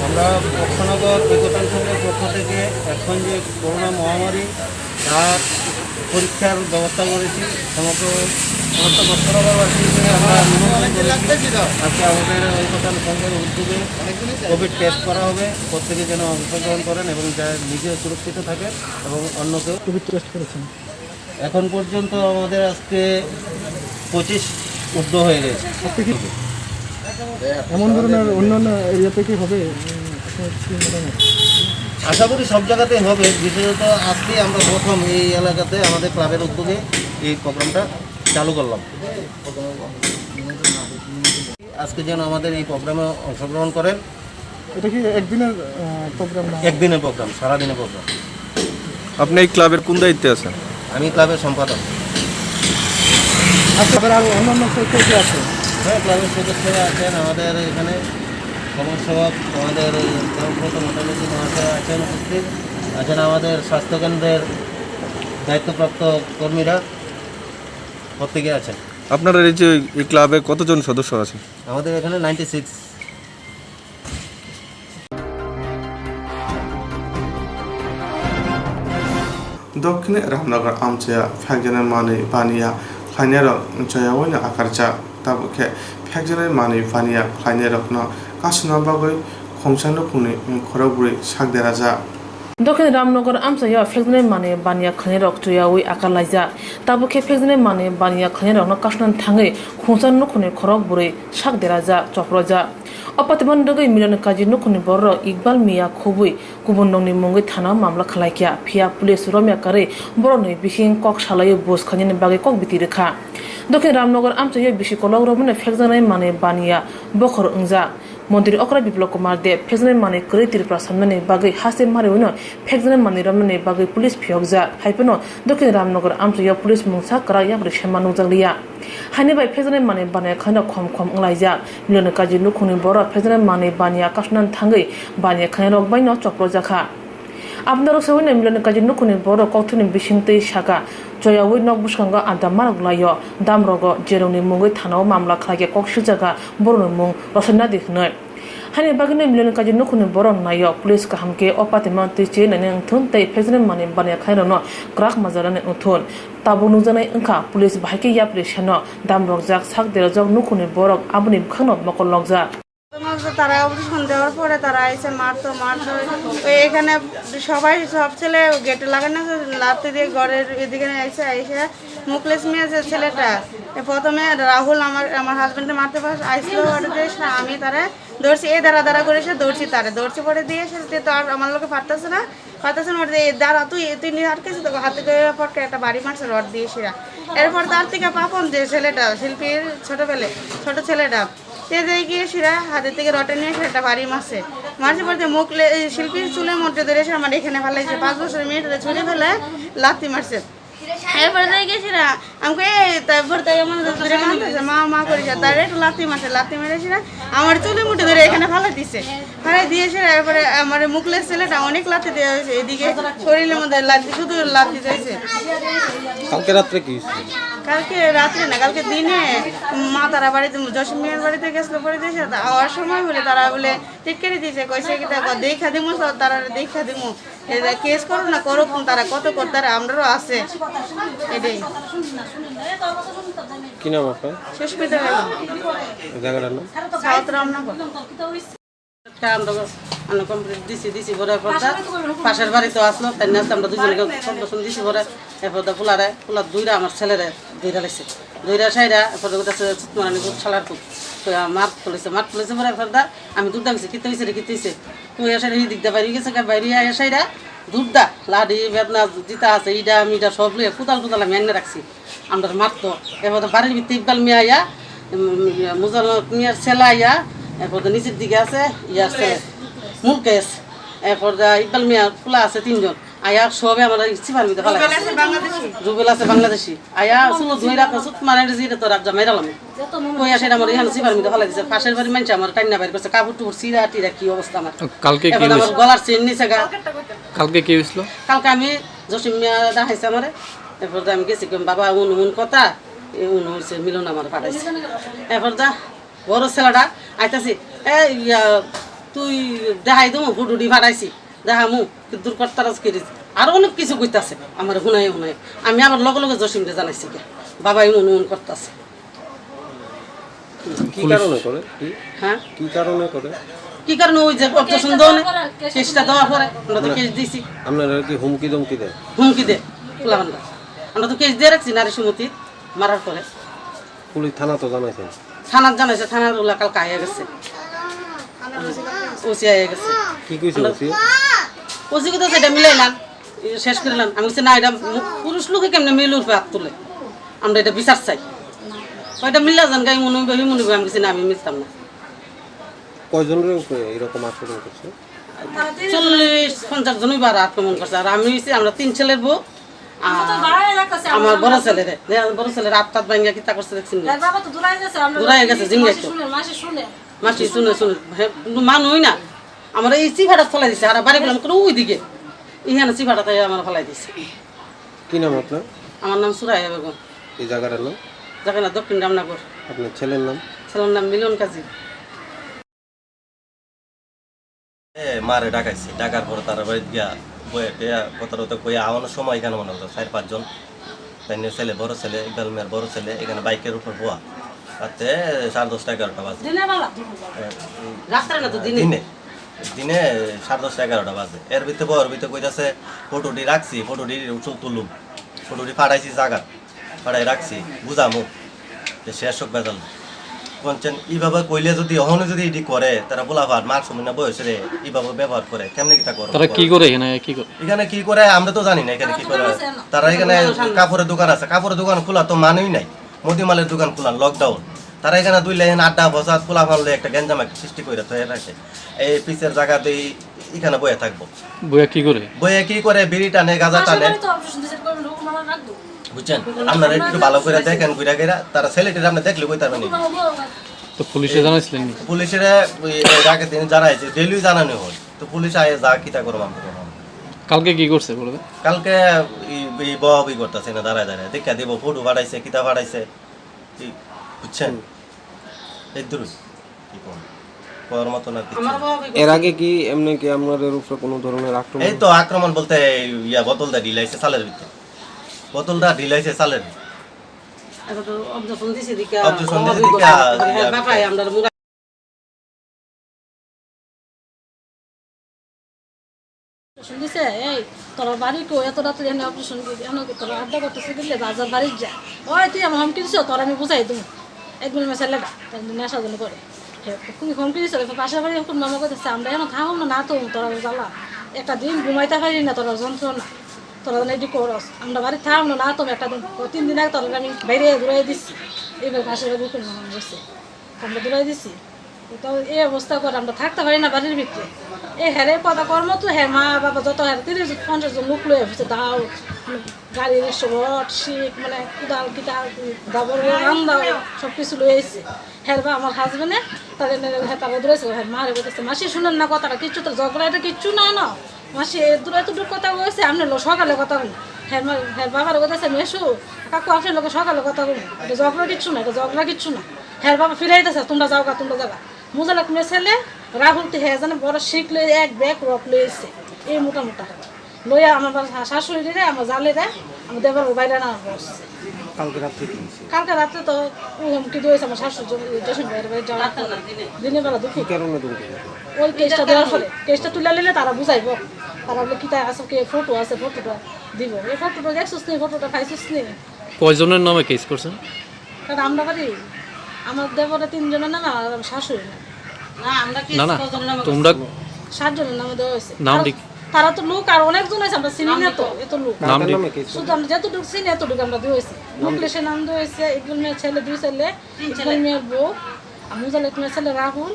আমরা বক্সনগর ঐক্যতান সংঘের পক্ষ থেকে এখন যে করোনা মহামারী, তার পরীক্ষার ব্যবস্থা করেছি। সমগ্র, সমস্ত বক্সনগরবাসীকে আমরা নিমন্ত্রণ করেছি। আজকে আমাদের ঐক্যতান সংঘের উদ্যোগে কোভিড টেস্ট করা হবে। প্রত্যেকে যেন অংশগ্রহণ করেন এবং যা নিজে সুরক্ষিত থাকেন এবং অন্যকেও। কোভিড টেস্ট করেছেন? এখন পর্যন্ত আমাদের আজকে পঁচিশ ঊর্ধ্ব হয়ে গেছে। আপনি কি এমন ধরনের অন্যান্য এরিয়াতে কি হবে? উম, আপনার কি মতামত? আশা করি সব জায়গাতেই হবে, বিশেষত আজকেই আমরা প্রথম এই এলাকাতে আমাদের ক্লাবের উদ্যোগে এই প্রোগ্রামটা চালু করলাম। আজকে যেন আমাদের এই প্রোগ্রামে অংশগ্রহণ করেন। এটা কি একদিনের, আহ, প্রোগ্রাম না? একদিনের প্রোগ্রাম, সারাদিনের প্রোগ্রাম। আপনি এই ক্লাবের কোন দায়িত্বে আছেন? আমি ক্লাবের সম্পাদক। আচ্ছা, আপনার আর অন্যান্য সদস্য কে আছে? হ্যাঁ, ক্লাবের সদস্যরা আছেন, আমাদের এখানে সমাজসেবক, আমাদের এই ধর্মব্রত মঠের মহাশয় আছেন উপস্থিত, আছেন আমাদের স্বাস্থ্যকেন্দ্রের দায়িত্বপ্রাপ্ত কর্মীরা প্রত্যেকে আছেন। আপনার এই যে এই ক্লাবে কতজন সদস্য আছে? আমাদের এখানে ninety six. Dokkine Ramnagar amchaya phekjana manwi baniya khlainairok choyaoino akarjak. Tabuk khe phekjana manwi baniya khlainairokno kasuna bagwi khungsa nukhungni khorokbrwi sak derajak. Dokkine Ramnagar amchaya phekjana manwi baniya khlainairok choyawi akar laijak. Tabuk khe phekjana manwi baniya khlainairokno kasuna thangwi khungsa nukhungni khorokbrwi sak derajak, choprojak. O patimani dogwi Milan Kaji nukhungni bororok Iqbal Mia khobwi kubun nokni mungwi thana mamla khwlaikha, phiya police romya karwi borokni bising kok salaiwi bus khainani bagwi kok biti rwkha. Dokhin Ramnagar amchaio bisi kolok romano phekjaknai manwi baniya bokhor wngjak. Montri okra Biplab Kumar Deb phekjaknai manwi kwrwi Tripura samnani bagwi haste mariwino phekjaknai manwi romnani bagwi police phiyokjak. Haiphano Dokhin Ramnagar amchaio police mungsa kwrak yapri sema nukjakliya. Haini bai phekjaknai manwi baniya khaino khom khom wnglaijak. Miloni kaji nukhungni borok phekjaknai manwi baniya kasnani thangwi baniya khainai rok baino chopropjakha. Aboni rok sewino Miloni kaji nukhungni borok kokthumni bisingtwi saka, choyaui nok bwskango adda maroklaio, damrogo jerokni mungwi thanao mamla khlaikhe kok siljakha borokni mung rosonadi hwnwi. Haini bagwino Miloni kaji nukhungni borok naio, police kaham khe o patima twi che nainai wngthun tei phekjaknai manwi baniya khainairokno kwrak majra nai wngthun. Tabuk nukjaknai wngkha police bahai khe yapri seno damrokjak, sak derajak nukhungni borok aboni bwkhakno mokol nokjak. তোমার তো তারা অপারেশন দেওয়ার পরে তারা এসে মারতো, মারতো। ওই এখানে সবাই, সব ছেলে গেটে লাগানো আছে, লাথি দিয়ে ঘরের এদিকে এসে, এসে মুকলেশ মিয়া যে ছেলেটা, এ প্রথমে রাহুল আমার, আমার হাজবেন্ডে মারতে পারে, আইসলো ওটাতে এসে আমি তারে ধরছি, এ দাঁড়া দাঁড়া করে এসে ধরছি তারে, ধরছি পরে দিয়ে এসে তো আর আমার লোকে পারতেছে না, পারতেছে না, ওটাতে এ দাঁড়া তুই, তুই নিয়ে আটকেছিস তো, হাতে করে পটকে একটা বাড়ি মারছে রড দিয়ে সেরা। এরপর তার থেকে পাপন যে ছেলেটা, শিল্পীর ছোট ছেলে, ছোট ছেলেটা, সে যাই গিয়ে সেরা হাতে থেকে রডটা নিয়ে এসে একটা বাড়ি মারছে। মারছে বলতে মুখ লে-, এই শিল্পীর চুলের মধ্যে ধরে এসে আমার এখানে ফেলাইছে। পাঁচ বছরের মেয়েটারে ছুঁড়ে ফেলে লাথি মারছে। এরপরে যাই গিয়ে সেরা আমাকে এই তারপর তাই আমার ধরে কাঁদতেছে, "মা, মা" করে যায়। তার একটু লাথি মারছে, লাথি মেরে সেরা আমার চুলের মধ্যে ধরে এখানে ফেলাই দিছে। ফেলাই দিয়ে সেরা এরপরে আমার মুখ লেগেছে ছেলেটা অনেক লাথি দেওয়া হয়েছে, এদিকে শরীরের মধ্যে লাথি, শুধু লাথি চাইছে। কালকে রাত্রে কি হয়েছিল? কালকে রাত্রে না, কালকে দিনে মা তারা বাড়িতে, জসিম মিয়ার বাড়িতে গেছিল, পরে দেখে তা আওয়ার সময় বলে তারা বলে ঠিক করে দিয়েছে, কইছে কি তা দেখা দিমু, তারা দেখা দিমু। এটা কেস করো না, করো কোন তারা কত করতারা আমরারও আছে। এটাই। কি নাম আপনার? সুস্মিতা বেগম। এই জায়গাটার নাম? সাউথ রামনগর। আমরা আনো কমপ্লিট দিছি, দিছি পরে পর্দা পাশের বাড়ি তো আসলো, তাই না আমরা দুজনকে সব দর্শন দিছি পরে এরপর দা ফুলারে, ফুলার দুইরা আমার ছেলেরে দুইরা লাইছে, দুইরা সাইরা এরপর ওটা সে মারানি খুব ছালার খুব তো মার তুলেছে, মার তুলেছে পরে এরপর দা আমি দুধ দামছি, কিতে হয়েছে রে, কিতে হয়েছে? তুই এসে এই দিকটা বাইরে গেছে, বাইরে আয়া সাইরা দুধ দা লাডি বেদনা দিতা আছে, ইডা মিডা সব লইয়া কুদাল টুদাল আমি এনে রাখছি। আমরা মারতো। এরপর তো বাড়ির ভিতরে ইকবাল মিয়া আইয়া, উম, ইয়া, মুজাল মিয়ার ছেলে আইয়া, এরপর তো নিচের দিকে আছে, ইয়া আছে, মুলকেশ। এরপর দা ইকবাল মিয়া ফুলা আছে তিনজন। আইয়া সবে আমার এই সিফার মধ্যে ফালাই রুবেল দিছে। আছে বাংলাদেশি। রুবেল আছে বাংলাদেশি। আইয়া শুনো দুই রাত সুত মারে যে এটা তো রাত জামাই রালাম। কইয়া সেটা আমার এখানে সিফার মধ্যে ফালাই দিছে। পাশের বাড়ির মানুষ আমার টাইনা বাইর করছে, কাপড় টুপড় ছিঁড়া টিড়া কি অবস্থা আমার। কালকে কি এরপর আমার হয়েছে? গলার চেন নিছে গা। কালকে কি হয়েছিল? কালকে আমি জসিম মিয়া দেখাইছে আমারে। এরপর তো আমি গেছি, কইম, "বাবা, উন উন কথা, এ উন হইছে, মিলন আমার পাঠাইছে।" এরপর দা বড় ছেলেটা আইতাছি, "এ ইয়া, তুই দেখাই দেবো, ফুটুটি পাঠাইছি, দেখামু, কি দূর করতারাস করিস।" আরো অনেক কিছু কইতাছে আমার হুনাই হুনাই। আমি আবার লগে লগে জসিমরে জানাইছি গিয়া, "বাবা, এমন এমন করতাছে।" কি কিছু কারণে করে? কি? হ্যাঁ? কি কারণে করে? কি কারণে? ওই যে অবজেকশন দেওয়া নেই, কেসটা দেওয়ার পরে আমরা তো মানে কেস দিছি। আপনারা কি হুমকি ধমকি দেয়? হুমকি দেয়, খোলামেলা। আমরা তো কেস দিয়ে রাখছি নারী সমিতি মারার পরে। পুলিশ থানা তো জানাইছেন? থানাত জানাইছে, থানার ওলা কালকে আইয়া গেছে। ওসি আইয়া গেছে। কি কইছে ওসি? ওসি কথা সেটা মিলাইলাম। এ, শেষ করলাম। আমি বলছি, "না, এটা মু-, পুরুষ লোকে কেমনে মেয়ের উপরে হাত তুলে? আমরা এটা বিচার চাই।" কয়টা মিল্লা যান গাই মনে হইবে, মনে হইবে, আমি বলছি, "না, আমি মিলতাম না।" কয়জনের উপরে এরকম আক্রমণ করছে? চল্লিশ পঞ্চাশ জন এবার আক্রমণ করছে। আর আমি হইছি, আমরা তিন ছেলের বউ, আর আমার বড় ছেলেরে, যে বড় ছেলের আত্মাত ভাঙ্গা কিতা করছে দেখছেন নি? দূরাই গেছে, জিঙ্গাই তো। মাসি শুনে, শুনে। হ্যাঁ, কিন্তু মানুষ না। আমরা এই চিভাটা ফেলাই দিছে, আর বাড়ি গেলাম কোনো ওইদিকে। এইখানে চিভাটা তাই আমার ফেলাই দিছে। কি নাম আপনার? আমার নাম সুরাইয়া বেগম। এই জায়গাটার নাম? জায়গার নাম দক্ষিণ রামনগর। আপনার ছেলের নাম? ছেলের নাম মিলন কাজী। এ, মারে ডাকাইছে, ডাকার পরে তারা বাড়িত গিয়া বইয়া টইয়া কথা টথা কইয়া আওয়ানোর সময় এখানে মনে হতো চার পাঁচজন। তাই নিয়ে ছেলে, বড় ছেলে, ইকবাল মিয়ার বড় ছেলে, এখানে বাইকের উপর বওয়া। রাতে সাড়ে দশটা, এগারোটা বাজে। দিনের বেলা? এ, রাত্রে না তো, দিনে। দিনে। দিনে সাড়ে দশটা, এগারোটা বাজে। এর ভিতরে বওয়ার ভিতরে কইতাছে, "ফটোটি রাখছি, ফটোটি উঠুন তুলুন, ফটোটি ফাটাইছি জায়গা।" পাঠাই রাখছি, বুঝামু যে শেষ হোক বেজাল। কোনছেন এইভাবে কইলে যদি অহনে যদি এডি করে, তারা বলা হয়, মার সময় না বয়সে রে, এইভাবে ব্যবহার করে, কেমনে কিতা করে? তারা কি করে এখানে, কি করে? এখানে কি করে আমরা তো জানি না, এখানে কি করে। তারা এখানে কাপড়ের দোকান আছে, কাপড়ের দোকান খোলা তো মানেই নাই। মুদিমালের দোকান খোলা, লকডাউন। তারা এখানে দুই লাইন আড্ডা বসাত খোলা মারলে একটা গ্যাঞ্জাম একটা সৃষ্টি করে তৈরি রাখে। এই পিসের জায়গাতেই এখানে বয়ে থাকবো। বইয়া কি করে? বইয়া কি করে? বিড়ি টানে, গাঁজা টানে। পাশে বাড়ি তো অবশ্য সুন্দর করে লোক মারা রাখবো। বুঝছেন? আপনারা একটু ভালো করে দেখেন, ঘুরে ঘুরে। তারা ছেলেটির আপনি দেখলে কই তার মানে। তো পুলিশে জানাইছিলেন নি? পুলিশের ওই এর আগের দিন জানাইছে, ডেইলি জানানো হয়। তো পুলিশ আয়ে যা কিতা করবো আমরা করবো। কালকে কি করছে বলো তো? কালকে এই, এই বহাবহি করতেছে না, দাঁড়ায় দাঁড়ায়। দেখা দিব, ফটো ফাটাইছে, কিতা ফাটাইছে। এই, বুঝছেন? এই দূর। কি করবো? করার মতো না কিছু। আমার বাবা এর আগে কি এমনি কি আপনাদের উপরে কোনো ধরনের আক্রমণ? এই তো আক্রমণ বলতে এই ইয়া বোতল দা ঢিলাইছে চালের ভিতরে। বোতল দা ঢিলাইছে চালের ভিতরে। এখন তো অবজেকশন দিছে দিকা, অবজেকশন দিছে অভাবই দিকা, করছে। হ্যাঁ, ইয়া, বাবাই আমরা মুরা- শুনিছে, এই, তোর বাড়ি কো, এত রাত্রে এনে অপারেশন কি, এনে কি তোর আড্ডা করতেছে দিলে বাজার বাড়ির যা। ওই, তুই আমার হুমকি দিছ, তোর আমি বুঝাই দেবো। একদম মেসে লেগা, তাই নেশা যেন করে। হে, তুমি হুমকি দিছ, পাশের বাড়ি এখন মামা করতেছে, আমরা এখন থাকবো না, না তো, তোরা জ্বালা। একটা দিন ঘুমাইতে পারি না, তোরা যন্ত্রণা। তোরা যেন এটি করস। আমরা বাড়ি থাকবো না, না তো, একটা দিন, ও তিন দিন আগে তোরা আমি বাইরে ঘুরাই দিচ্ছি। এইবার পাশের বাড়ি এখন মামা গেছে। আমরা দৌড়াই দিছি। তো এই অবস্থা করে আমরা থাকতে পারি না বাড়ির ভিতরে। এই হেরে কথা কর্ম তো হে মা বাবা যত হেরে তিরিশ পঞ্চাশ জন লোক লয়ে হচ্ছে দাও, গাড়ি, রড, শিক, মানে কুদাল, কিতা, দাবর, রান্দাও, সব কিছু লয়ে আইছে। হের বা আমার হাজবেন্ডে তাদের নে-, হে তারা দৌড়াইছে, হের মারে বলতেছে, "মাসি শুনেন না কথাটা, কিচ্ছু তো ঝগড়া এটা কিচ্ছু না, না।" মাসি এ দূর এতটুকু কথা হয়েছে, আপনি লো সকালে কথা বলুন। হের মা-, হের বাবার কথা আছে, "মেশু, কাকু, আপনার লোকে সকালে কথা বলুন। এটা ঝগড়া কিচ্ছু না, এটা ঝগড়া কিচ্ছু না।" হের বাবা ফিরাইতেছে, "তোমরা যাও গা, তোমরা যাও গা।" মুজালেক মে ছেলে রাহুল তো হে জানে বড় শিখ লই এক ব্যাগ রক লই এসে। এই মোটা মোটা। লইয়া আমার বাস-, শাশুড়ি রে, আমার জালে রে, আমার দেবর বাইরে না বসছে। কালকে রাত্রে কি হয়েছে? কালকে রাত্রে তো ও হুমকি দিয়েছে আমার শাশুড়ি জন-, জসিম ভাইয়ের বাড়ি যাওয়ার পরে। দিনের বেলা দুপুর। কি কারণে ধমকি দিয়েছে? ওই কেসটা দেওয়ার পরে, কেসটা তুলে নিলে তারা বুঝাইবো। তারা বলে কিতা আছে, কে ফটো আছে, ফটোটা দিব। এই ফটোটা দেখছিস নি, ফটোটা পাইছিস নি? কয়জনের নামে কেস করছেন? কারণ আমরা বাড়ি, আমার দেবরে তিনজনের নামে আর আমার শাশুড়ি নামে। না, আমরা কি না, না, কয়জনের নামে তোমরা করছি? সাতজনের নামে দেওয়া হয়েছে। নাম আর লিখ- তারা তো লোক আর অনেকজন আছে, আমরা চিনি না তো, এত লোক। নাম কার লিখ- নামে কেস শুধু করছেন? আমরা যতটুকু চিনি, এতটুকু আমরা দেওয়া হয়েছে। নাম লিখ- মুকলেশের নাম দেওয়া হয়েছে, একজন মেয়ের ছেলে, দুই ছেলে, তিন ছেলে। একজন মেয়ের বউ, আর মুজালেক মেয়ের ছেলে রাহুল,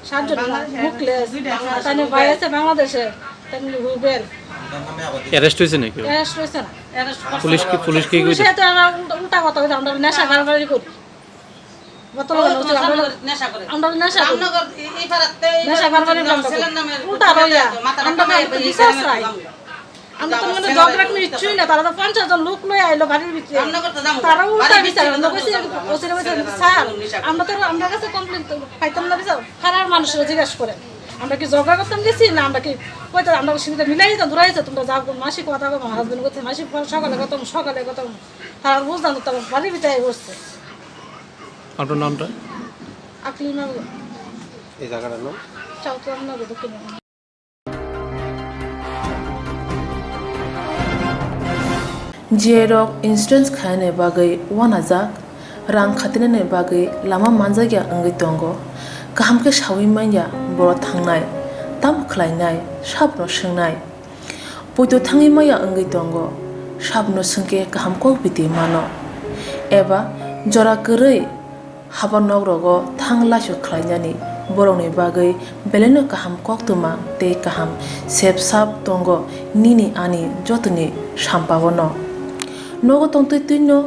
সাতজন বাংলাদেশে মুকলেশ, দুইটা আছে। তাই ভাই আছে বাংলাদেশে, তাই রুবেল। অ্যারেস্ট হয়েছে নাকি? অ্যারেস্ট হয়েছে না। পুলিশ কি, পুলিশ কি পুলিশে কইছে? তো আমরা উল্টা, উল্টা কথা কইছে, আমরা নেশা কারবারি করি। বোতল ও, হলো তোমার আমরা সামনে করে নেশা করে। আমরা নেশা করি। রামনগর, এই, এই পাড়াতে, এই নেশা পাড়াতে কারবারি বন্ধ ছেলের করে। নামে উল্টা উঠে রইয়া। তো, মাথা আমরা রাখা তো হয়, বিচার এই চাই। আমরা তো মনে ঝগড়া কোনো ইচ্ছুই না, তারা তো পঞ্চাশ জন লোক লই আইলো বাড়ির ভিতরে। রামনগর তো যাবো। তারা উল্টা বাড়ির বিচার, ভিতরে আমরা কইছি, যাবো। ওসিরে কইছে, "স্যার, আমরা তো, আমরা কাছে কমপ্লেন তো পাইতাম না বিচার।" পাড়ার মানুষরা জিজ্ঞাসা করে, "আমরা কি ঝগড়া করতাম গেছি? না আমরা কি কইতে, আমরা কি সুবিধা মিলাই দিতাম, দূরে আছে, তোমরা যাও।" মাসি কথা কম, হাজবেন্ড করছে, "মাসি সকালে কথা, সকালে কথা।" তারা বুঝতাম তো, তারা বাড়ির ভিতরে বসছে। আপনার নামটা? আকলিমা। এই জায়গাটার নাম? চাউথ রামনগর, দক্ষিণ Ramnagar. J rok insurance khaina bagwi uanajak, rang khatinani bagwi lama manjakya wngwi tongo. Kaham khe saui manya borok thangnai, tamo khlainai, sabono swngnai. Poito thangwi manya wngwi tongo, sabono swngkhe kaham kok biti mano. Eba jora kwrwi haba nok rogo thang laisok khlainani borokni bagwi belaino kaham koktwma tei kaham sep sap tongo nini ani jotoni sampao no. Nogo tongtwi twino,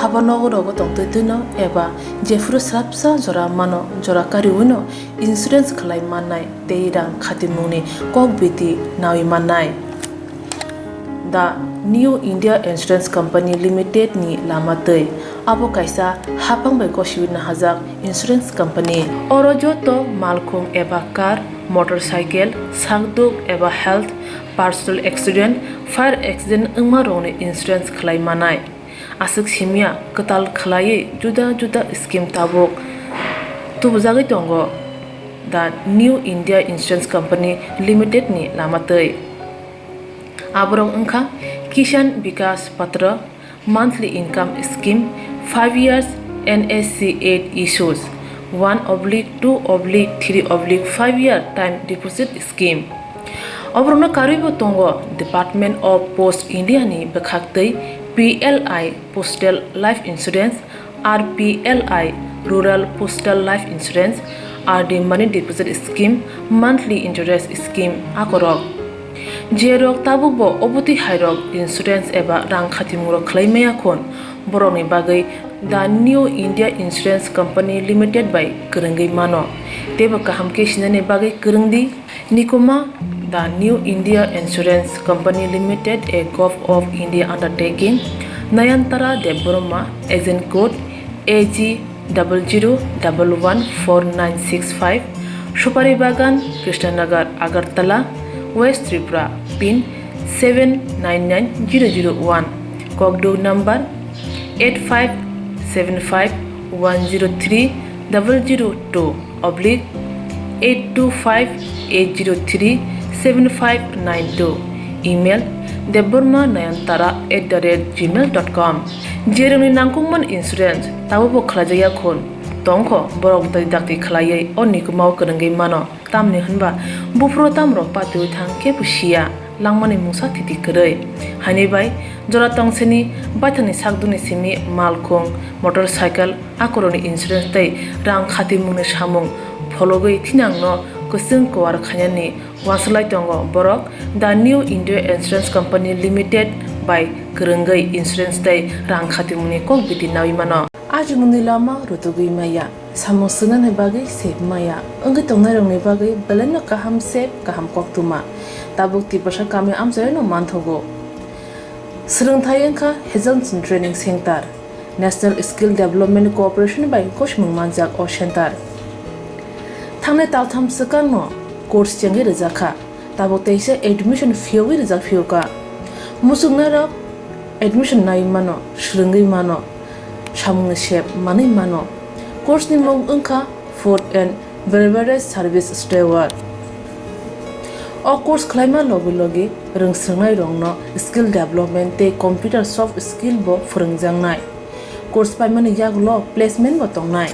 haba nogo rogo tongtwi twino eba jephuru swrapsa jora mano jora kariwino insurance khlai mannai tei rang khatimungni kok biti nawi mannai. The New India Insurance Company Limited ni lama twi. Abo kaisa haphang bai gosiwi nahajak insurance company. Oro joto malkhung eba car, motorcycle, sakduk eba health, personal accident, fire accident wngma rokni insurance khlai manai. Aswk simya kwtal khlaiwi juda juda scheme tabuk tubujagwi tongo The New India Insurance Company Limited ni lama twi. Aborok wngkha Kisan Vikas Patra, monthly income scheme, five years N S C eight issues, one oblique two oblique three oblique five year time deposit scheme. Oborokno karwibo tongo Department of Post India ni bwkhaktwi P L I, Postal Life Insurance, R P L I, Rural Postal Life Insurance, R D Money Deposit Scheme, Monthly Interest Scheme, akorok. Jerok tabuk bo obotwi hairok insurance eba rang khatimungrok khlai maya khun, borokni bagwi The New India Insurance Company Limited bai kwrwngwi mano. Teibo kaham khe sinani bagwi kwrwng di. Nikuma, The New India Insurance Company Limited, a Govt of India undertaking, Nayantara Debbarma, agent code A G double zero double one four nine six five, Supari Bagan, Krishnanagar, Agartala, West Tripura, pin seven nine nine zero zero one, Kokduk number eight five seven five one zero three double zero two oblique eight two five eight zero three seven five nine two, email debbarma nayantara at the rate gmail dot com. Jerokni nangkukmani insurance tabukbo khlaijakya khun tongkho, borok twi dakti khlaiwi o nikumao kwrwngwi mano. Tamni hwnba buphuru tamrok patiwi thang khe bo siya, langmani mungsa thiti kwrwi. Haini bai jora tongsini baithangni sakdukni simi malkhung, motorcycle, akorokni insurance tei rang khatimungni samung phologwi thinangno kwchwng kuar khainani uansuk lai tongo borok The New India Insurance Company Limited bai kwrwngwi insurance tei rang khatimungni kok biti naui mano. Ajimungni lama rutugwi maya, samung swngnani bagwi sep maya, wngwi tongnairokni bagwi belaino kaham sep, kaham koktwma. Tabuk Tiprasa kami amchaino manthogo. Swrwngthai wngkha Hazelson Training Center, National Skill Development Corporation bai gosimung manjak o center. Thangnai taltham swkangno course chengwi rwjakha. Tabuk teisa admission phiyogwi rijak phiyokha. Muchungnairok admission naiwi mano, swrwngwi mano, samungni sep manwi mano. Course ni mung wngkha Food and Beverage Service Steward. O course khlaima logi logi rwngswrwngnairokno skill development tei computer soft skill bo phwrwngjaknai. Course paimani yagulo placement bo tongnai.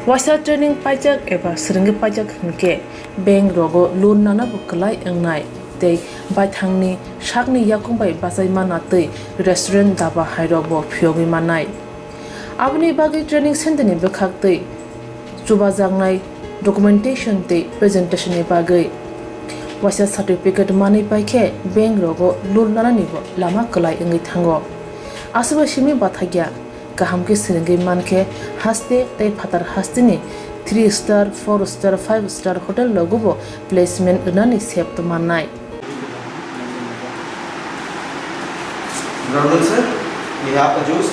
Waisa training paijak eba swrwngwi paijak hwnkhe bank rogo loan nana bo kwlai wngnai tei baithangni sakni yakung bai bachai mana tei restaurant, daba hairok bo phiyogwi mannai. Aboni bagwi training center ni bwkhak tei chubajaknai documentation tei presentation ni bagwi waisa certificate manwi paikhe bank rogo loan nanani bo lama kwlai wngwi thango. Aswkbai simi bathakya kaham khe swrwngwi mankhe haste tei phatar hasteni three star, four star, five star hotel rogo bo placement rwnani sep tongmannai. Brother sir, we have a juice.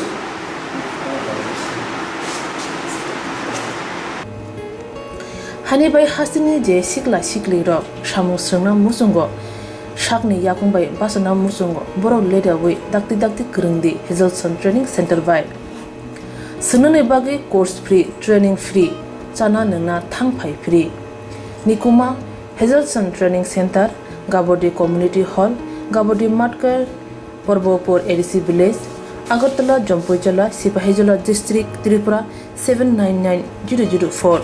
Hani bai hasteni je sikla siklirok samung swrwngna muchungo, sakni yakung bai bachana muchungo, borok leriawi dakti dakti kwrwngdi Hazelson Training Center bai. Swngnani bagwi course free, training free, chana nwngna thang phai free. Nikuma, Hazelson Training Center, Gabodi Community Hall, Gabodi Matkar, Porbopur A D C Village, Agartala, Jampuijala, Sipahijola District, Tripura seven nine nine zero zero four.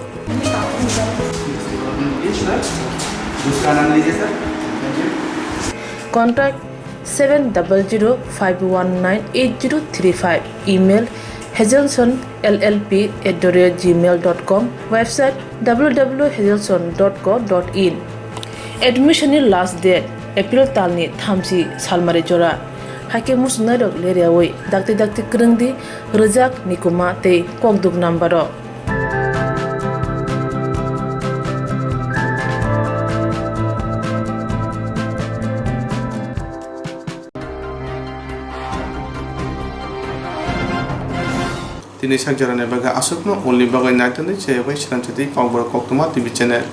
Contact seven double zero five one nine eight zero three five. Email hazelson L L P at the rate gmail dot com. Website W W W hazelson dot co dot in. Admission ni last date April talni thamchi salmari jora. Haikhe muchungnairok leriawi dakti dakti kwrwngdi rwjak Nikuma tei kokduk number o. Tini sak jorani bagwi aswkno, ulni bagwi naitugwi chaywi swnamsidi Kokborok Koktwma T V channel.